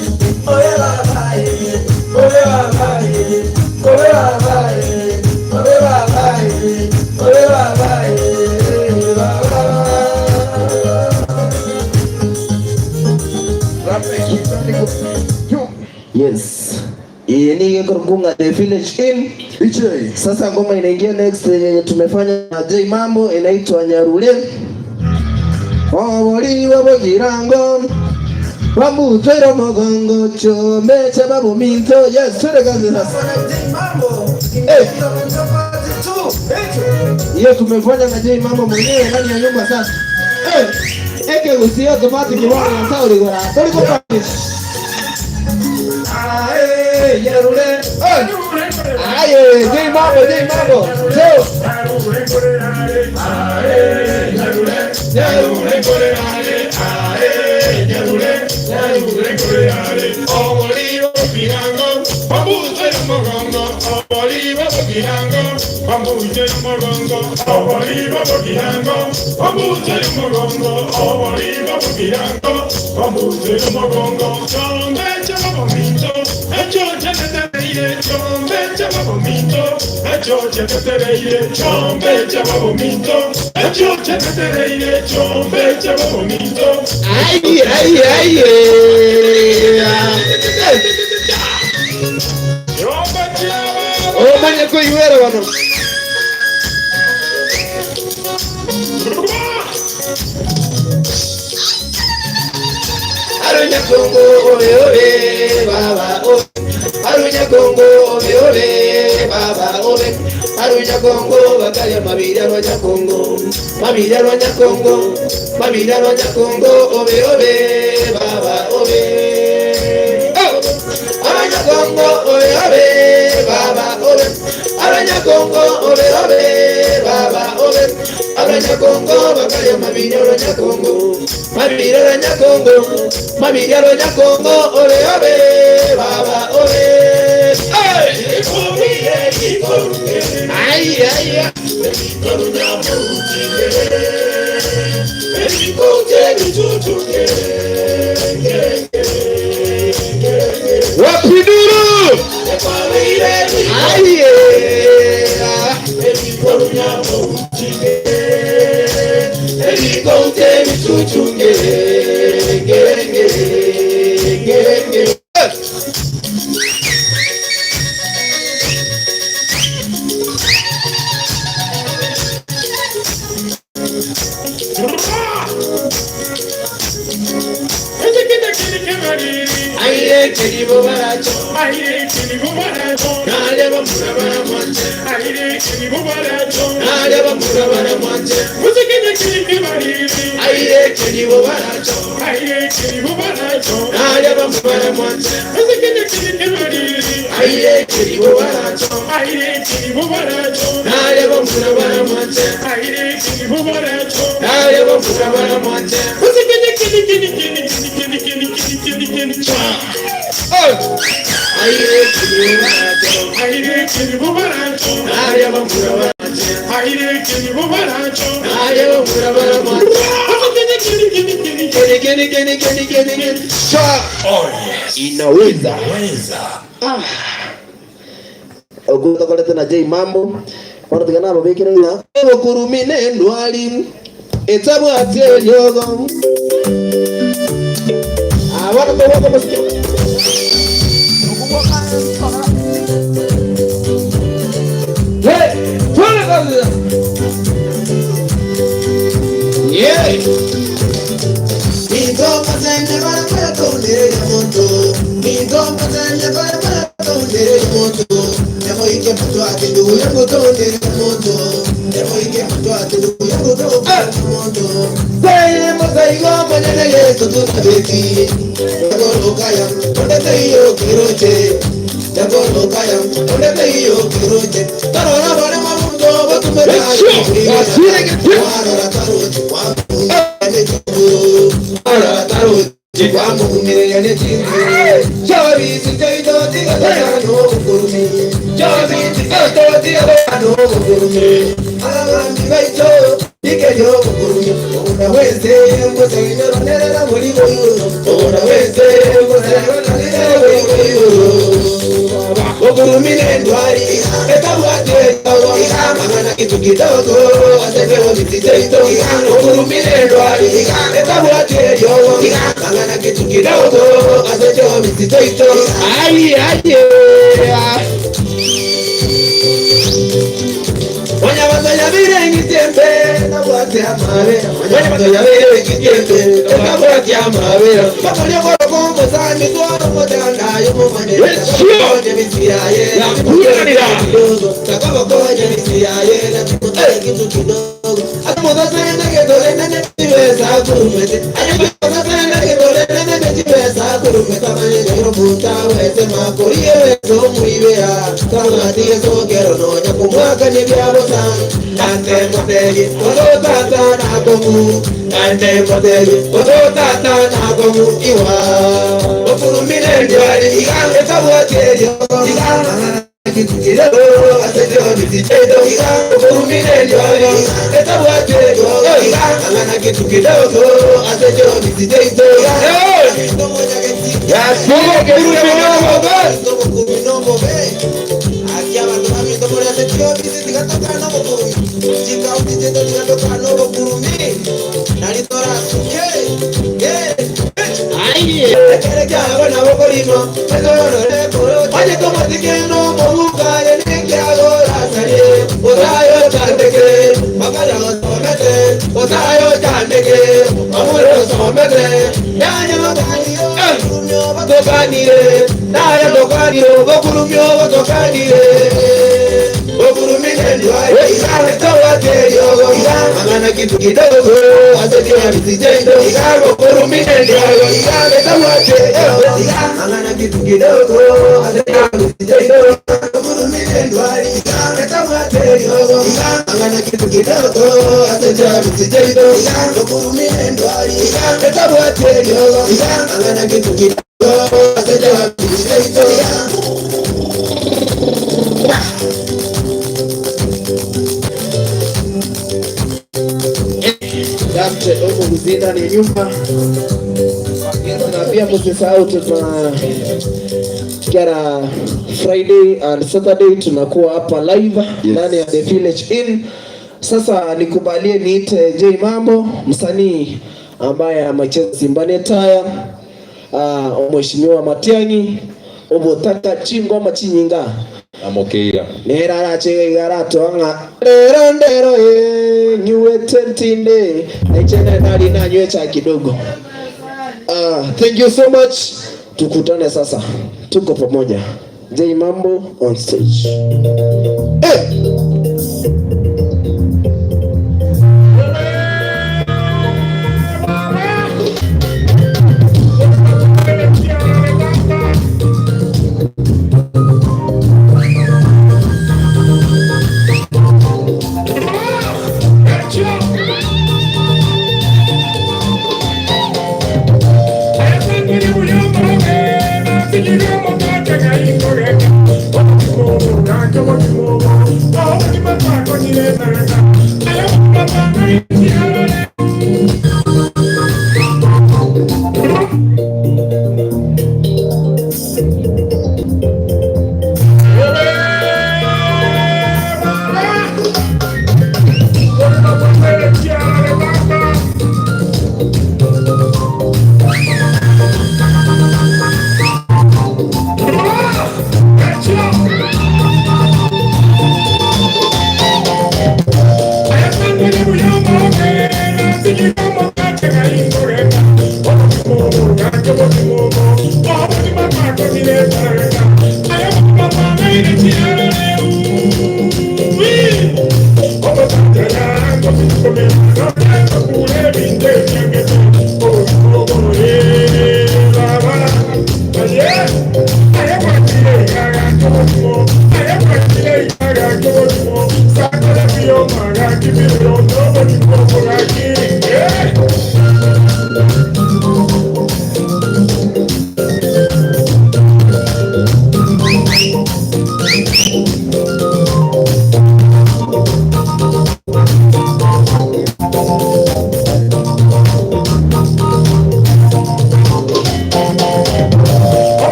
[SPEAKER 2] Oye baba eh Oye baba eh Oye baba eh Oye baba eh Oye baba eh baba.
[SPEAKER 6] Yes. Hii ni Ngunga The Village Inn.
[SPEAKER 3] DJ.
[SPEAKER 6] Sasa ngoma inaingia next yenye tumefanya na J Mambo inaitwa Nyarule. Oboliwe bogirango bamutwera mugongo chombe cha babu minto. Yes, twende kazi sasa. Eh. Hiyo tumefanya na J Mambo mwenyewe ndani ya nyumba sasa. Eh. Eke gusio tofauti kiwana na sauri gora. Toliko panis.
[SPEAKER 2] Ae, Nyarule.
[SPEAKER 6] Eh. Aye, J Mambo, J Mambo. So. Ay, ay, ay, eh. Oh, manya kuiwera bano.
[SPEAKER 2] Arunya Kongo obe obe baba obe Arunya Kongo obe obe baba obe Arunya Kongo bakalya mabiri arunya Kongo mabiri arunya Kongo mabiri arunya Kongo obe obe baba obe Oh! Arunya Kongo obe obe baba obe Arunya Kongo obe obe baba obe Arunya Kongo bakalya mabiri arunya Kongo mabiri arunya Kongo mabiri arunya Kongo obe obe baba obe Hey!
[SPEAKER 6] Ay, ay, ay. Wapiduru. Ay, eh. Inaweza. Ogutokorete na J Mambo wanatigana abo bekire ng'a okurumi nendwari etabwati eryogo abana toboko musike. Hey, twende kazi. Yeah.
[SPEAKER 2] Ay, ay, ay.
[SPEAKER 6] Asante huko kuzinda ni nyumba na pia msisahau tuna kera Friday and Saturday tunakuwa hapa live ndani ya The Village Inn. Sasa nikubalie niite J Mambo, msanii ambaye amecheza Simbani Taya, Mheshimiwa Matiang'i obotaka chingoma chinyinga
[SPEAKER 1] Amokeira.
[SPEAKER 6] nerarachigaigaratwang'a rero ndero ye nyuete ntinde naichene nali nanywe cha kidogo. Thank you so much, tukutane sasa, tuko pamoja. J Mambo on stage. Hey!
[SPEAKER 7] Thank you.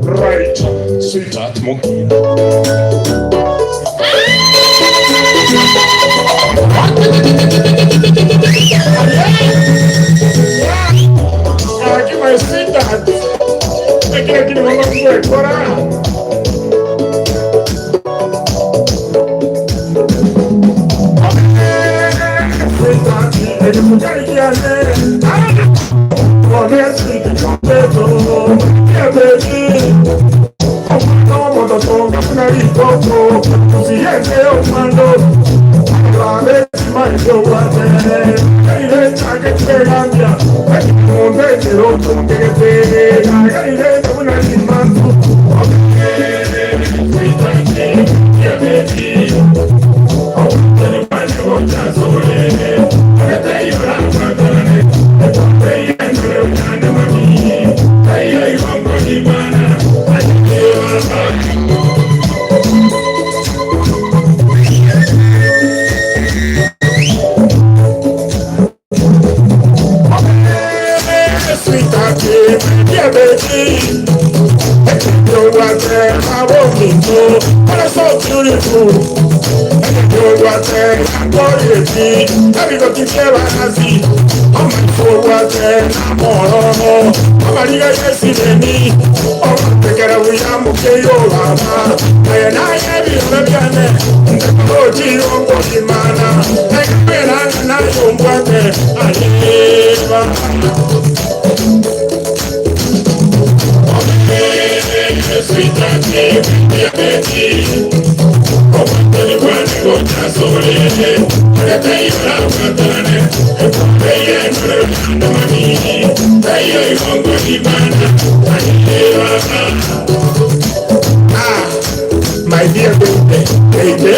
[SPEAKER 7] Right, sweetheart monkey. Aquí my sweetheart. Aquí aquí no vamos a por Ah, my dear baby, baby,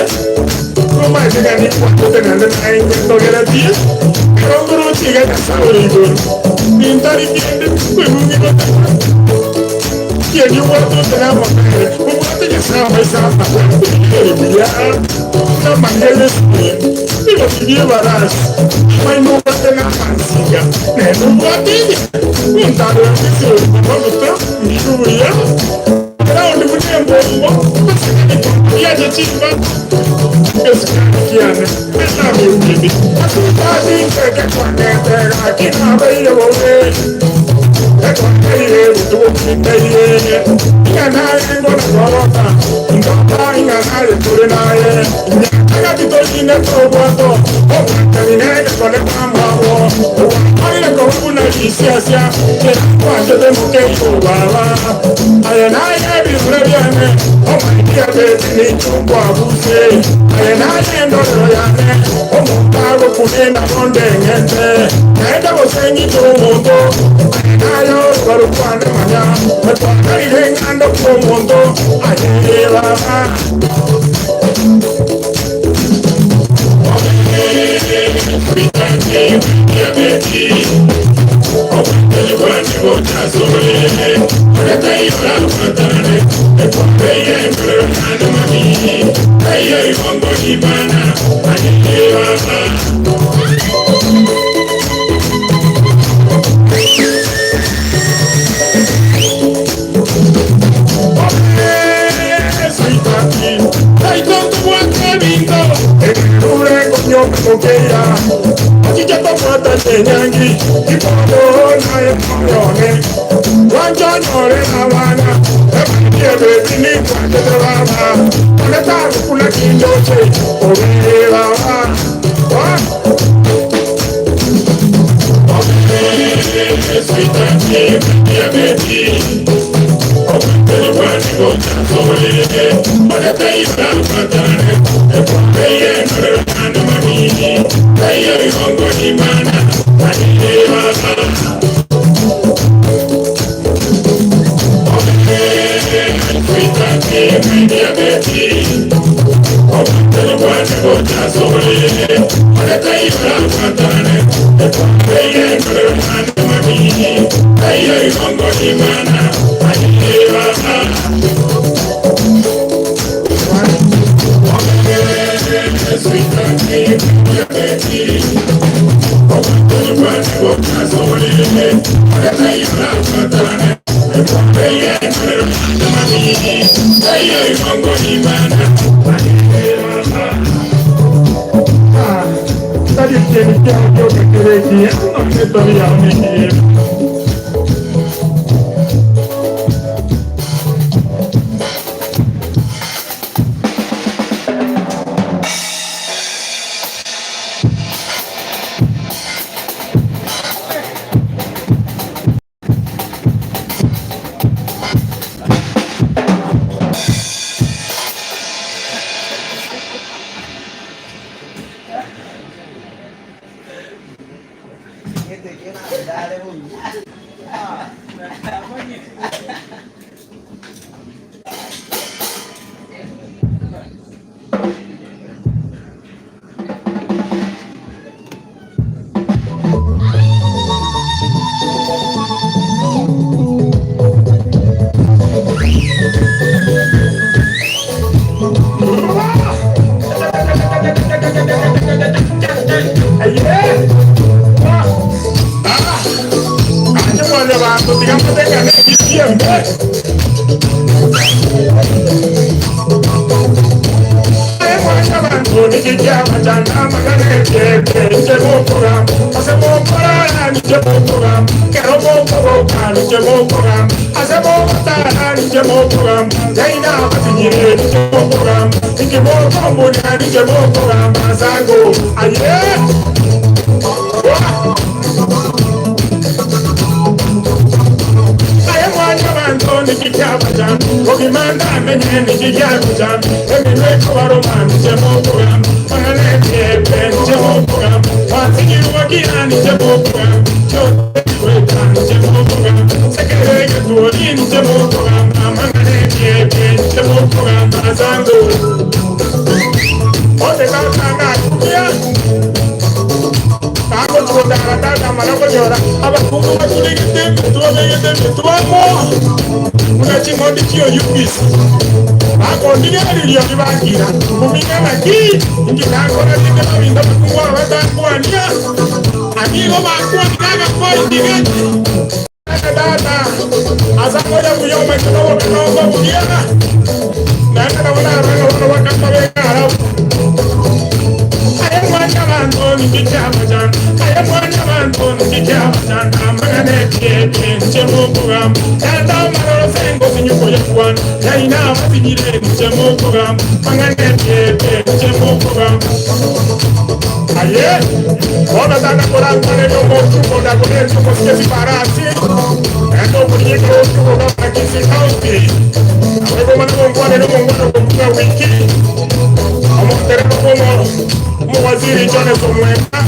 [SPEAKER 7] nomanyete ng'a ninkwanchete naende naye ntogeretie, ekero nkoroche iga Nyasae ore igoro, nintari kende kwebungia gotaka. Kieni obwate otari amo nere, obwate Nyasae amaiso amabe, buya, namang'ana y'esiburi, ebigoti bi'ebarasi, amaino obwate namansinga, naende obwate enye, ontaro ya Misiri amaguta, ngibe buya, eraundi buna embongo, esukari riache chimba, esukari kiane, enami ebibi, ase inteke kwanete gaki nabeire bobe. Aye obarokwane manya, etwakarire eng'anda kw'omonto, aye baba. egetwori inche mokogamba amang'ana ebiebie inche mokogamba asango. Onde tata nakumia kagochundara tata amara konyora abakungu bakunegete emetwe babegete emetwe amo buna ching'ondi chioyugisi bakondirigereria ribakira kumina naki inki nakora rinde babinto abakungu aba batankwania amigo bakwanire agapointi gete tata asa moya buya omaito nobobe nongo buya naende nabo narora bono bakamba beng'arabu aye mwanyabanto ninki kiabachanda aye mwanyabanto ninki kiabachanda amang'ana ekiebie inche mokogamba yanda amaroro sengosi nyuko yakwana yaina abasinyire inche mokogamba mang'ana ekiebie inche mokogamba aye bono tata korankwaneria omotuko ndakorenche omosike chifarasi naende omorieke otuko gavana Kisii County nabo igo omana gonkwanera omongwana ogokunga wiki omontereba bwomo omowaziri Jones Omwenga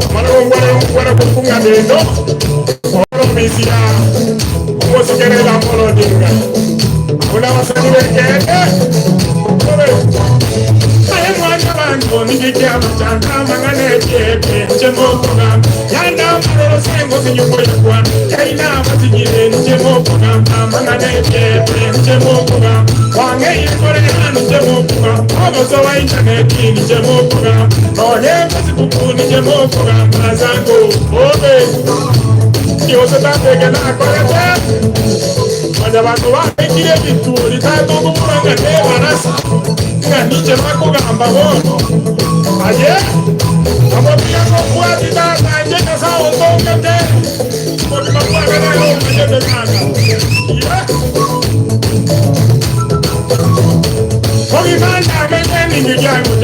[SPEAKER 7] omana gonkwanera omongwana ogokunga dendo orobisi ya omosikerera Amolo Odinga abo nabasani bekende aye mwanyabanto ninki kiabachanda amang'ana ebiebie inche mokogamba yanda amaroro sengosi nyuko yakwana yaina abasinyire inche mokogamba amang'ana ebiebie inche mokogamba wang'eire korera ninche mokogamba ogosoa intaneti ninche mokogamba nonye Facebook ninche mokogamba asango obe yose tateke nakorete mwanyabanto babekire ebituri tatokobura ng'a nebarasa ng'a ninche bakogamba bono aye amotiga gokwati tata inche Nyasaye otongete obogima bwane nere omanyete tata yeah. Ogimanda amenye ningi byangu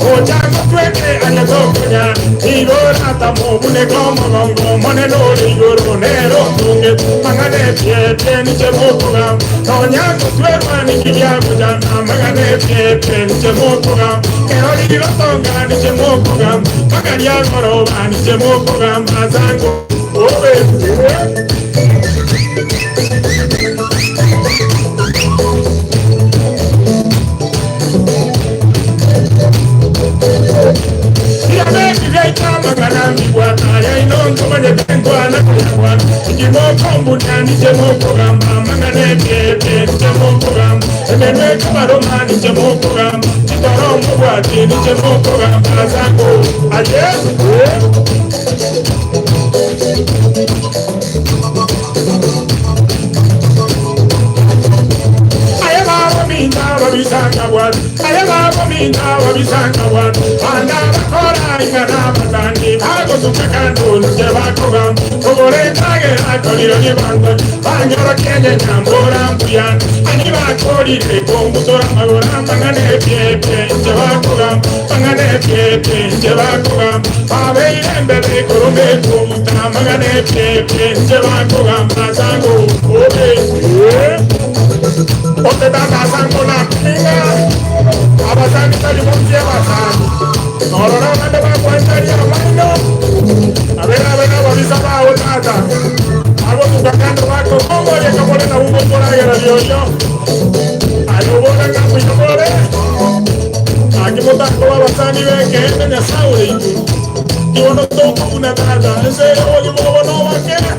[SPEAKER 7] ochango tweke agetokonya igora tamobune komogongo monene ore igoro nero ntunge mang'ane pie ninche mokogamba nonyango twerwa ningi byangu jana mang'ane pie ninche mokogamba kero rigotonga ninche mokogamba magaria goroba ninche mokogamba zango obe. Aye babo minda babisanga bwana aye babo minda babisanga bwana banda bakora ingana batandi bagosuka kandunu je bakogamba ogoretage akoliro ni bango banyoro kenye nyambora mbuya ani bakorire kombutora magora mangane pie pie nje bakogamba mangane pie pie nje bakogamba babeire mbebe korombe kuta mangane pie pie nje bakogamba zango obe. Ote tata sango na pinga abasani tali montie basani norora bande bakwantaria amaino abera abera babisa bawo tata abo tukakando bako kongoye kabole na bugo koragera byoyo ayobora ngamuyobore akimutako babasani bekende nyasaye ore iguru ibono tokobuna tata ese obogima obo nobakere.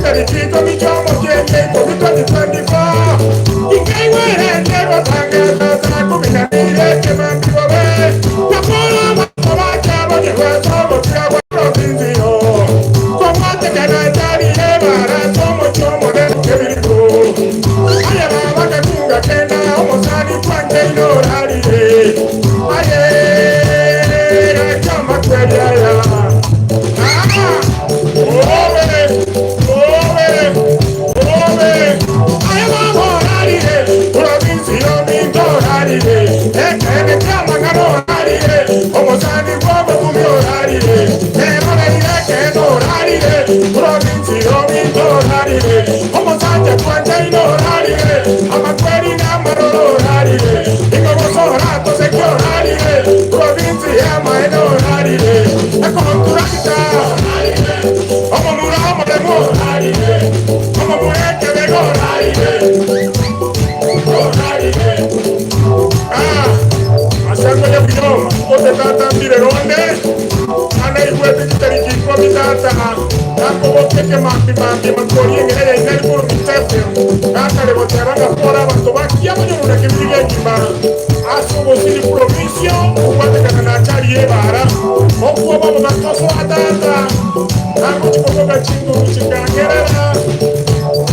[SPEAKER 7] Chitariki ikomi chi'omotienyi ikomi 2024, inkaigwera egotangasa saa kumi na mbili ekemambi bobe, na bono abanto bakiaboria ase ogokira gwa provinsi kobwatekana achari y'ebara ase omochie omonene Kebirigo. Aye baba kakunga kenda omosani kwankeire orarire aye gaki amakweri aya. Ah, obe obe obe aye baba orarire provinsi yominto orarire ekene kiamang'ana orarire omosani bw'obokumi orarire erorerire ekene orarire provinsi yominto orarire omosacha kwanchaine orarire amakweri n'amaroro orarire ingogosora toseki orarire provinsi y'amaene orarire ekontrakta omomura omoremo orarire omomura ekebega orarire orarire. Ah, asango ya buyoma ote tata mbire ronde ana igwete kitariki ikomi tata nakobokeke mambi mambi makori engere ya inari kuru mitefe nakare goteba ngakora abanto bakia banyuruna kibiri gekima ase obosiri provinsio okwatekana na achari y'ebara okuoba obo batosoa tata nagochikoboka chinguru chikangerera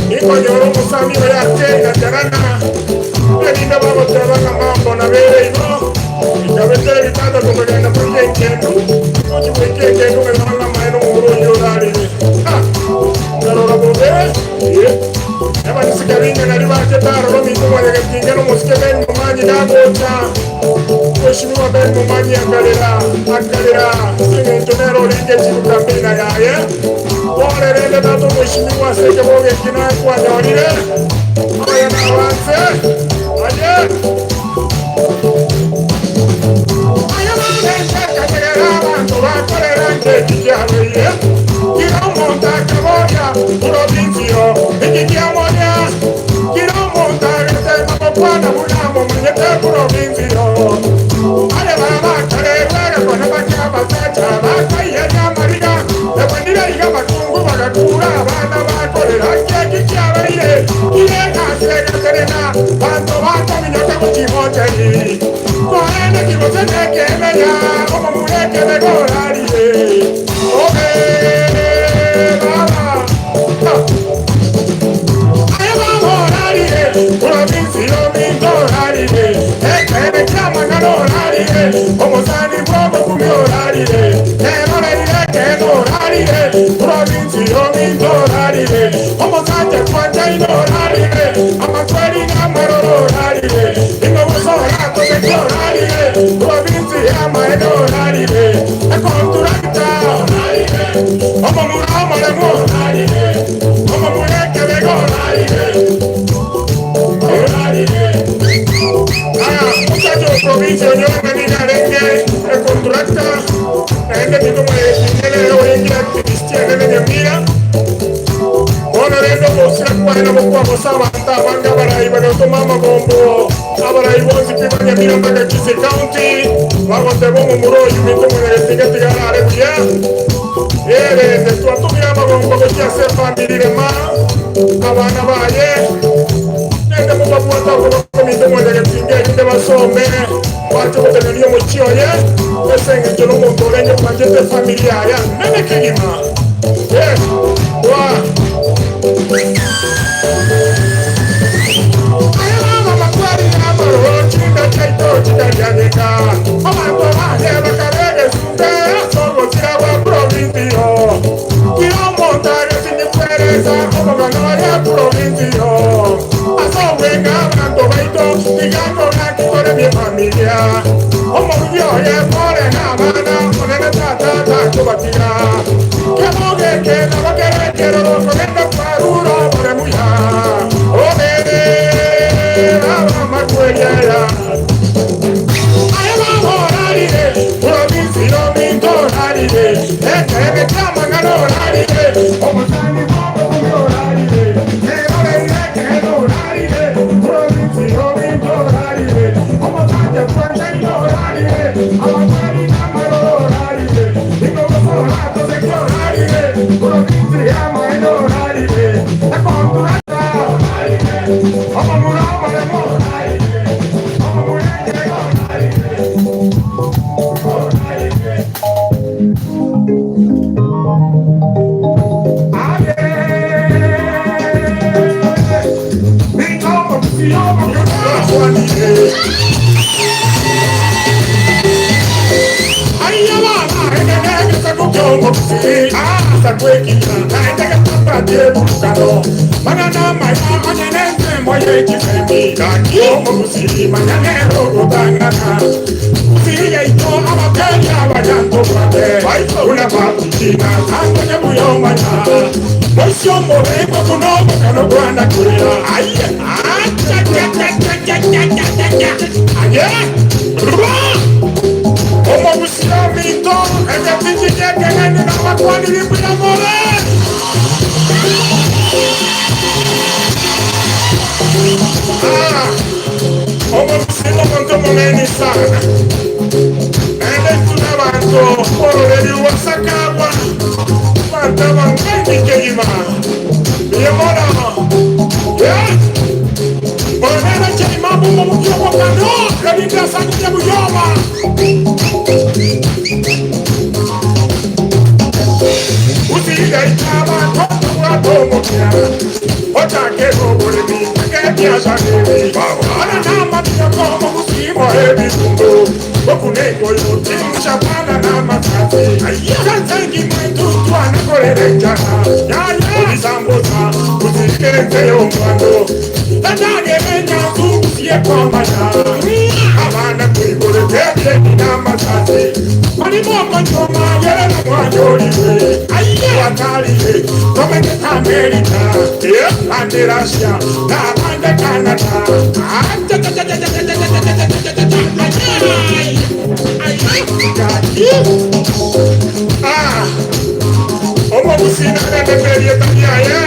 [SPEAKER 7] ikonyora omusami oyo akenga jarana erinde bagoteba nga mambo nabere igo ikabetera ebitanda komegenda kuria enkendu ochibweka enkendu ng'anga maene omomura oyo orarire ngarora bobe abanisika binge nari bachete aroro minto mwanyagetinga n'omosike Ben Momanyi gagocha Mheshimiwa Ben Momanyi akalera akalera sing'encho nero oringe chiruka mbina yaye borerende tato Mheshimiwa seke bogekina kwanyorire aya nabanse aye aya babenchekategera abantu bakorera nkeki kiabeire kira omonto akaboria provinsio eki kiamoria kira omonto agetema gokwana buna momanyete provinsio aye baba kona bakiabasacha bakaiyeria amariga ebwenire iga bakungu bagakura abana bakorera keki kiabeire kiregasegaterena banto bakominyoka gochimocheri koene kigosenekemenya omomulekebegorarire obe baba. Aye baba orarire provinsi yominto orarire ekene kiamang'ana orarire omosani bw'obokumi orarire eroreire ekene orarire provinsi yominto orarire omosacha kwanchaine orarire amakweri n'amaroro orarire ingogosora toseki orarire provinsi y'amaene orarire ekontrakta omomura omoremu orarire omomura ekebega orarire orarire. Ah, muchacho provincia onyonga ninarenge ekontrakta naende mitomwekinene oringi activistia nene nyamira bono rende obosira kwane bokwabosa abanto abange abarai bagatoma amagombo abarai bonsi pi banyamira mpaka Kisii County bagoteba omomura oyu mitomwegetinga tigarare buya erende twatumire amagombo gochia ase efamiri rema abana baye nende mubabwata okobakomite mwenyegetinga erinde basome bache gotenenia omochi oye ase eng'encho nomonto orenge bwanchete efamiri yaya nene kegima. Wa aya mama makwari amaroro chinda chaito chikarianyeka abanto baye bakabegesunde ase ogosira bwa provinsio kira omonto agesinyi omogano ya provinsio ase obwenga abanto baito tigakorakikore familia omorubi oye pore n'abana onene tata takobatiga kebogeke nabakerekerero kogenda kwarura oboremuya obe abamakweriaya aya baba orarire provinsi yominto orarire ekebe kiamang'ana orarire omosani bw'obokumi orarire eroreire ekebe orarire provinsi yominto orarire omosacha kwanchaine orarire amakweri n'amaroro orarire ingogosora toseki orarire provinsi y'amaene orarire. gwekina, naende getabwati eburukano. Mang'ana amaya onye nensemo ye chisemi, gaki omogusii manya nere ogotang'ana. Gusii yaito abateri abaya ntobwate, buna babuchina tangonye buya omanya. Moisia omobe buna obokano bwana kurera. Aye, achachachachachachachacha, aye, rwa! Omogusia ominto, egetindi gi'ekegeni nabakwanirie mbuya more. Ah, omogusia nomonto omong'aini sana. Naende intwe nabanto b'ororeria rwa Sakabwa, abanto abang'aini kegima. Mbuya mono. Yeah. Oyo nere Chaimamu omobuki obokano, erinde asangerie buya oba. Usigaita abanto tobwate omokia, ochake oboremi mpaka ebiasara ebi. Ara namaminyoko omogusii moe ebirungo, okuna engoyo chimushabana namasasi. Sense engima intutwana korera enchara, obisambosa usigenze omwando. Endagera enyansu ngusie kwamanya, abana kwigorete ebieni namasasi. Marimo omonyoma yerera mwanyoriwe, watarire tomenyete Amerika, abande Russia, n'abande Canada. Ah, omogusi nagandeterie tabiaye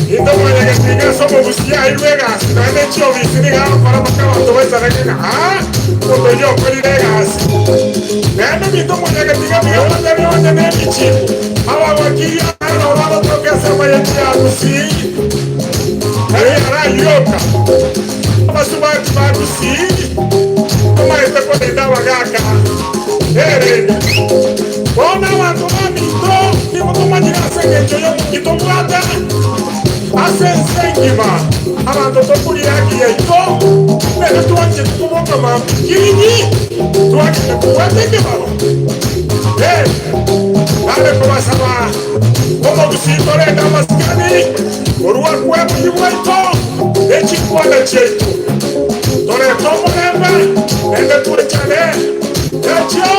[SPEAKER 7] into mwanyagetinga ase omogusi airwe egasi naende chiobisi niga agokora mpaka abanto baisaneke ng'a ah, omonto oyio okorire egasi. Naende binto mwanyagetinga biga onye na emichibu abagwakiri aro bagotoka ase amayeti ya Gusii arayioka abasubati ba Gusii omaete korinda abagaka erende. Bono abanto baminto nigo tomanyire ase eng'encho y'omoki tobwate ase ense engima abanto tokuria haki yaito nere twanchete koboka mambikinyi twagenda kobwata ekebaro. Eh, nare kobasaba omogusii torende amasikani korwa kwebonyi bwaito nechikwana chiaito torete omorembe naende twechane ekio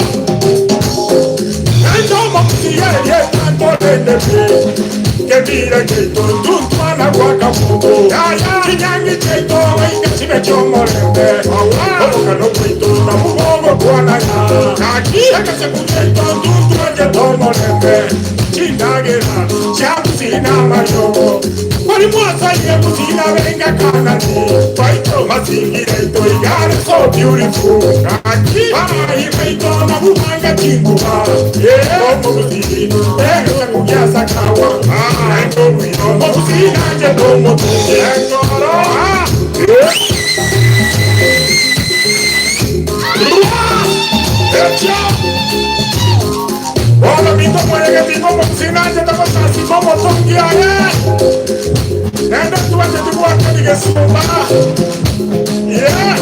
[SPEAKER 7] naende omogusii erieta ntorende pi kemira kiaito ntuntwana gwakamundu kinyangi chiaito wainga chibe chiomorembe obokano bwaito nabubogo kwananya egeseku kiaito ntuntwangete omorembe chindagera chiagusii amayogo Mwari mwasaire gusii abenga kanani baito mazingira ito igare so beautiful kaki barayi baito nabubanga chinguba omogusii egesaku giasakawa naende obwino omogusii nanje nomotungi enkoro. Bono minto mwanyagetinga omogusii nanje tagosasima omotungi aye naende tubache tibwakani gesumba. Yeah.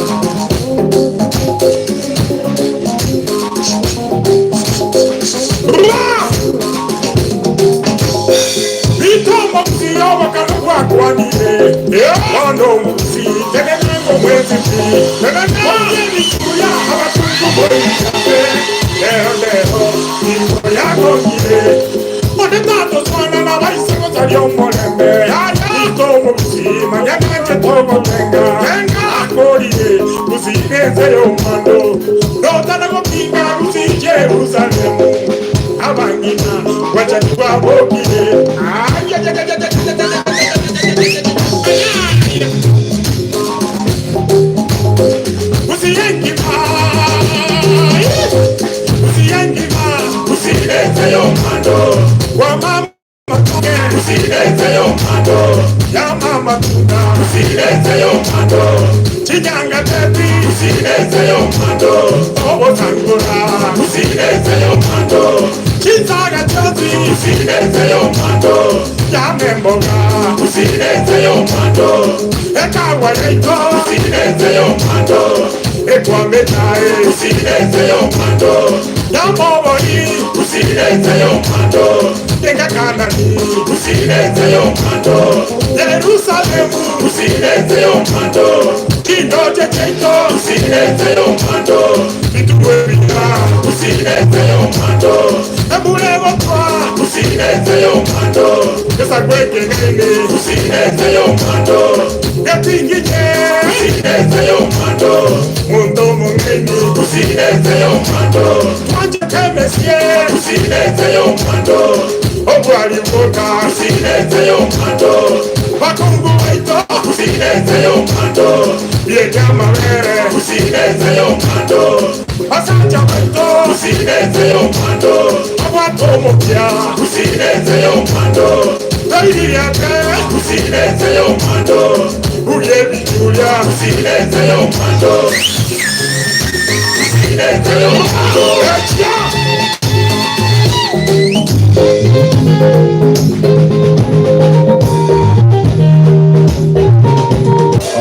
[SPEAKER 7] Ra! Bito omogusii obokano bwakwanire bono omogusii tenenengo mwensi pi tenena abatungu boichape lero lero ingo yagongire one tato swana nabaise gotaria omorembe ito omogusii manya nanje togotenga tenga akorire gusii nense y'omwando notana gopinga gusii Jerusalemu abangina wachani bwabokire. Usiyengima usiyengima usiyenze yomando wa mama usiyenze yomando ya mama tuna usiyenze yomando chinyanga tepi usiyenze yomando obotangura usiyenze yomando chinzaga chozi usiyenze yomando yamemboga usiyenze yomando ekawa yaito usiyenze yomando ekwametae usiyenze yomando yamobori usiyenze yomando. Goikenga Kanani, Gusii nense y'omwando, Yerusalemu, Gusii nense y'omwando, Chindoche chiaito, Gusii nense y'omwando, Bituko ebiya, Gusii nense y'omwando, Embura egotwa, Gusii nense y'omwando, Egesaku ekeng'aini, Gusii nense y'omwando, Getinginye, Gusii nense y'omwando, Monto omong'aini, Gusii nense y'omwando, Twanchete emesie, Gusii nense y'omwando, Obwari bwoka, Gusii nense y'omwando, Bakungu baito, Gusii nense y'omwando, Rieta amabere, Gusii nense y'omwando, Basacha baito, Gusii nense y'omwando, Babwate omokia, Gusii nense y'omwando, Toiririate, Gusii nense y'omwando, Bugia ebichuria, Gusii nense y'omwando, Gusii nense y'omwando, Echia!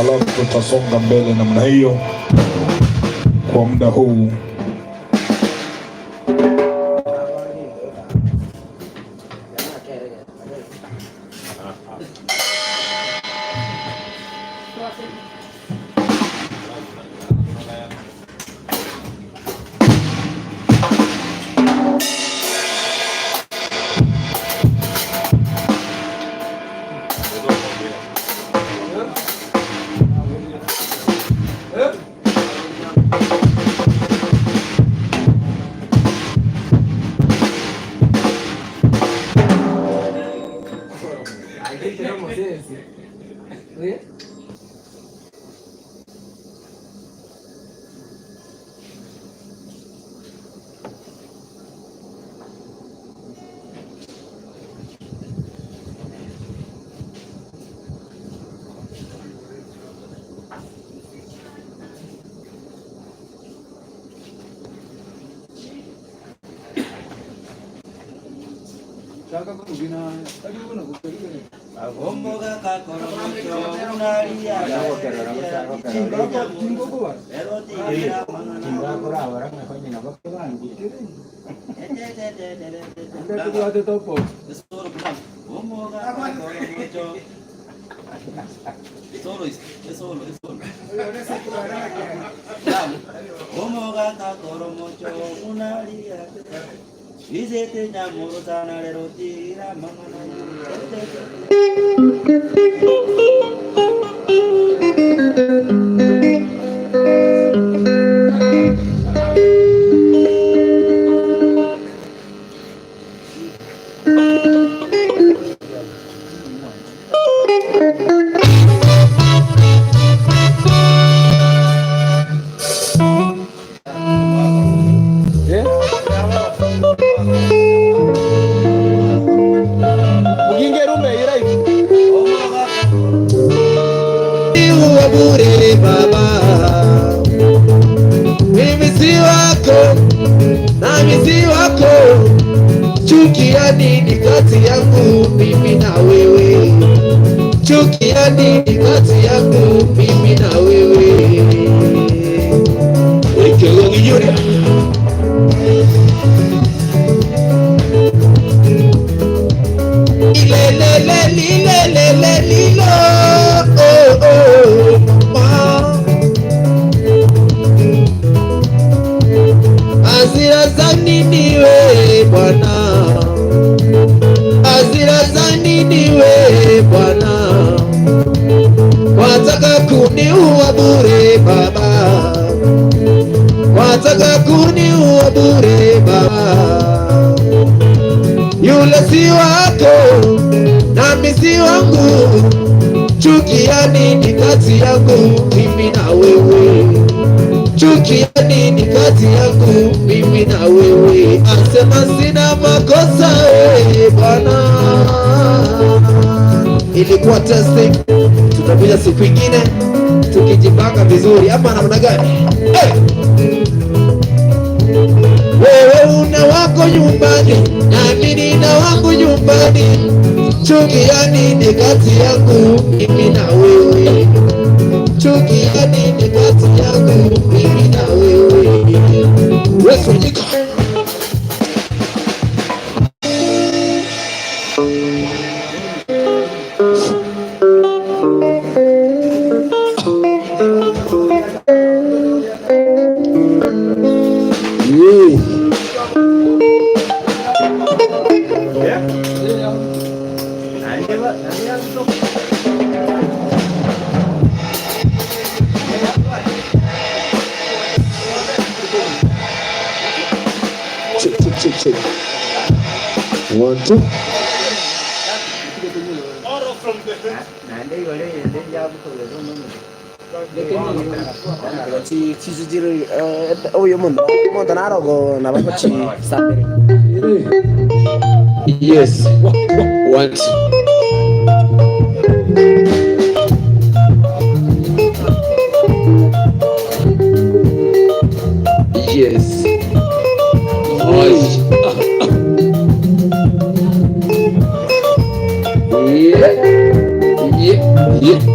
[SPEAKER 8] Alafu tutasonga mbele namna hiyo kwa muda huu.
[SPEAKER 2] Uwa bure baba, mimi si wako nami si wako, chuki ya nini kati yangu mimi na wewe? Chuki ya nini kati yangu mimi na wewe? Ekelo Ilelele lilelele lilo oh oh ma Hasira za nini we bwana, hasira za nini we bwana, wataka kuniua bure baba, wataka kuniua bure baba. Yule si wako nami si wangu, chuki ya nini kati yangu mimi na wewe? Chuki ya nini kati yangu mimi na wewe? Asema sina makosa we bwana. Ilikuwa testing, tutakuja siku ingine tukijipanga vizuri, ama namna gani? Hey! Wewe una wako nyumbani, nami nina wangu nyumbani. Chuki ya nini kati yangu mimi na wewe? Chuki ya nini kati yangu mimi na wewe? Yesu nyika.
[SPEAKER 6] One, two.
[SPEAKER 1] Yes. One, two. Yes. Oi. Yeah. Yeah. Yeah.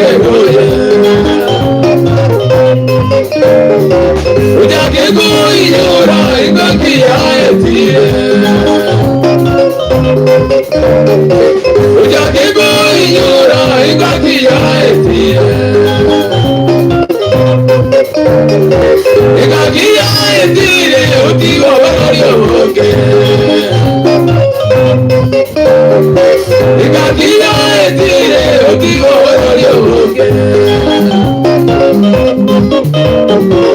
[SPEAKER 1] kegoye. Ujake kuinyora ingaki yaetire. Ujake kuinyora ingaki yaetire. Ingaki yaetire utigo barori oboke. Ingaki yaetire utigo barori oboke.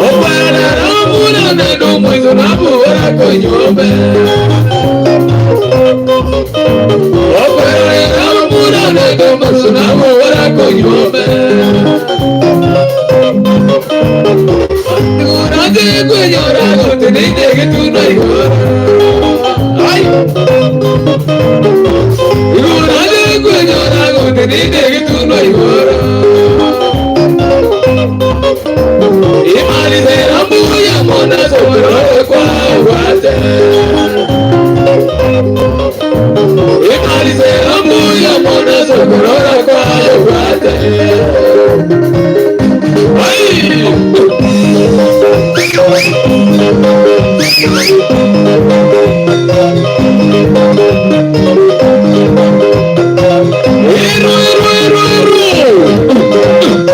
[SPEAKER 1] Okwera nomuna nomwizo nabuora konyombe. Okwera nomuna nomwizo nabuora konyombe. Urate kwenyora gotenene gituna igoro. Ai! Urate kwenyora gotenene gituna igoro. Imalize rambuya mona sobrore kwa ugwate. Imalize rambuya mona sobrore kwa ugwate. Ai! Eru, eru, eru, eru!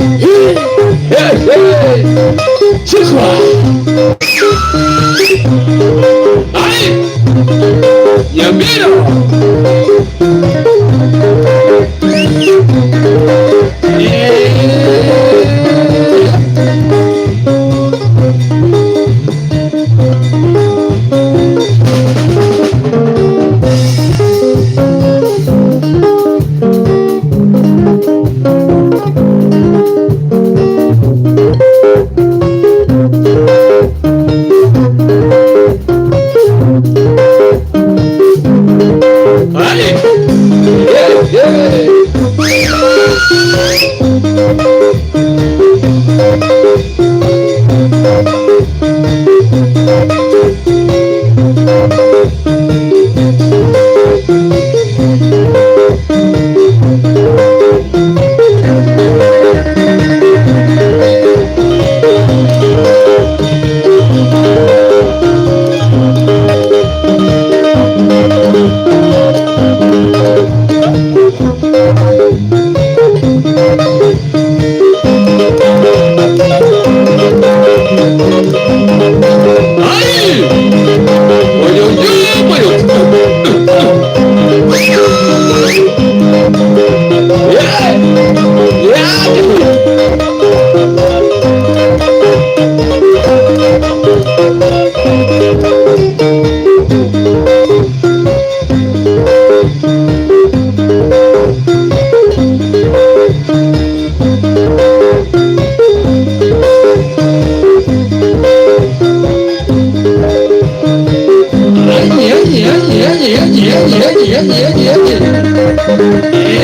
[SPEAKER 1] Hey, hey! Shikwa! Ai! Yamiro! Yeah! Ai! Yeah, yeah! Ai! Oyo, oyo, oyo! Yeah! Yeah! Ay, ay, ay, ay, ay, ay, ay, ay, ay, ay. Eh.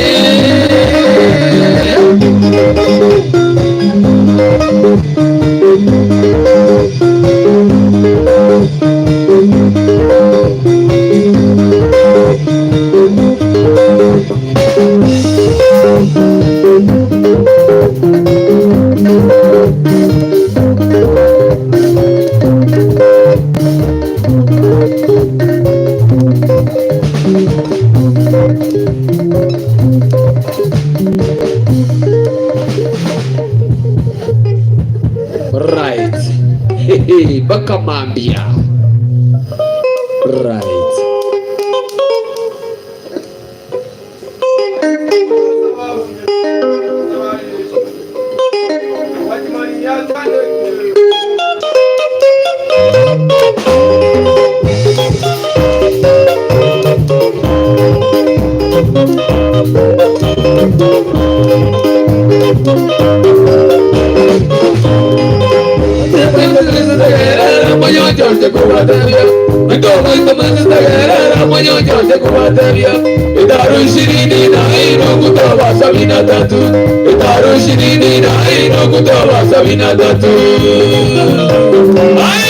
[SPEAKER 1] Right. Hehe, Bakamambia. Right. onde kubatebia Ntobaito mwenzitegerera monyonyo onde kubatebia Itaru ishirini na ino kutoba 73 Itaru 25 kutoba 73 Ai!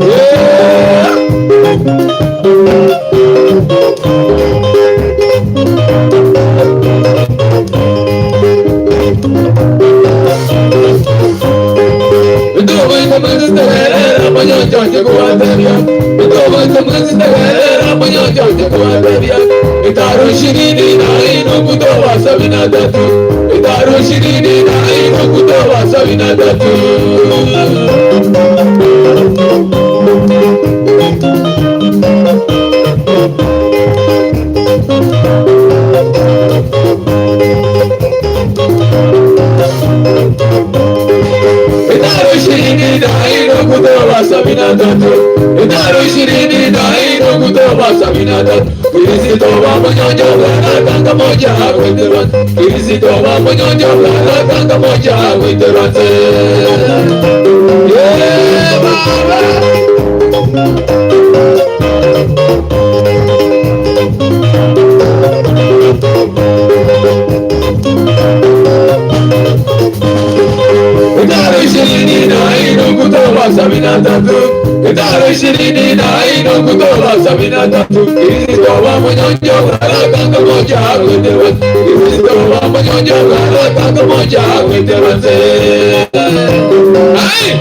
[SPEAKER 1] Yeah! Itaru 25 kutoba 73 Itaru 25 kutoba 73 Itaru 25 kutoba 73 Itaru 25 kutoba 73 Kristo wa mnyonyo bwana kanga moja kwiterwa Kristo wa mnyonyo bwana kanga moja kwiterwa Yeah baba Itaru 25 kutoba 73 Itaru 25 kutoba 73 Kristo wa mnyonyo bwana kanga moja kwiterwa Kristo wa mnyonyo bwana kanga moja kwiterwa Ai!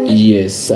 [SPEAKER 1] Yes.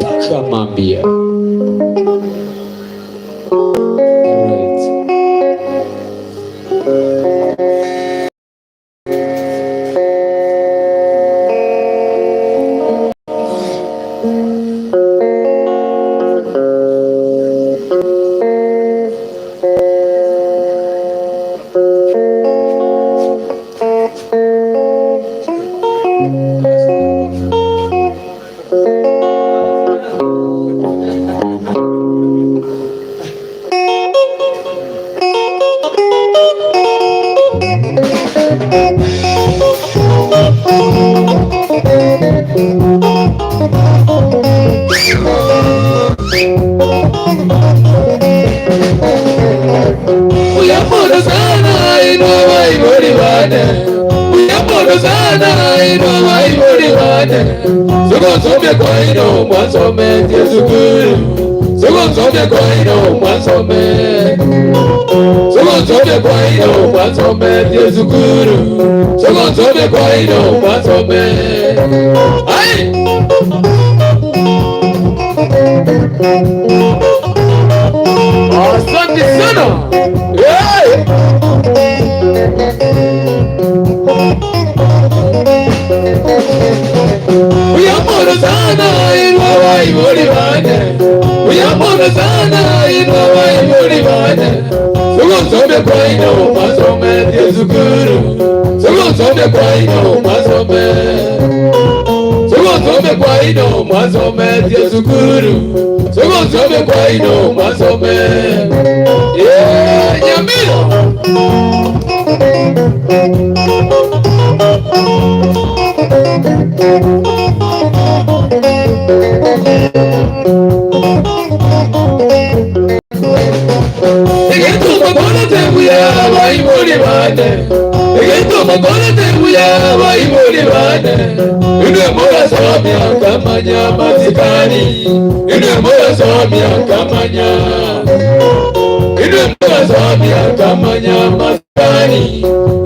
[SPEAKER 1] Paka mambia. Right. Uyambono sana inwa ibori bane. Uyambono sana inwa ibori bane. Soko kwa ino mwasome Yesu Kristo. Soko kwa ino mwasome. Soko kwa ino mwasome Yesu Kristo. Soko kwa ino mwasome. Ai! Asante sana. Hey! Uyambono sana inwa waibori bane. Uyambono sana inwa waibori bane. Soko kwa ino mwasome Yesu Kristo. Soko kwa ino mwasome. Soko kwa ino mwasome Yesu Kristo. Soko kwa ino mwasome. Yeah, Nyamira. Egeto makona tebuya baibori bane. Egeto makona tebuya baibori bane. Ine mora somya kamanya masikani. Ine mora somya kamanya. Ine mora somya kamanya masikani.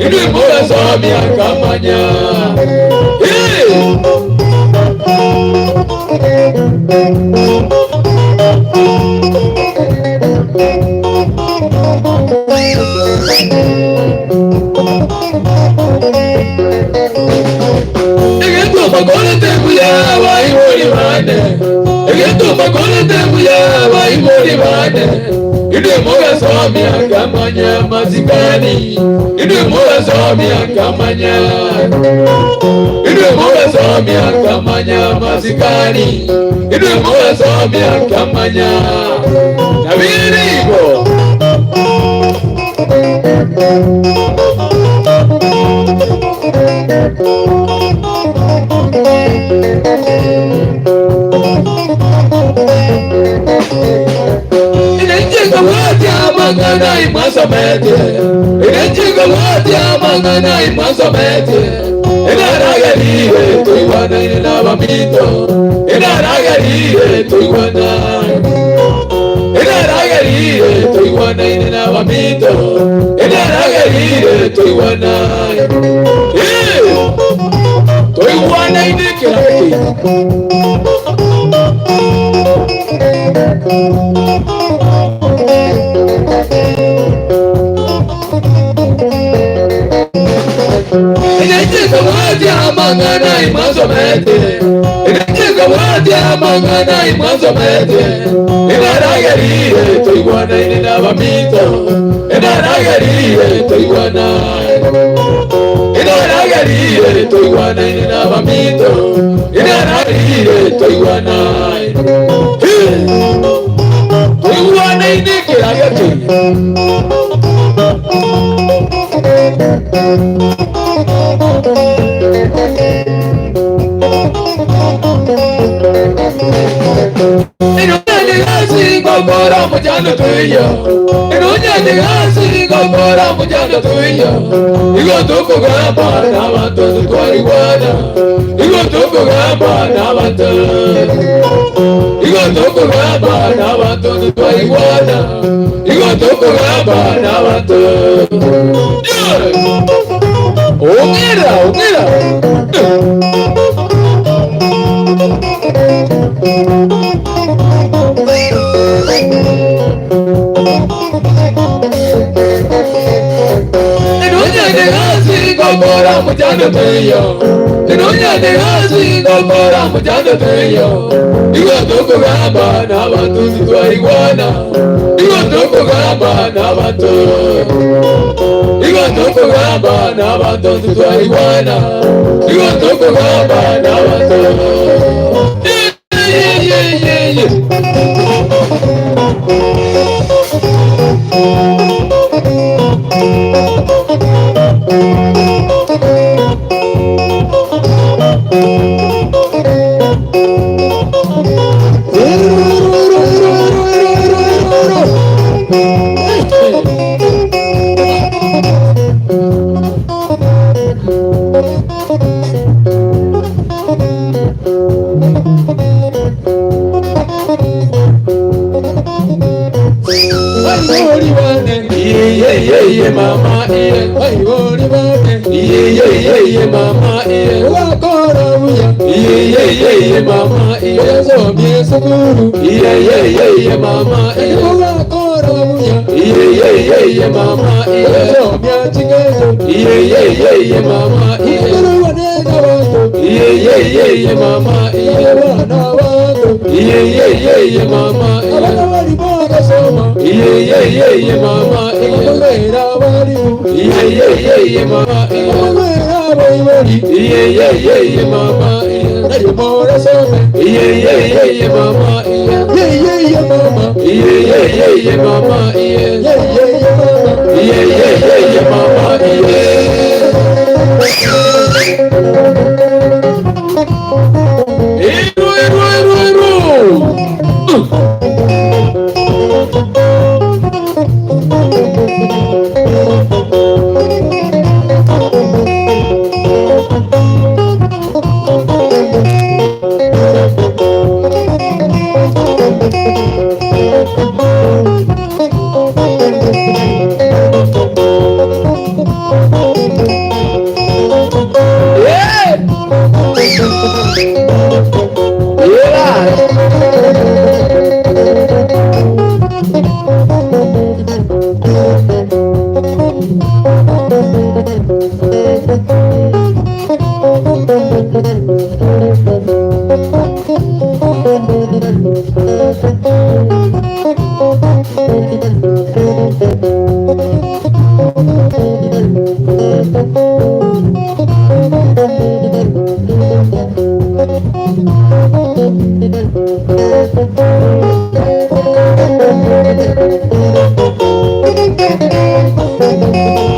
[SPEAKER 1] Ine mora somya kamanya. Hey! Egeto makona tebuya baibori bane. Egeto makona tebuya baibori bane. Ine mora somya kamanya masikani. Ine mora somya kamanya. Ine mora somya kamanya masikani. Ine mora somya kamanya. Nabirigo. Inenchikobwatia amang'ana imwasometie, inenchikobwatia amang'ana imwasometie, inaragerire toigwanaine n'abaminto, inaragerire toigwanaine, inaragerire toigwanaine n'abaminto, inaragerire toigwanaine. Eh! Toigwanaine kerage. Inenchikobwatia amang'ana imwasomete, inenchikobwatia amang'ana imwasomete, inaragerire toigwanaine n'abaminto, inaragerire toigwanaine, inaragerire toigwanaine n'abaminto, inaragerire toigwanaine. Toigwanaine kerage. Inonyane gasi gokora mujano tuyo, inonyane gasi gokora mujano tuyo, igo tukugamba n'abantu tutwarigwana, igo tukugamba n'abantu, igo tukugamba n'abantu tutwarigwana, igo tukugamba n'abantu. Ongera, ongera. Inonyane gasi gokora mujano tuyo, inonyane gasi gokora mujano tuyo, igo tukugamba n'abantu tutwarigwana, igo tukugamba n'abantu, igo tukugamba n'abantu tutwarigwana, igo tukugamba n'abantu. Yeah, yeah, yeah, yeah. Iye mama iye, Waigori bane, iye iye mama iye, Wakora buya, iye iye mama iye, Wazomye sukuru, iye iye mama iye, Wakora buya, iye iye mama iye, Wazomya chingezo, iye iye mama iye, Kuruwane nabantu, iye iye mama iye, Wana bantu, iye iye mama iye, Abana bari bagasoma, iye iye mama iye, Kubera abarimu, iye iye mama iye, Kubera abayibori, iye iye mama iye, Naryo murasome, iye iye mama iye, iye iye mama, iye iye mama iye, iye iye mama, iye iye mama iye. Iru iru iru iru. Yeah! Yeah!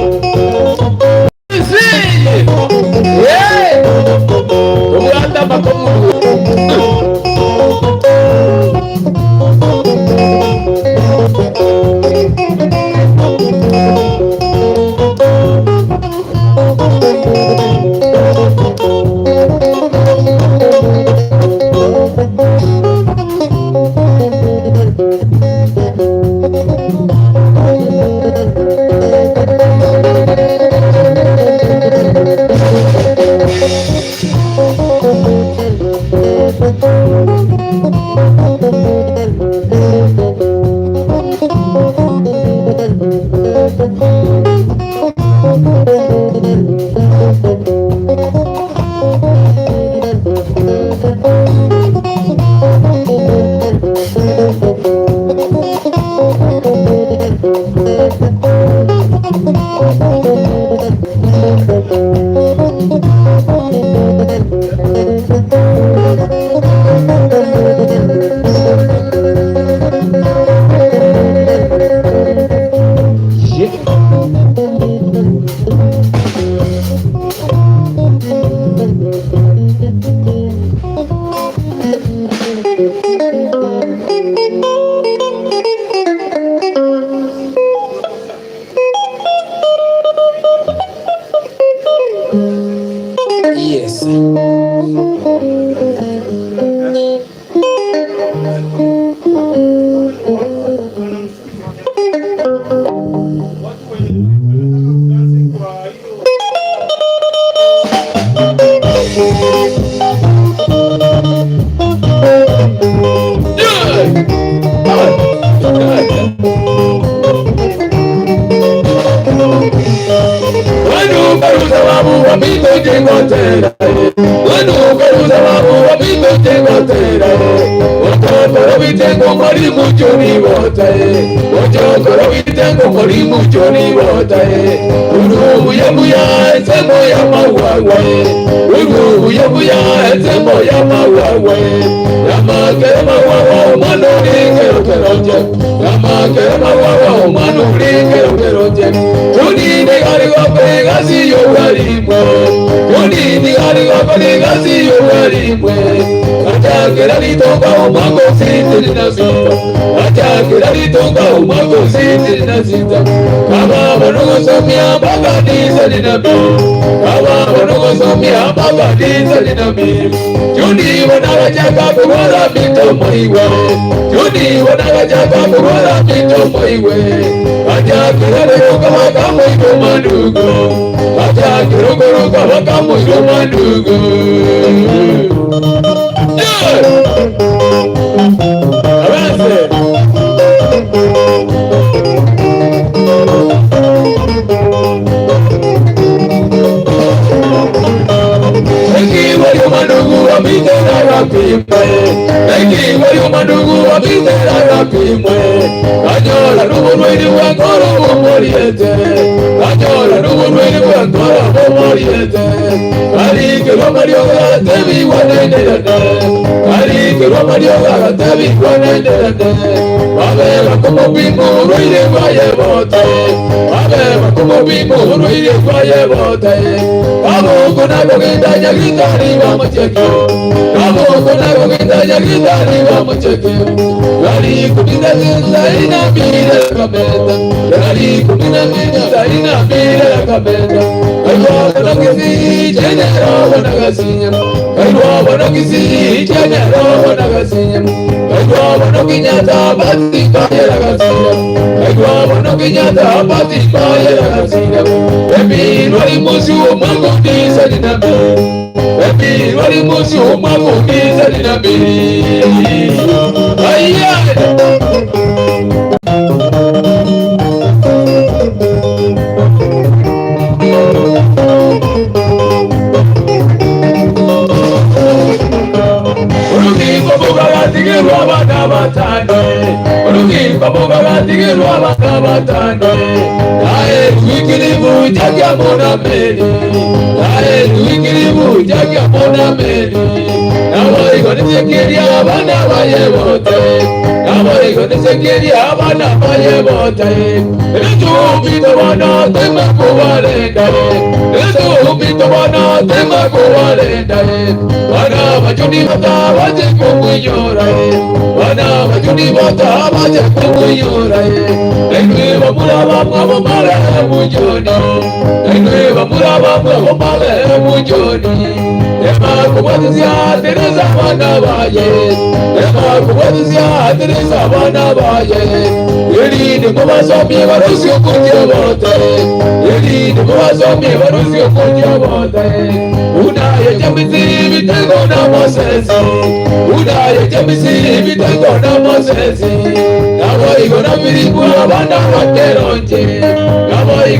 [SPEAKER 1] Yes.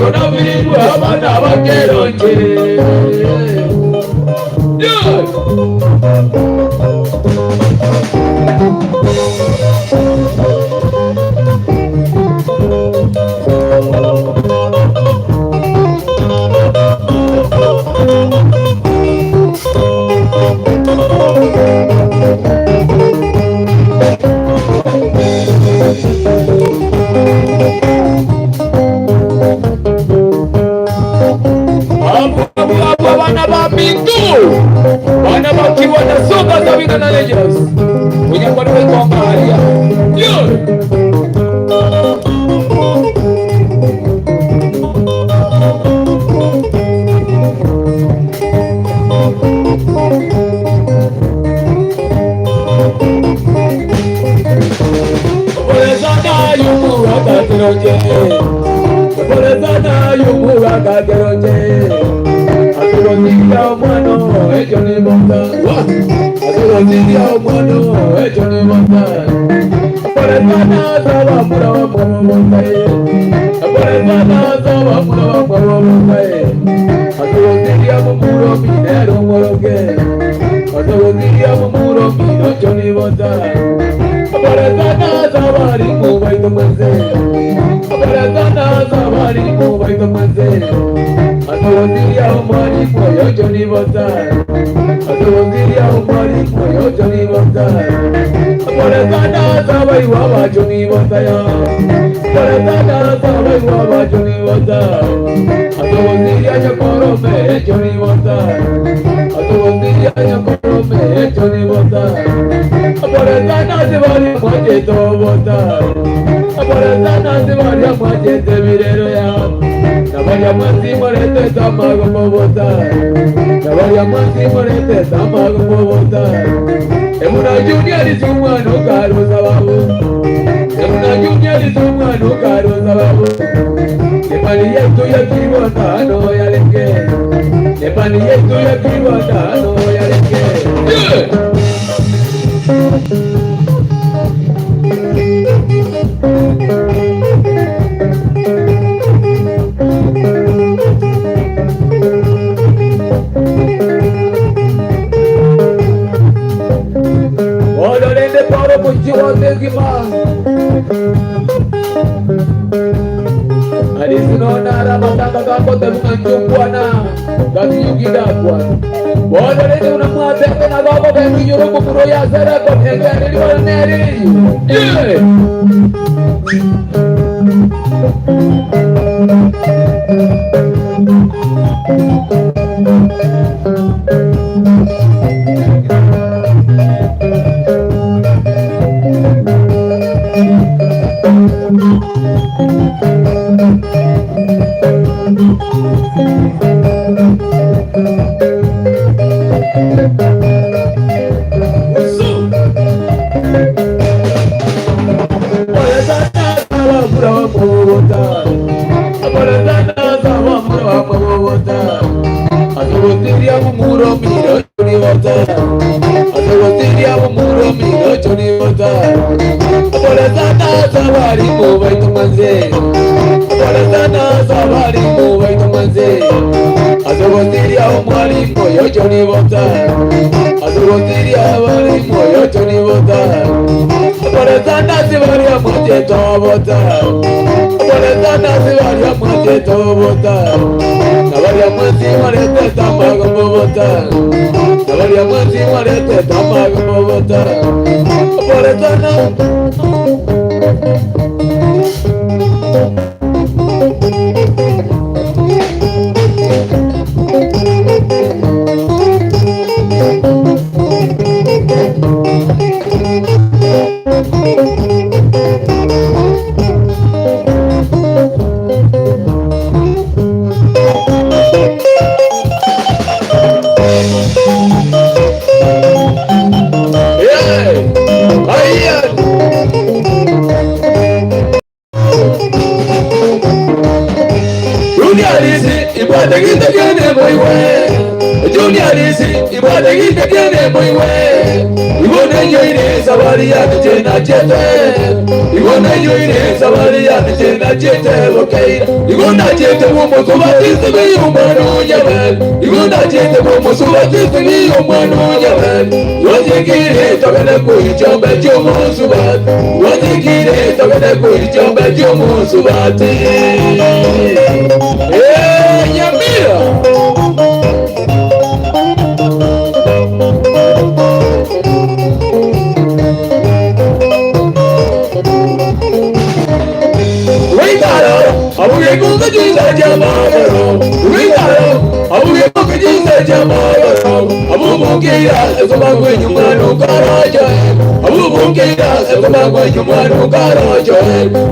[SPEAKER 1] Igo nabirirwe abana abakeronche. Abwo abana ba minto, bana bakigwa na soka Sabina na Reyes, onye kwarwa ikonga aria. Yeah. Oporezana yumuwakakeroje, oporezana yumuwakakeroje, aturoziria omwana ekyo nibonda, aturoziria omwana ekyo nibonda, oporezana zabamura bamwe oporezana zabamura bamwe aturoziria mumuro minero mworoke, aturoziria mumuro minocho nibonda. Aparezana zawari mubaito mwenze, aparezana zawari mubaito mwenze, aturoziria omwari moyo nibonda, aturoziria omwari moyo nibonda, aparezana zawai wabacho nibonda ya, aparezana zawai wabacho nibonda, aturoziria nyakorome echo nibonda, aturoziria nyakorome echo nibonda. Aparezana zibari mwajete obota, aparezana zibari mwajete birero ya, nabarya mwasi morete tamago mobota, nabarya mwasi morete tamago mobota. Emuna junior is umwana ukaruza babu, emuna junior is umwana ukaruza babu. Nepali yetu ya kiwanda no yalenge, nepali yetu ya kiwanda no yalenge. Yeah! Ololende poro muchi wote ngima Alisinona ramatanga kako temunga nchukwana Gakiyugida kwana Ololende unamwatete na goko kenginyuru mukuro ya sereko Nengeni liwaneri Yeah! Ibwate gite kiane moigwe Junior Lisi ibwate gite kiane moigwe Igo nenyoire sabari yane chena chete Igo nenyoire sabari yane chena chete bokeira Igo nachete bw'omosubatisi bw'omwana onyabe Igo nachete bw'omosubatisi bw'omwana onyabe Wanyigire togende kuichombe ch'omusubati Wanyigire togende kuichombe ch'omusubati Eh, Nyamira. Wikaro, abuge kuka jinsa jamagaro. Wikaro, abuge kuka jinsa jamagaro. Abubukira, esoma kwenyu mwana ukarajo. Abubukira, esoma kwenyu mwana ukarajo.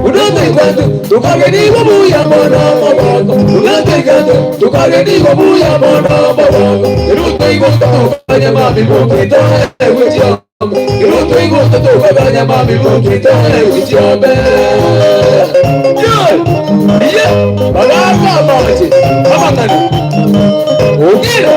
[SPEAKER 1] Unate kwantu, tukage nigo buya mwana maboko. Unate kwantu, tukage nigo buya mwana maboko. Iruto igusto tukanya mami mukito ewichio. Iruto igusto tukanya mami mukito ewichio. Yeah! Yeah! Bagaka machi. Abangani. Ugira.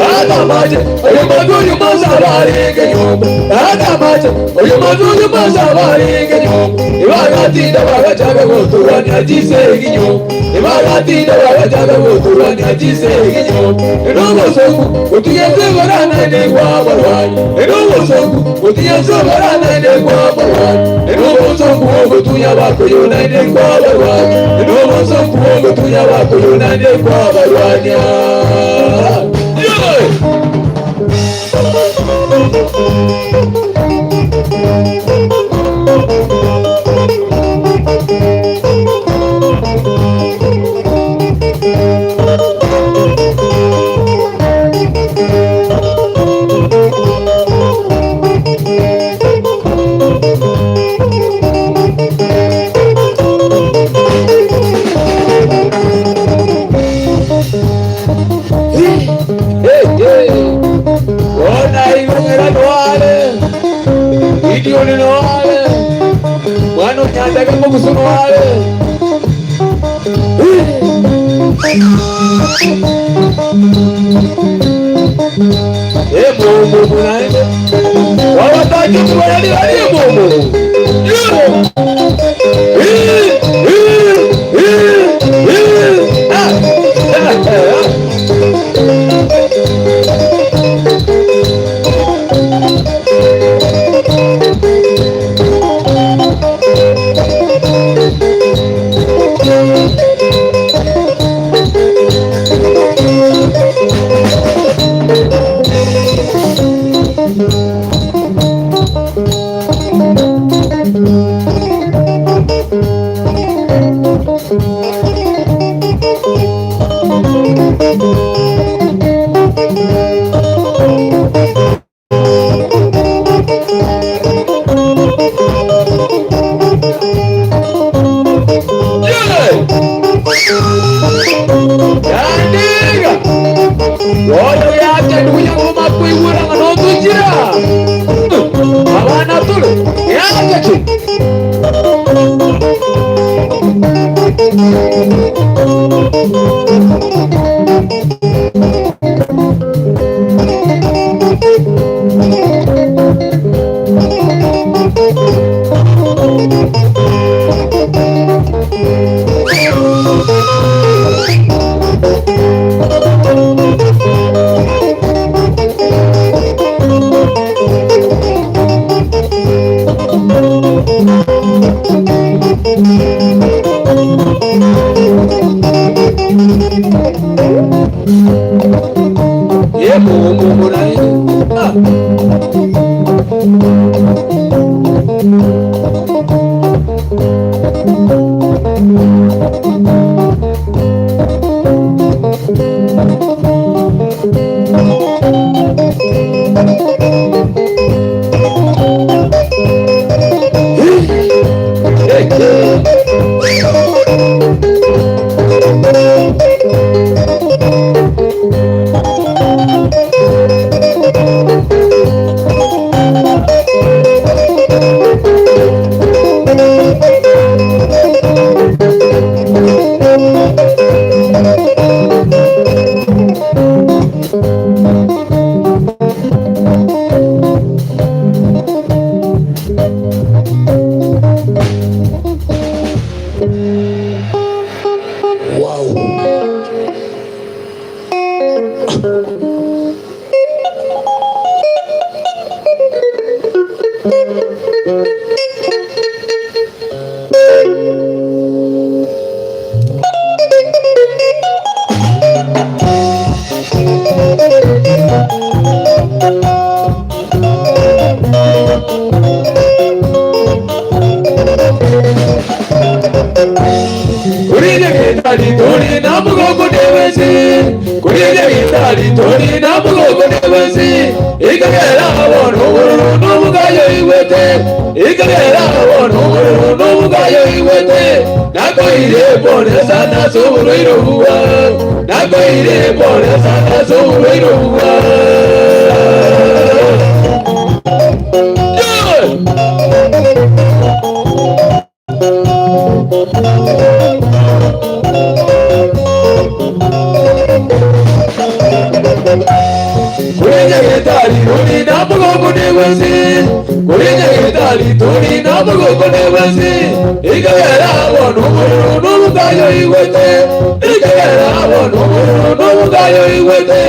[SPEAKER 1] Ata mache, oyo maduyu masabari kenyumba. Ata mache, oyo maduyu masabari kenyumba. Ibagatinda bagachaga guturania chise ginyumba. Ibagatinda bagachaga guturania chise ginyumba. Eno musungu, utigeze gorana ne kwa barwani. Eno musungu, utigeze gorana ne kwa barwani. Eno musungu, gutunya bakoyona ne kwa barwani. Eno musungu, gutunya bakoyona ne kwa barwani. Yeah! Hey, hey. Ona igongera noale. Gideon noale. Mwana nyandaka mugusu noale. Eh, mumu munaende. Wawataki tuwalali wali mumu. Yeah. Eh, eh, eh, eh. Ah. Yandiga. Wono yake nduya ngoma kuiwura ngano tujira. Abana tulu. Yake ki. Ye Mungu munaye. Ah. Hey, hey.
[SPEAKER 3] Wow.
[SPEAKER 1] Kuri tori na mugongo dewesi kuri nyagitari tori na mugongo dewesi ikagera abono bururu n'omugayo iwete ikagera abono bururu n'omugayo iwete nakoire pone sana suburuiro buwa nakoire pone sana suburuiro buwa. Yeah! Kuri nyagitari uri na mugongo dewesi kuri nyagitari tori na mugongo dewesi ikagera abono bururu n'omugayo iwete ikagera abono bururu n'omugayo iwete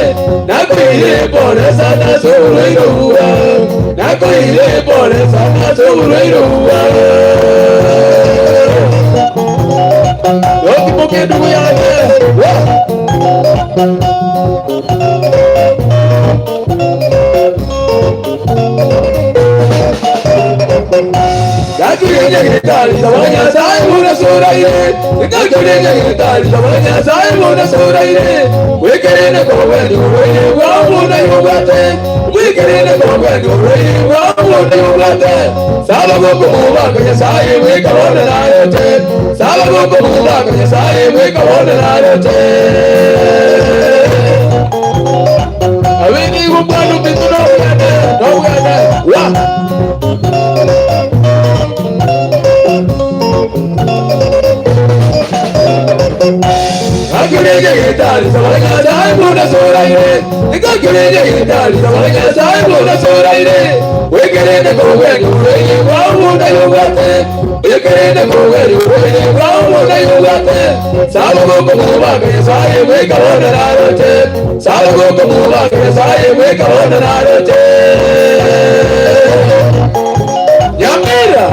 [SPEAKER 1] nakoire pone sana suburuiro buwa nakoire pone sana suburuiro buwa. Yokipoke ndugu yake wa Wa! Yamira!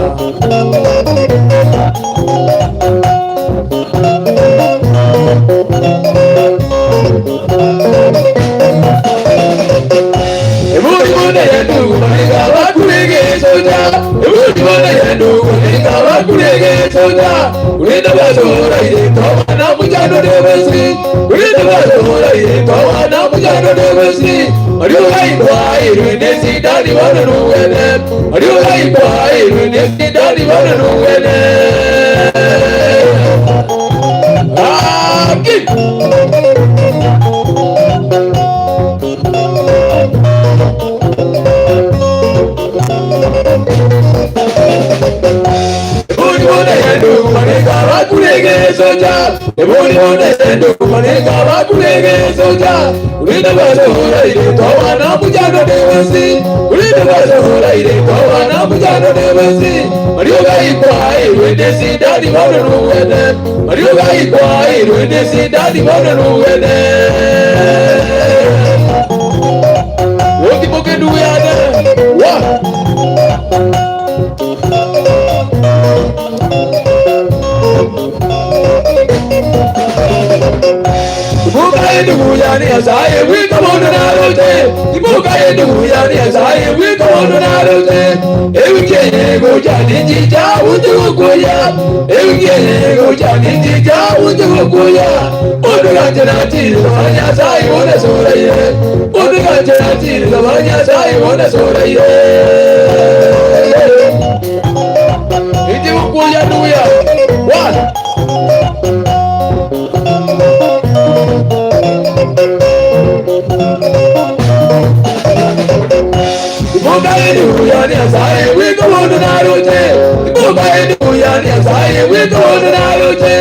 [SPEAKER 1] Aki! Wa! Wa! buya Nyasaye bw'etondo naroche,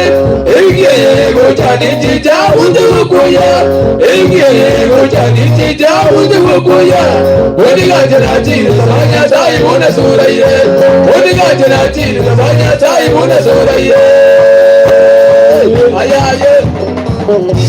[SPEAKER 1] Enki eye egocha ninchicha unche gokuya, Enki eye egocha ninchicha unche gokuya, Ondiganche nachire saba Nyasaye buna suraire, Ondiganche nachire saba Nyasaye buna suraire. Aye aye.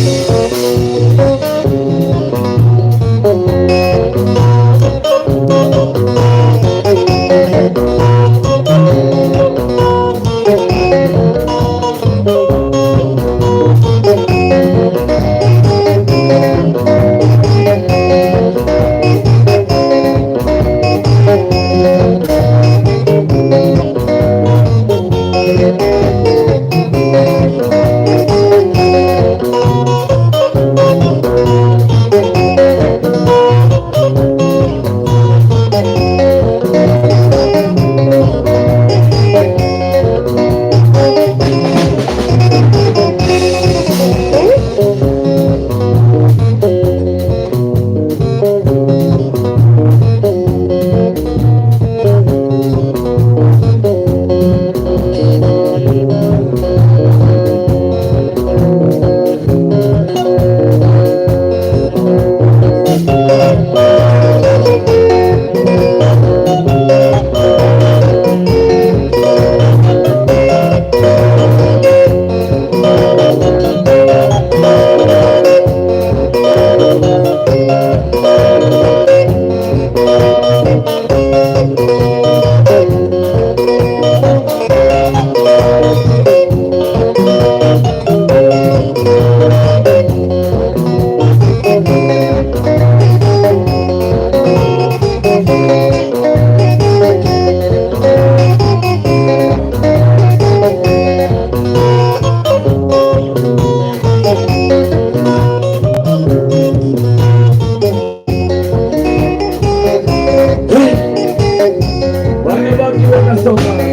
[SPEAKER 7] Wale wakiwa wanasoma.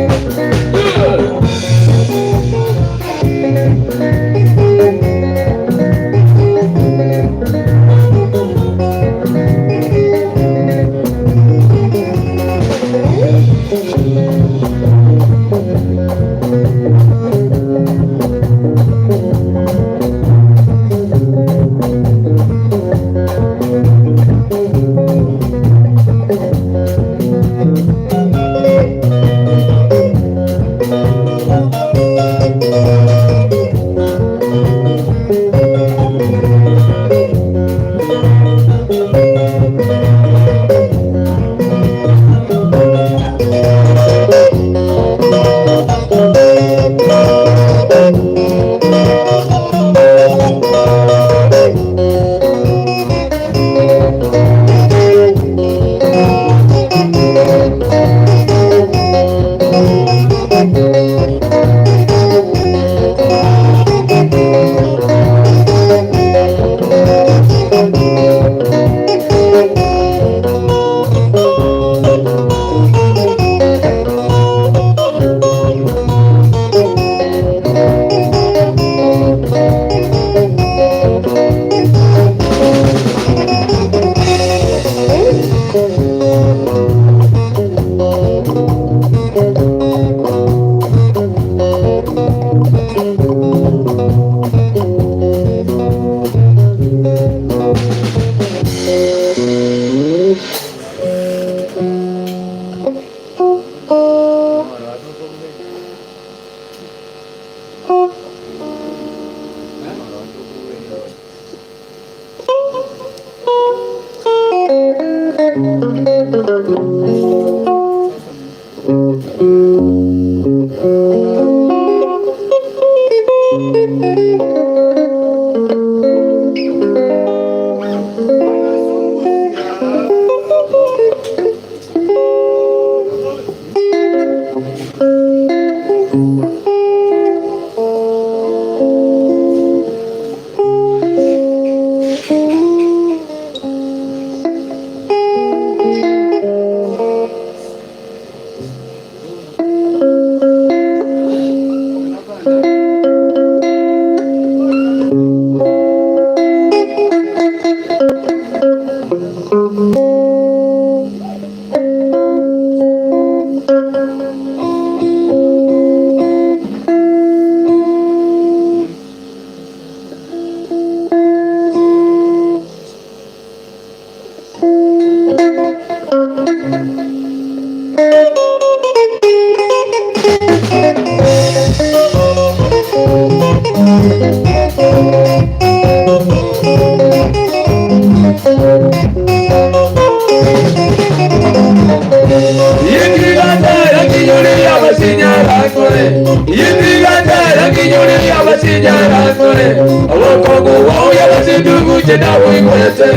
[SPEAKER 1] kore Yitigatera kinyuri yabasinyara kore Obokongu wao yabasindugu jena wigwete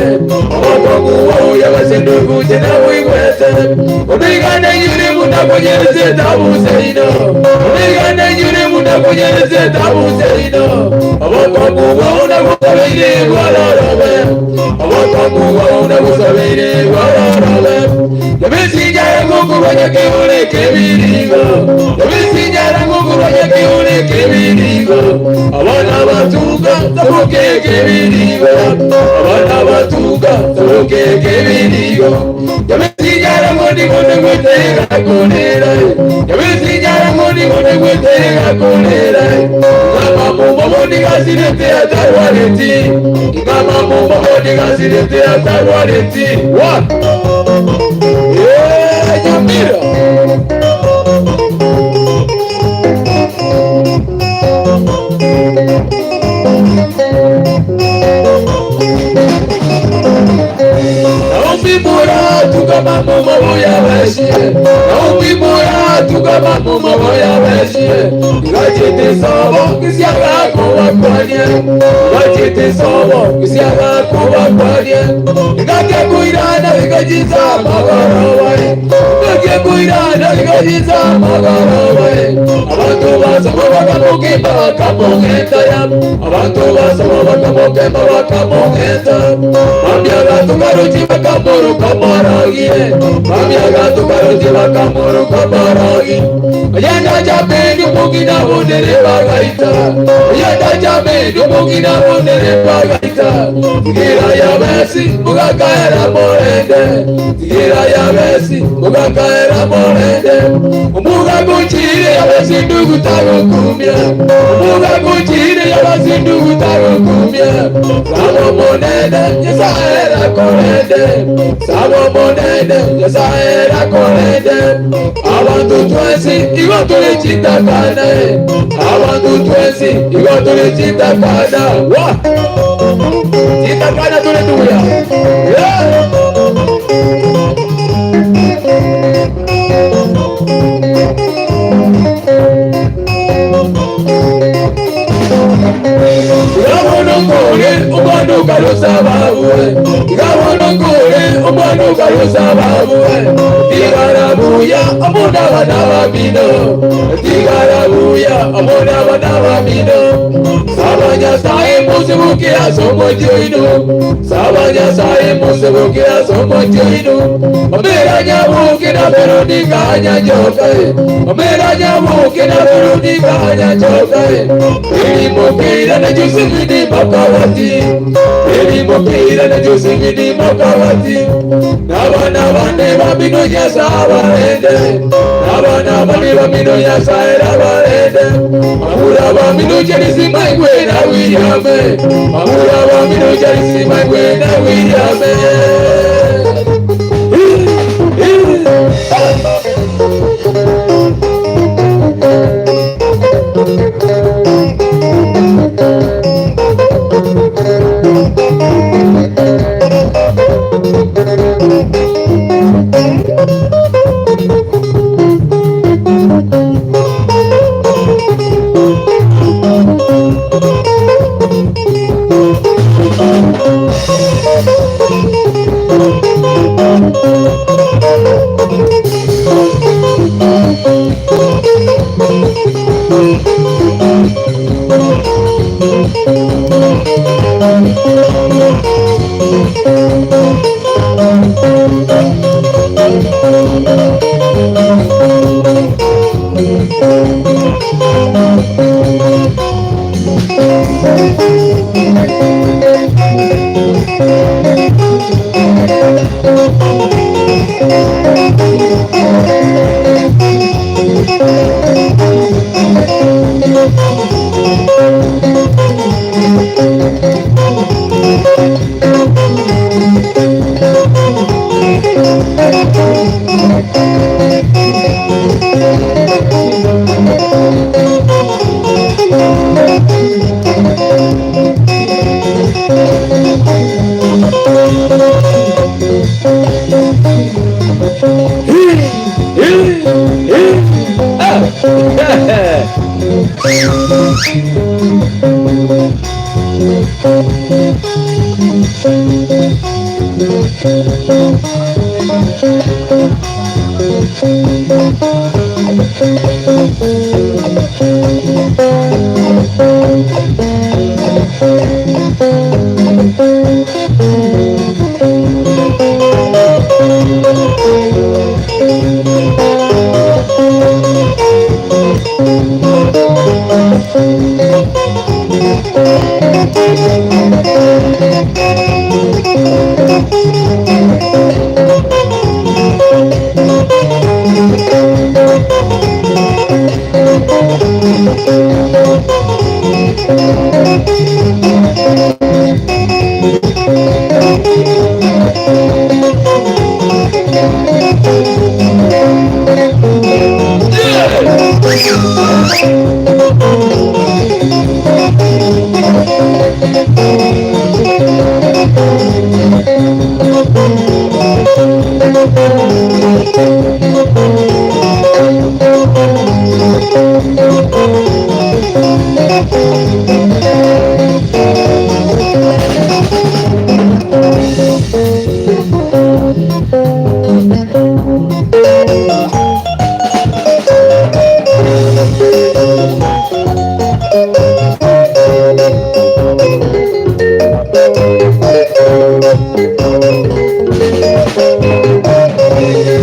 [SPEAKER 1] Obokongu wao yabasindugu jena wigwete Omigane yuri munakunyereze tabuseino Omigane yuri munakunyereze tabuseino Obokongu wao nagusabeire gwarorobe Obokongu wao nagusabeire gwarorobe Yabisinyara kukurwanya kiure kibirigo Yabisinyara kukurwanya kiure kibirigo Abana batunga tabuke kibirigo Abana batunga tabuke kibirigo Yabisinyara ngoni ngoni gwetega kunera Yabisinyara ngoni ngoni gwetega kunera Mama mumbo moni gasirete atarwareti Mama mumbo moni gasirete atarwareti Wa Yeah, Nyamira. Naomi mura tukama mumo ya weshie Naomi mura tukama mumo ya weshie Ngachete sobo kisiaga kuwa kwanye Ngachete sobo kisiaga kuwa kwanye Ngake kuirana bikajiza magoro wae Ngake kuirana bikajiza magoro wae Abantu basoma bakamukimba bakamugenda ya Abantu basoma bakamukimba bakamugenda Mamyaga tukaruchi bakamuruka maragie Mamyaga tukaruchi bakamuruka maragie Yenda jameni mugina bonere bagaita Yenda jameni mugina bonere bagaita Tigira ya besi mugakaera morende Tigira ya besi mugakaera morende Umuga kuchire yabesi ndugu tagokumya Umuga kuchire yabesi ndugu tagokumya Sabo monene nyesaera korende Sabo monene nyesaera korende Abantu twesi igo tuli chitakana Abantu twesi igo tuli chitakana Wa Chitakana tuli tuya Yeah Ngabona nkore umwana ukarusa babuwe Ngabona nkore umwana ukarusa babuwe Tigarabuya amuna bana bamino Tigarabuya amuna bana bamino Sabanya sae musibukira somo joino Sabanya sae musibukira somo joino Omera nyabuki na Veronica nyanjoka Omera nyabuki na Veronica nyanjoka Elimukira na Josephine Makawati Elimukira na Josephine Makawati N'abaana bane bamino nyasa abalende N'abaana bane bamino nyasa era balende Mabula bamino cherisima igwe na William Mabula bamino cherisima igwe na William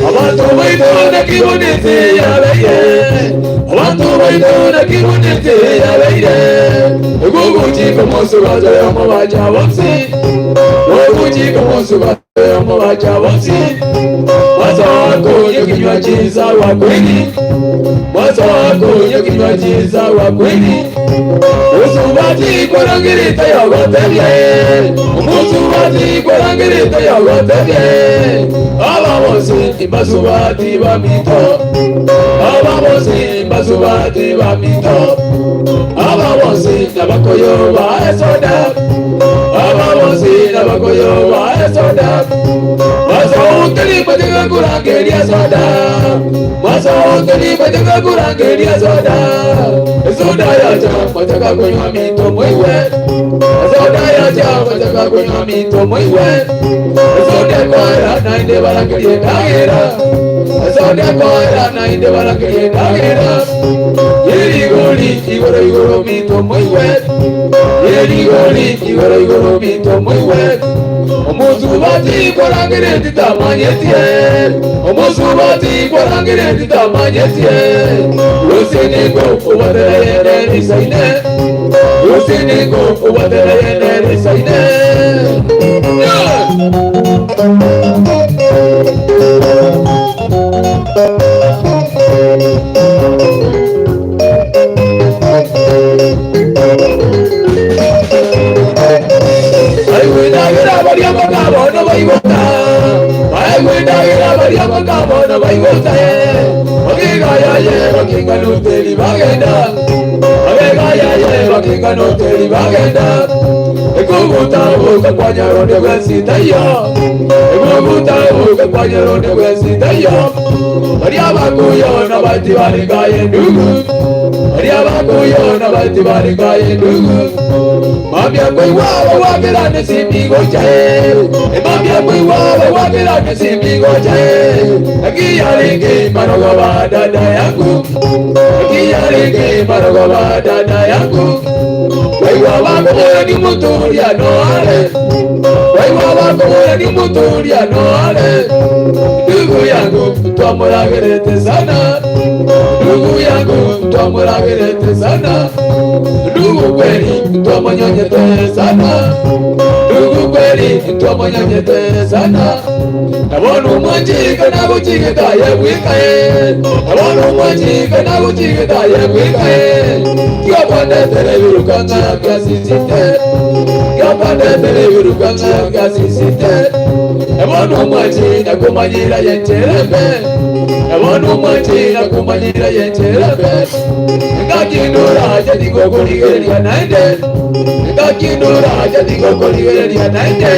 [SPEAKER 1] Abantu baito naki bonete yabeire, Abanto baito naki bonete yabeire, Ogogochika omosubato yomobacha bonsi, Ogogochika omosubato yomobacha bonsi, Mwasoa kunywa kinywaji sawa kweli, Mwasoa kunywa kinywaji sawa kweli, Musubati kwarangirite yogotebie, Omusubati kwarangirite yogotebie, Aba bonsi mbasubati baminto, Aba bonsi mbasubati baminto, Aba bonsi nabakoyo ba esoda, Aba bonsi nabakoyo ba esoda, Masouteli mwetega kurangeria soda, Masouteli mwetega kurangeria soda, Esoda yacha mwetega kunywa mito mwiwe, Esoda yacha mwetega kunywa mito mwiwe, Esoda kwara nainde barangerie ndagera, Esoda kwara nainde barangerie ndagera, Yerigoli igoro igoro mito mwiwe, Yerigoli igoro igoro mito mwiwe, Omusubati kwarangire titamanyetie, Omusubati kwarangire titamanyetie, Lusiniko ubatereyene nisaine, Lusiniko ubatereyene nisaine. Aigwindagira baria bakabona baigota, Aigwindagira baria bakabona baigota, Bakigayaye bakinganuteri bagenda, Bakigayaye bakinganuteri bagenda, Ekuguta buka kwa nyaronde gwensitayo, Ekuguta buka kwa nyaronde gwensitayo, Baria bakuyona bati baringaye ndugu, Baria bakuyona bati baringaye ndugu, Mambia kwiwaba wabira nesimigo chae, Mambia kwiwaba wabira nesimigo chae, Akiyaringi marogo dada yangu, Akiyaringi marogo dada yangu, Waiwaba kumoya ni muturia no ale, Waiwaba kumoya ni muturia no ale, Ndugu yangu twamuragerete sana, Ndugu yangu twamuragerete sana, Ndugu kweli twamonyonyete sana, Ndugu kweli twamonyonyete sana, Nabona umwanjika naguchigita yebwikaye, Nabona umwanjika naguchigita yebwikaye, Kyapandetele birukanga byasisite, Kyapandetele birukanga byasisite, Nabona umwanji nakumanyira yencherembe, Nabona umwanji nakumanyira yencherembe, Ngakindura jadigogoligeria naende, Ngakindura jadigogoligeria naende.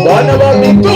[SPEAKER 1] Bana ba minto.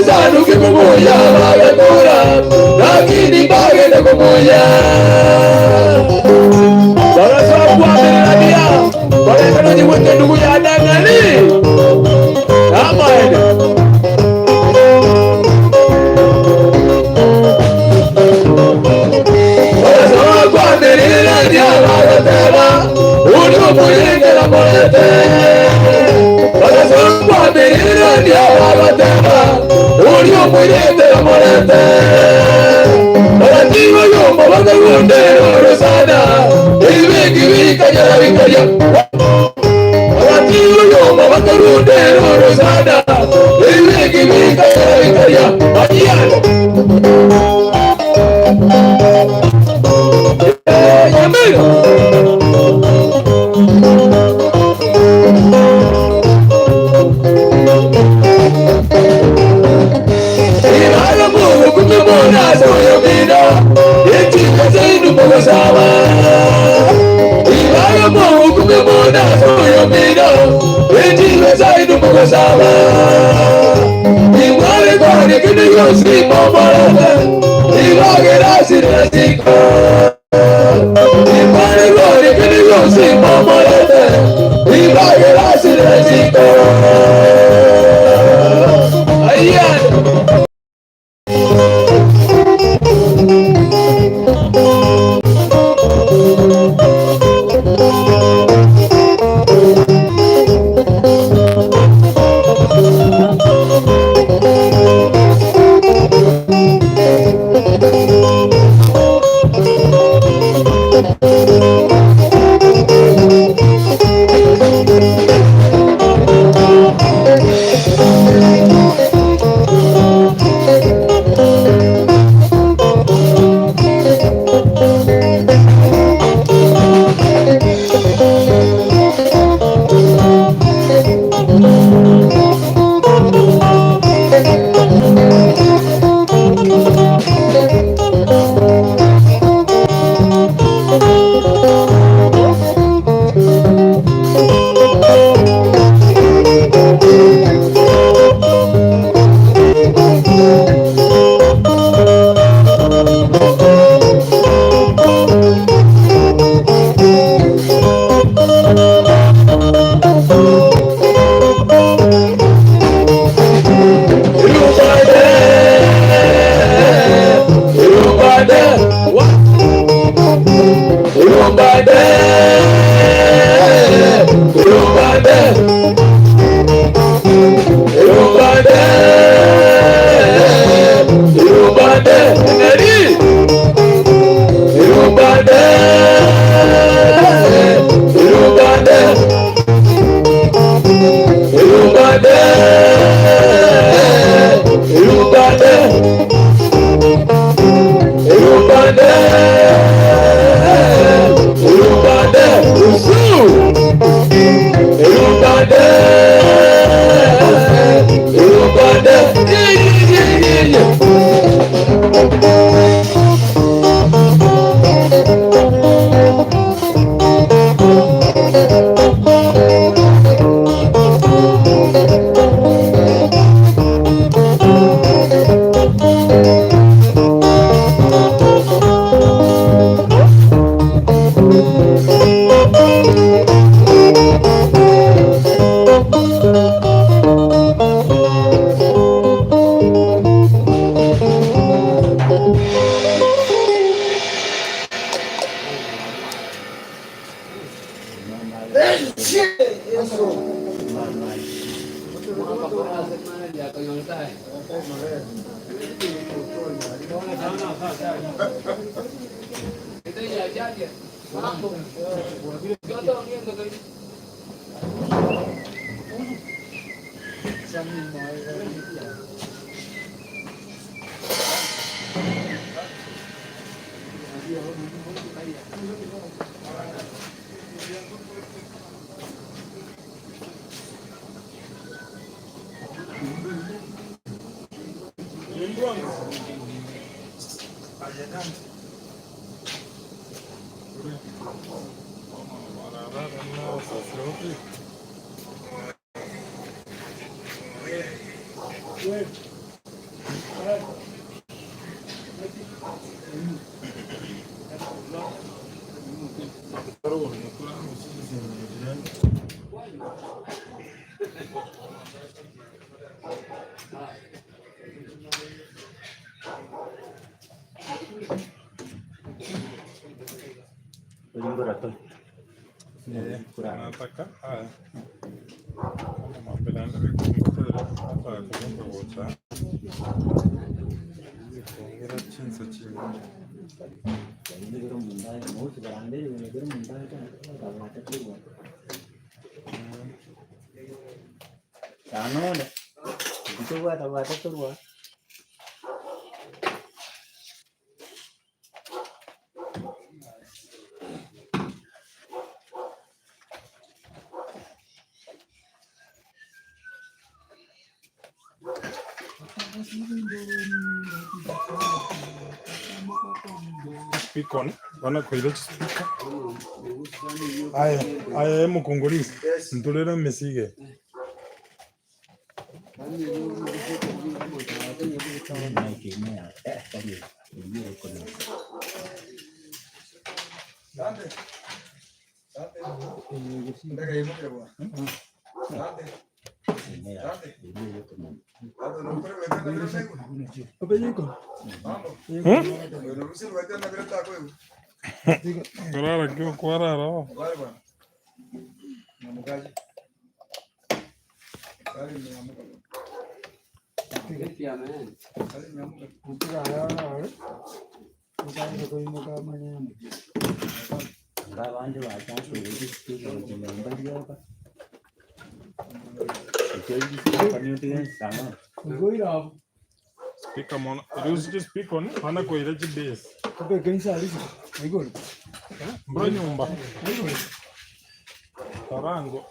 [SPEAKER 1] Ebisanduki komoya bagakora, lakini mbagende komoya. Bagasoa kwamererania, bareta nonyigwete ndugu ya Dang'ani. Amaene. Bagasoa kwamererania bagateba, Ori omoyengera morete. Bagasoa kwamererania bagateba, Ori omoyengera morete. Bagatiga oyomba bakagundera orosana, ebibeki bikanyara bikaria. Bagatiga oyomba bakarundera orosana, ebibeki bikanyara bikaria. Ayiano. Nyamira. Ibara Mungu kumemona soyo mina Ichika zainu mugosaba Ibara Mungu kumemona soyo mina Ichika zainu mugosaba Imwale kwani kini yosi momorete Ibagera sirasiko Imwale kwani kini yosi momorete Ibagera sirasiko Ayan.
[SPEAKER 8] Nataka aya mapelanda bikungutere ataka gocha kongera chinsa chinyingi. Speak on bana koira chispeaker aya aya emokongolisi nturere emesige. Nkorara ki okwarara oo? Speaker mono, rusia chispeaker one, bana koira chibase. Mbura nyomba. Tarango.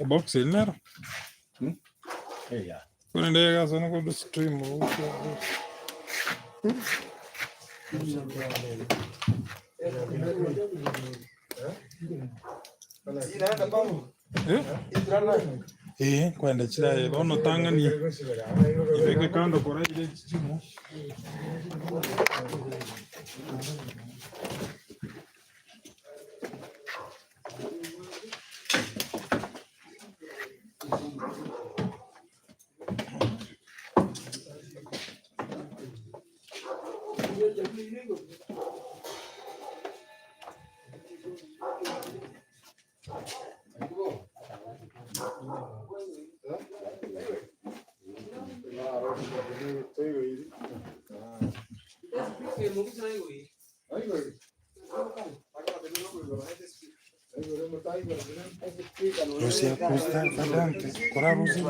[SPEAKER 8] Ebox eri nero? Korende egasa nokodu stream Eh? Eh, kwenda chiraye bono tang'ani ibeke kando koraire chichimo. Rusia kusta kadante kora rusia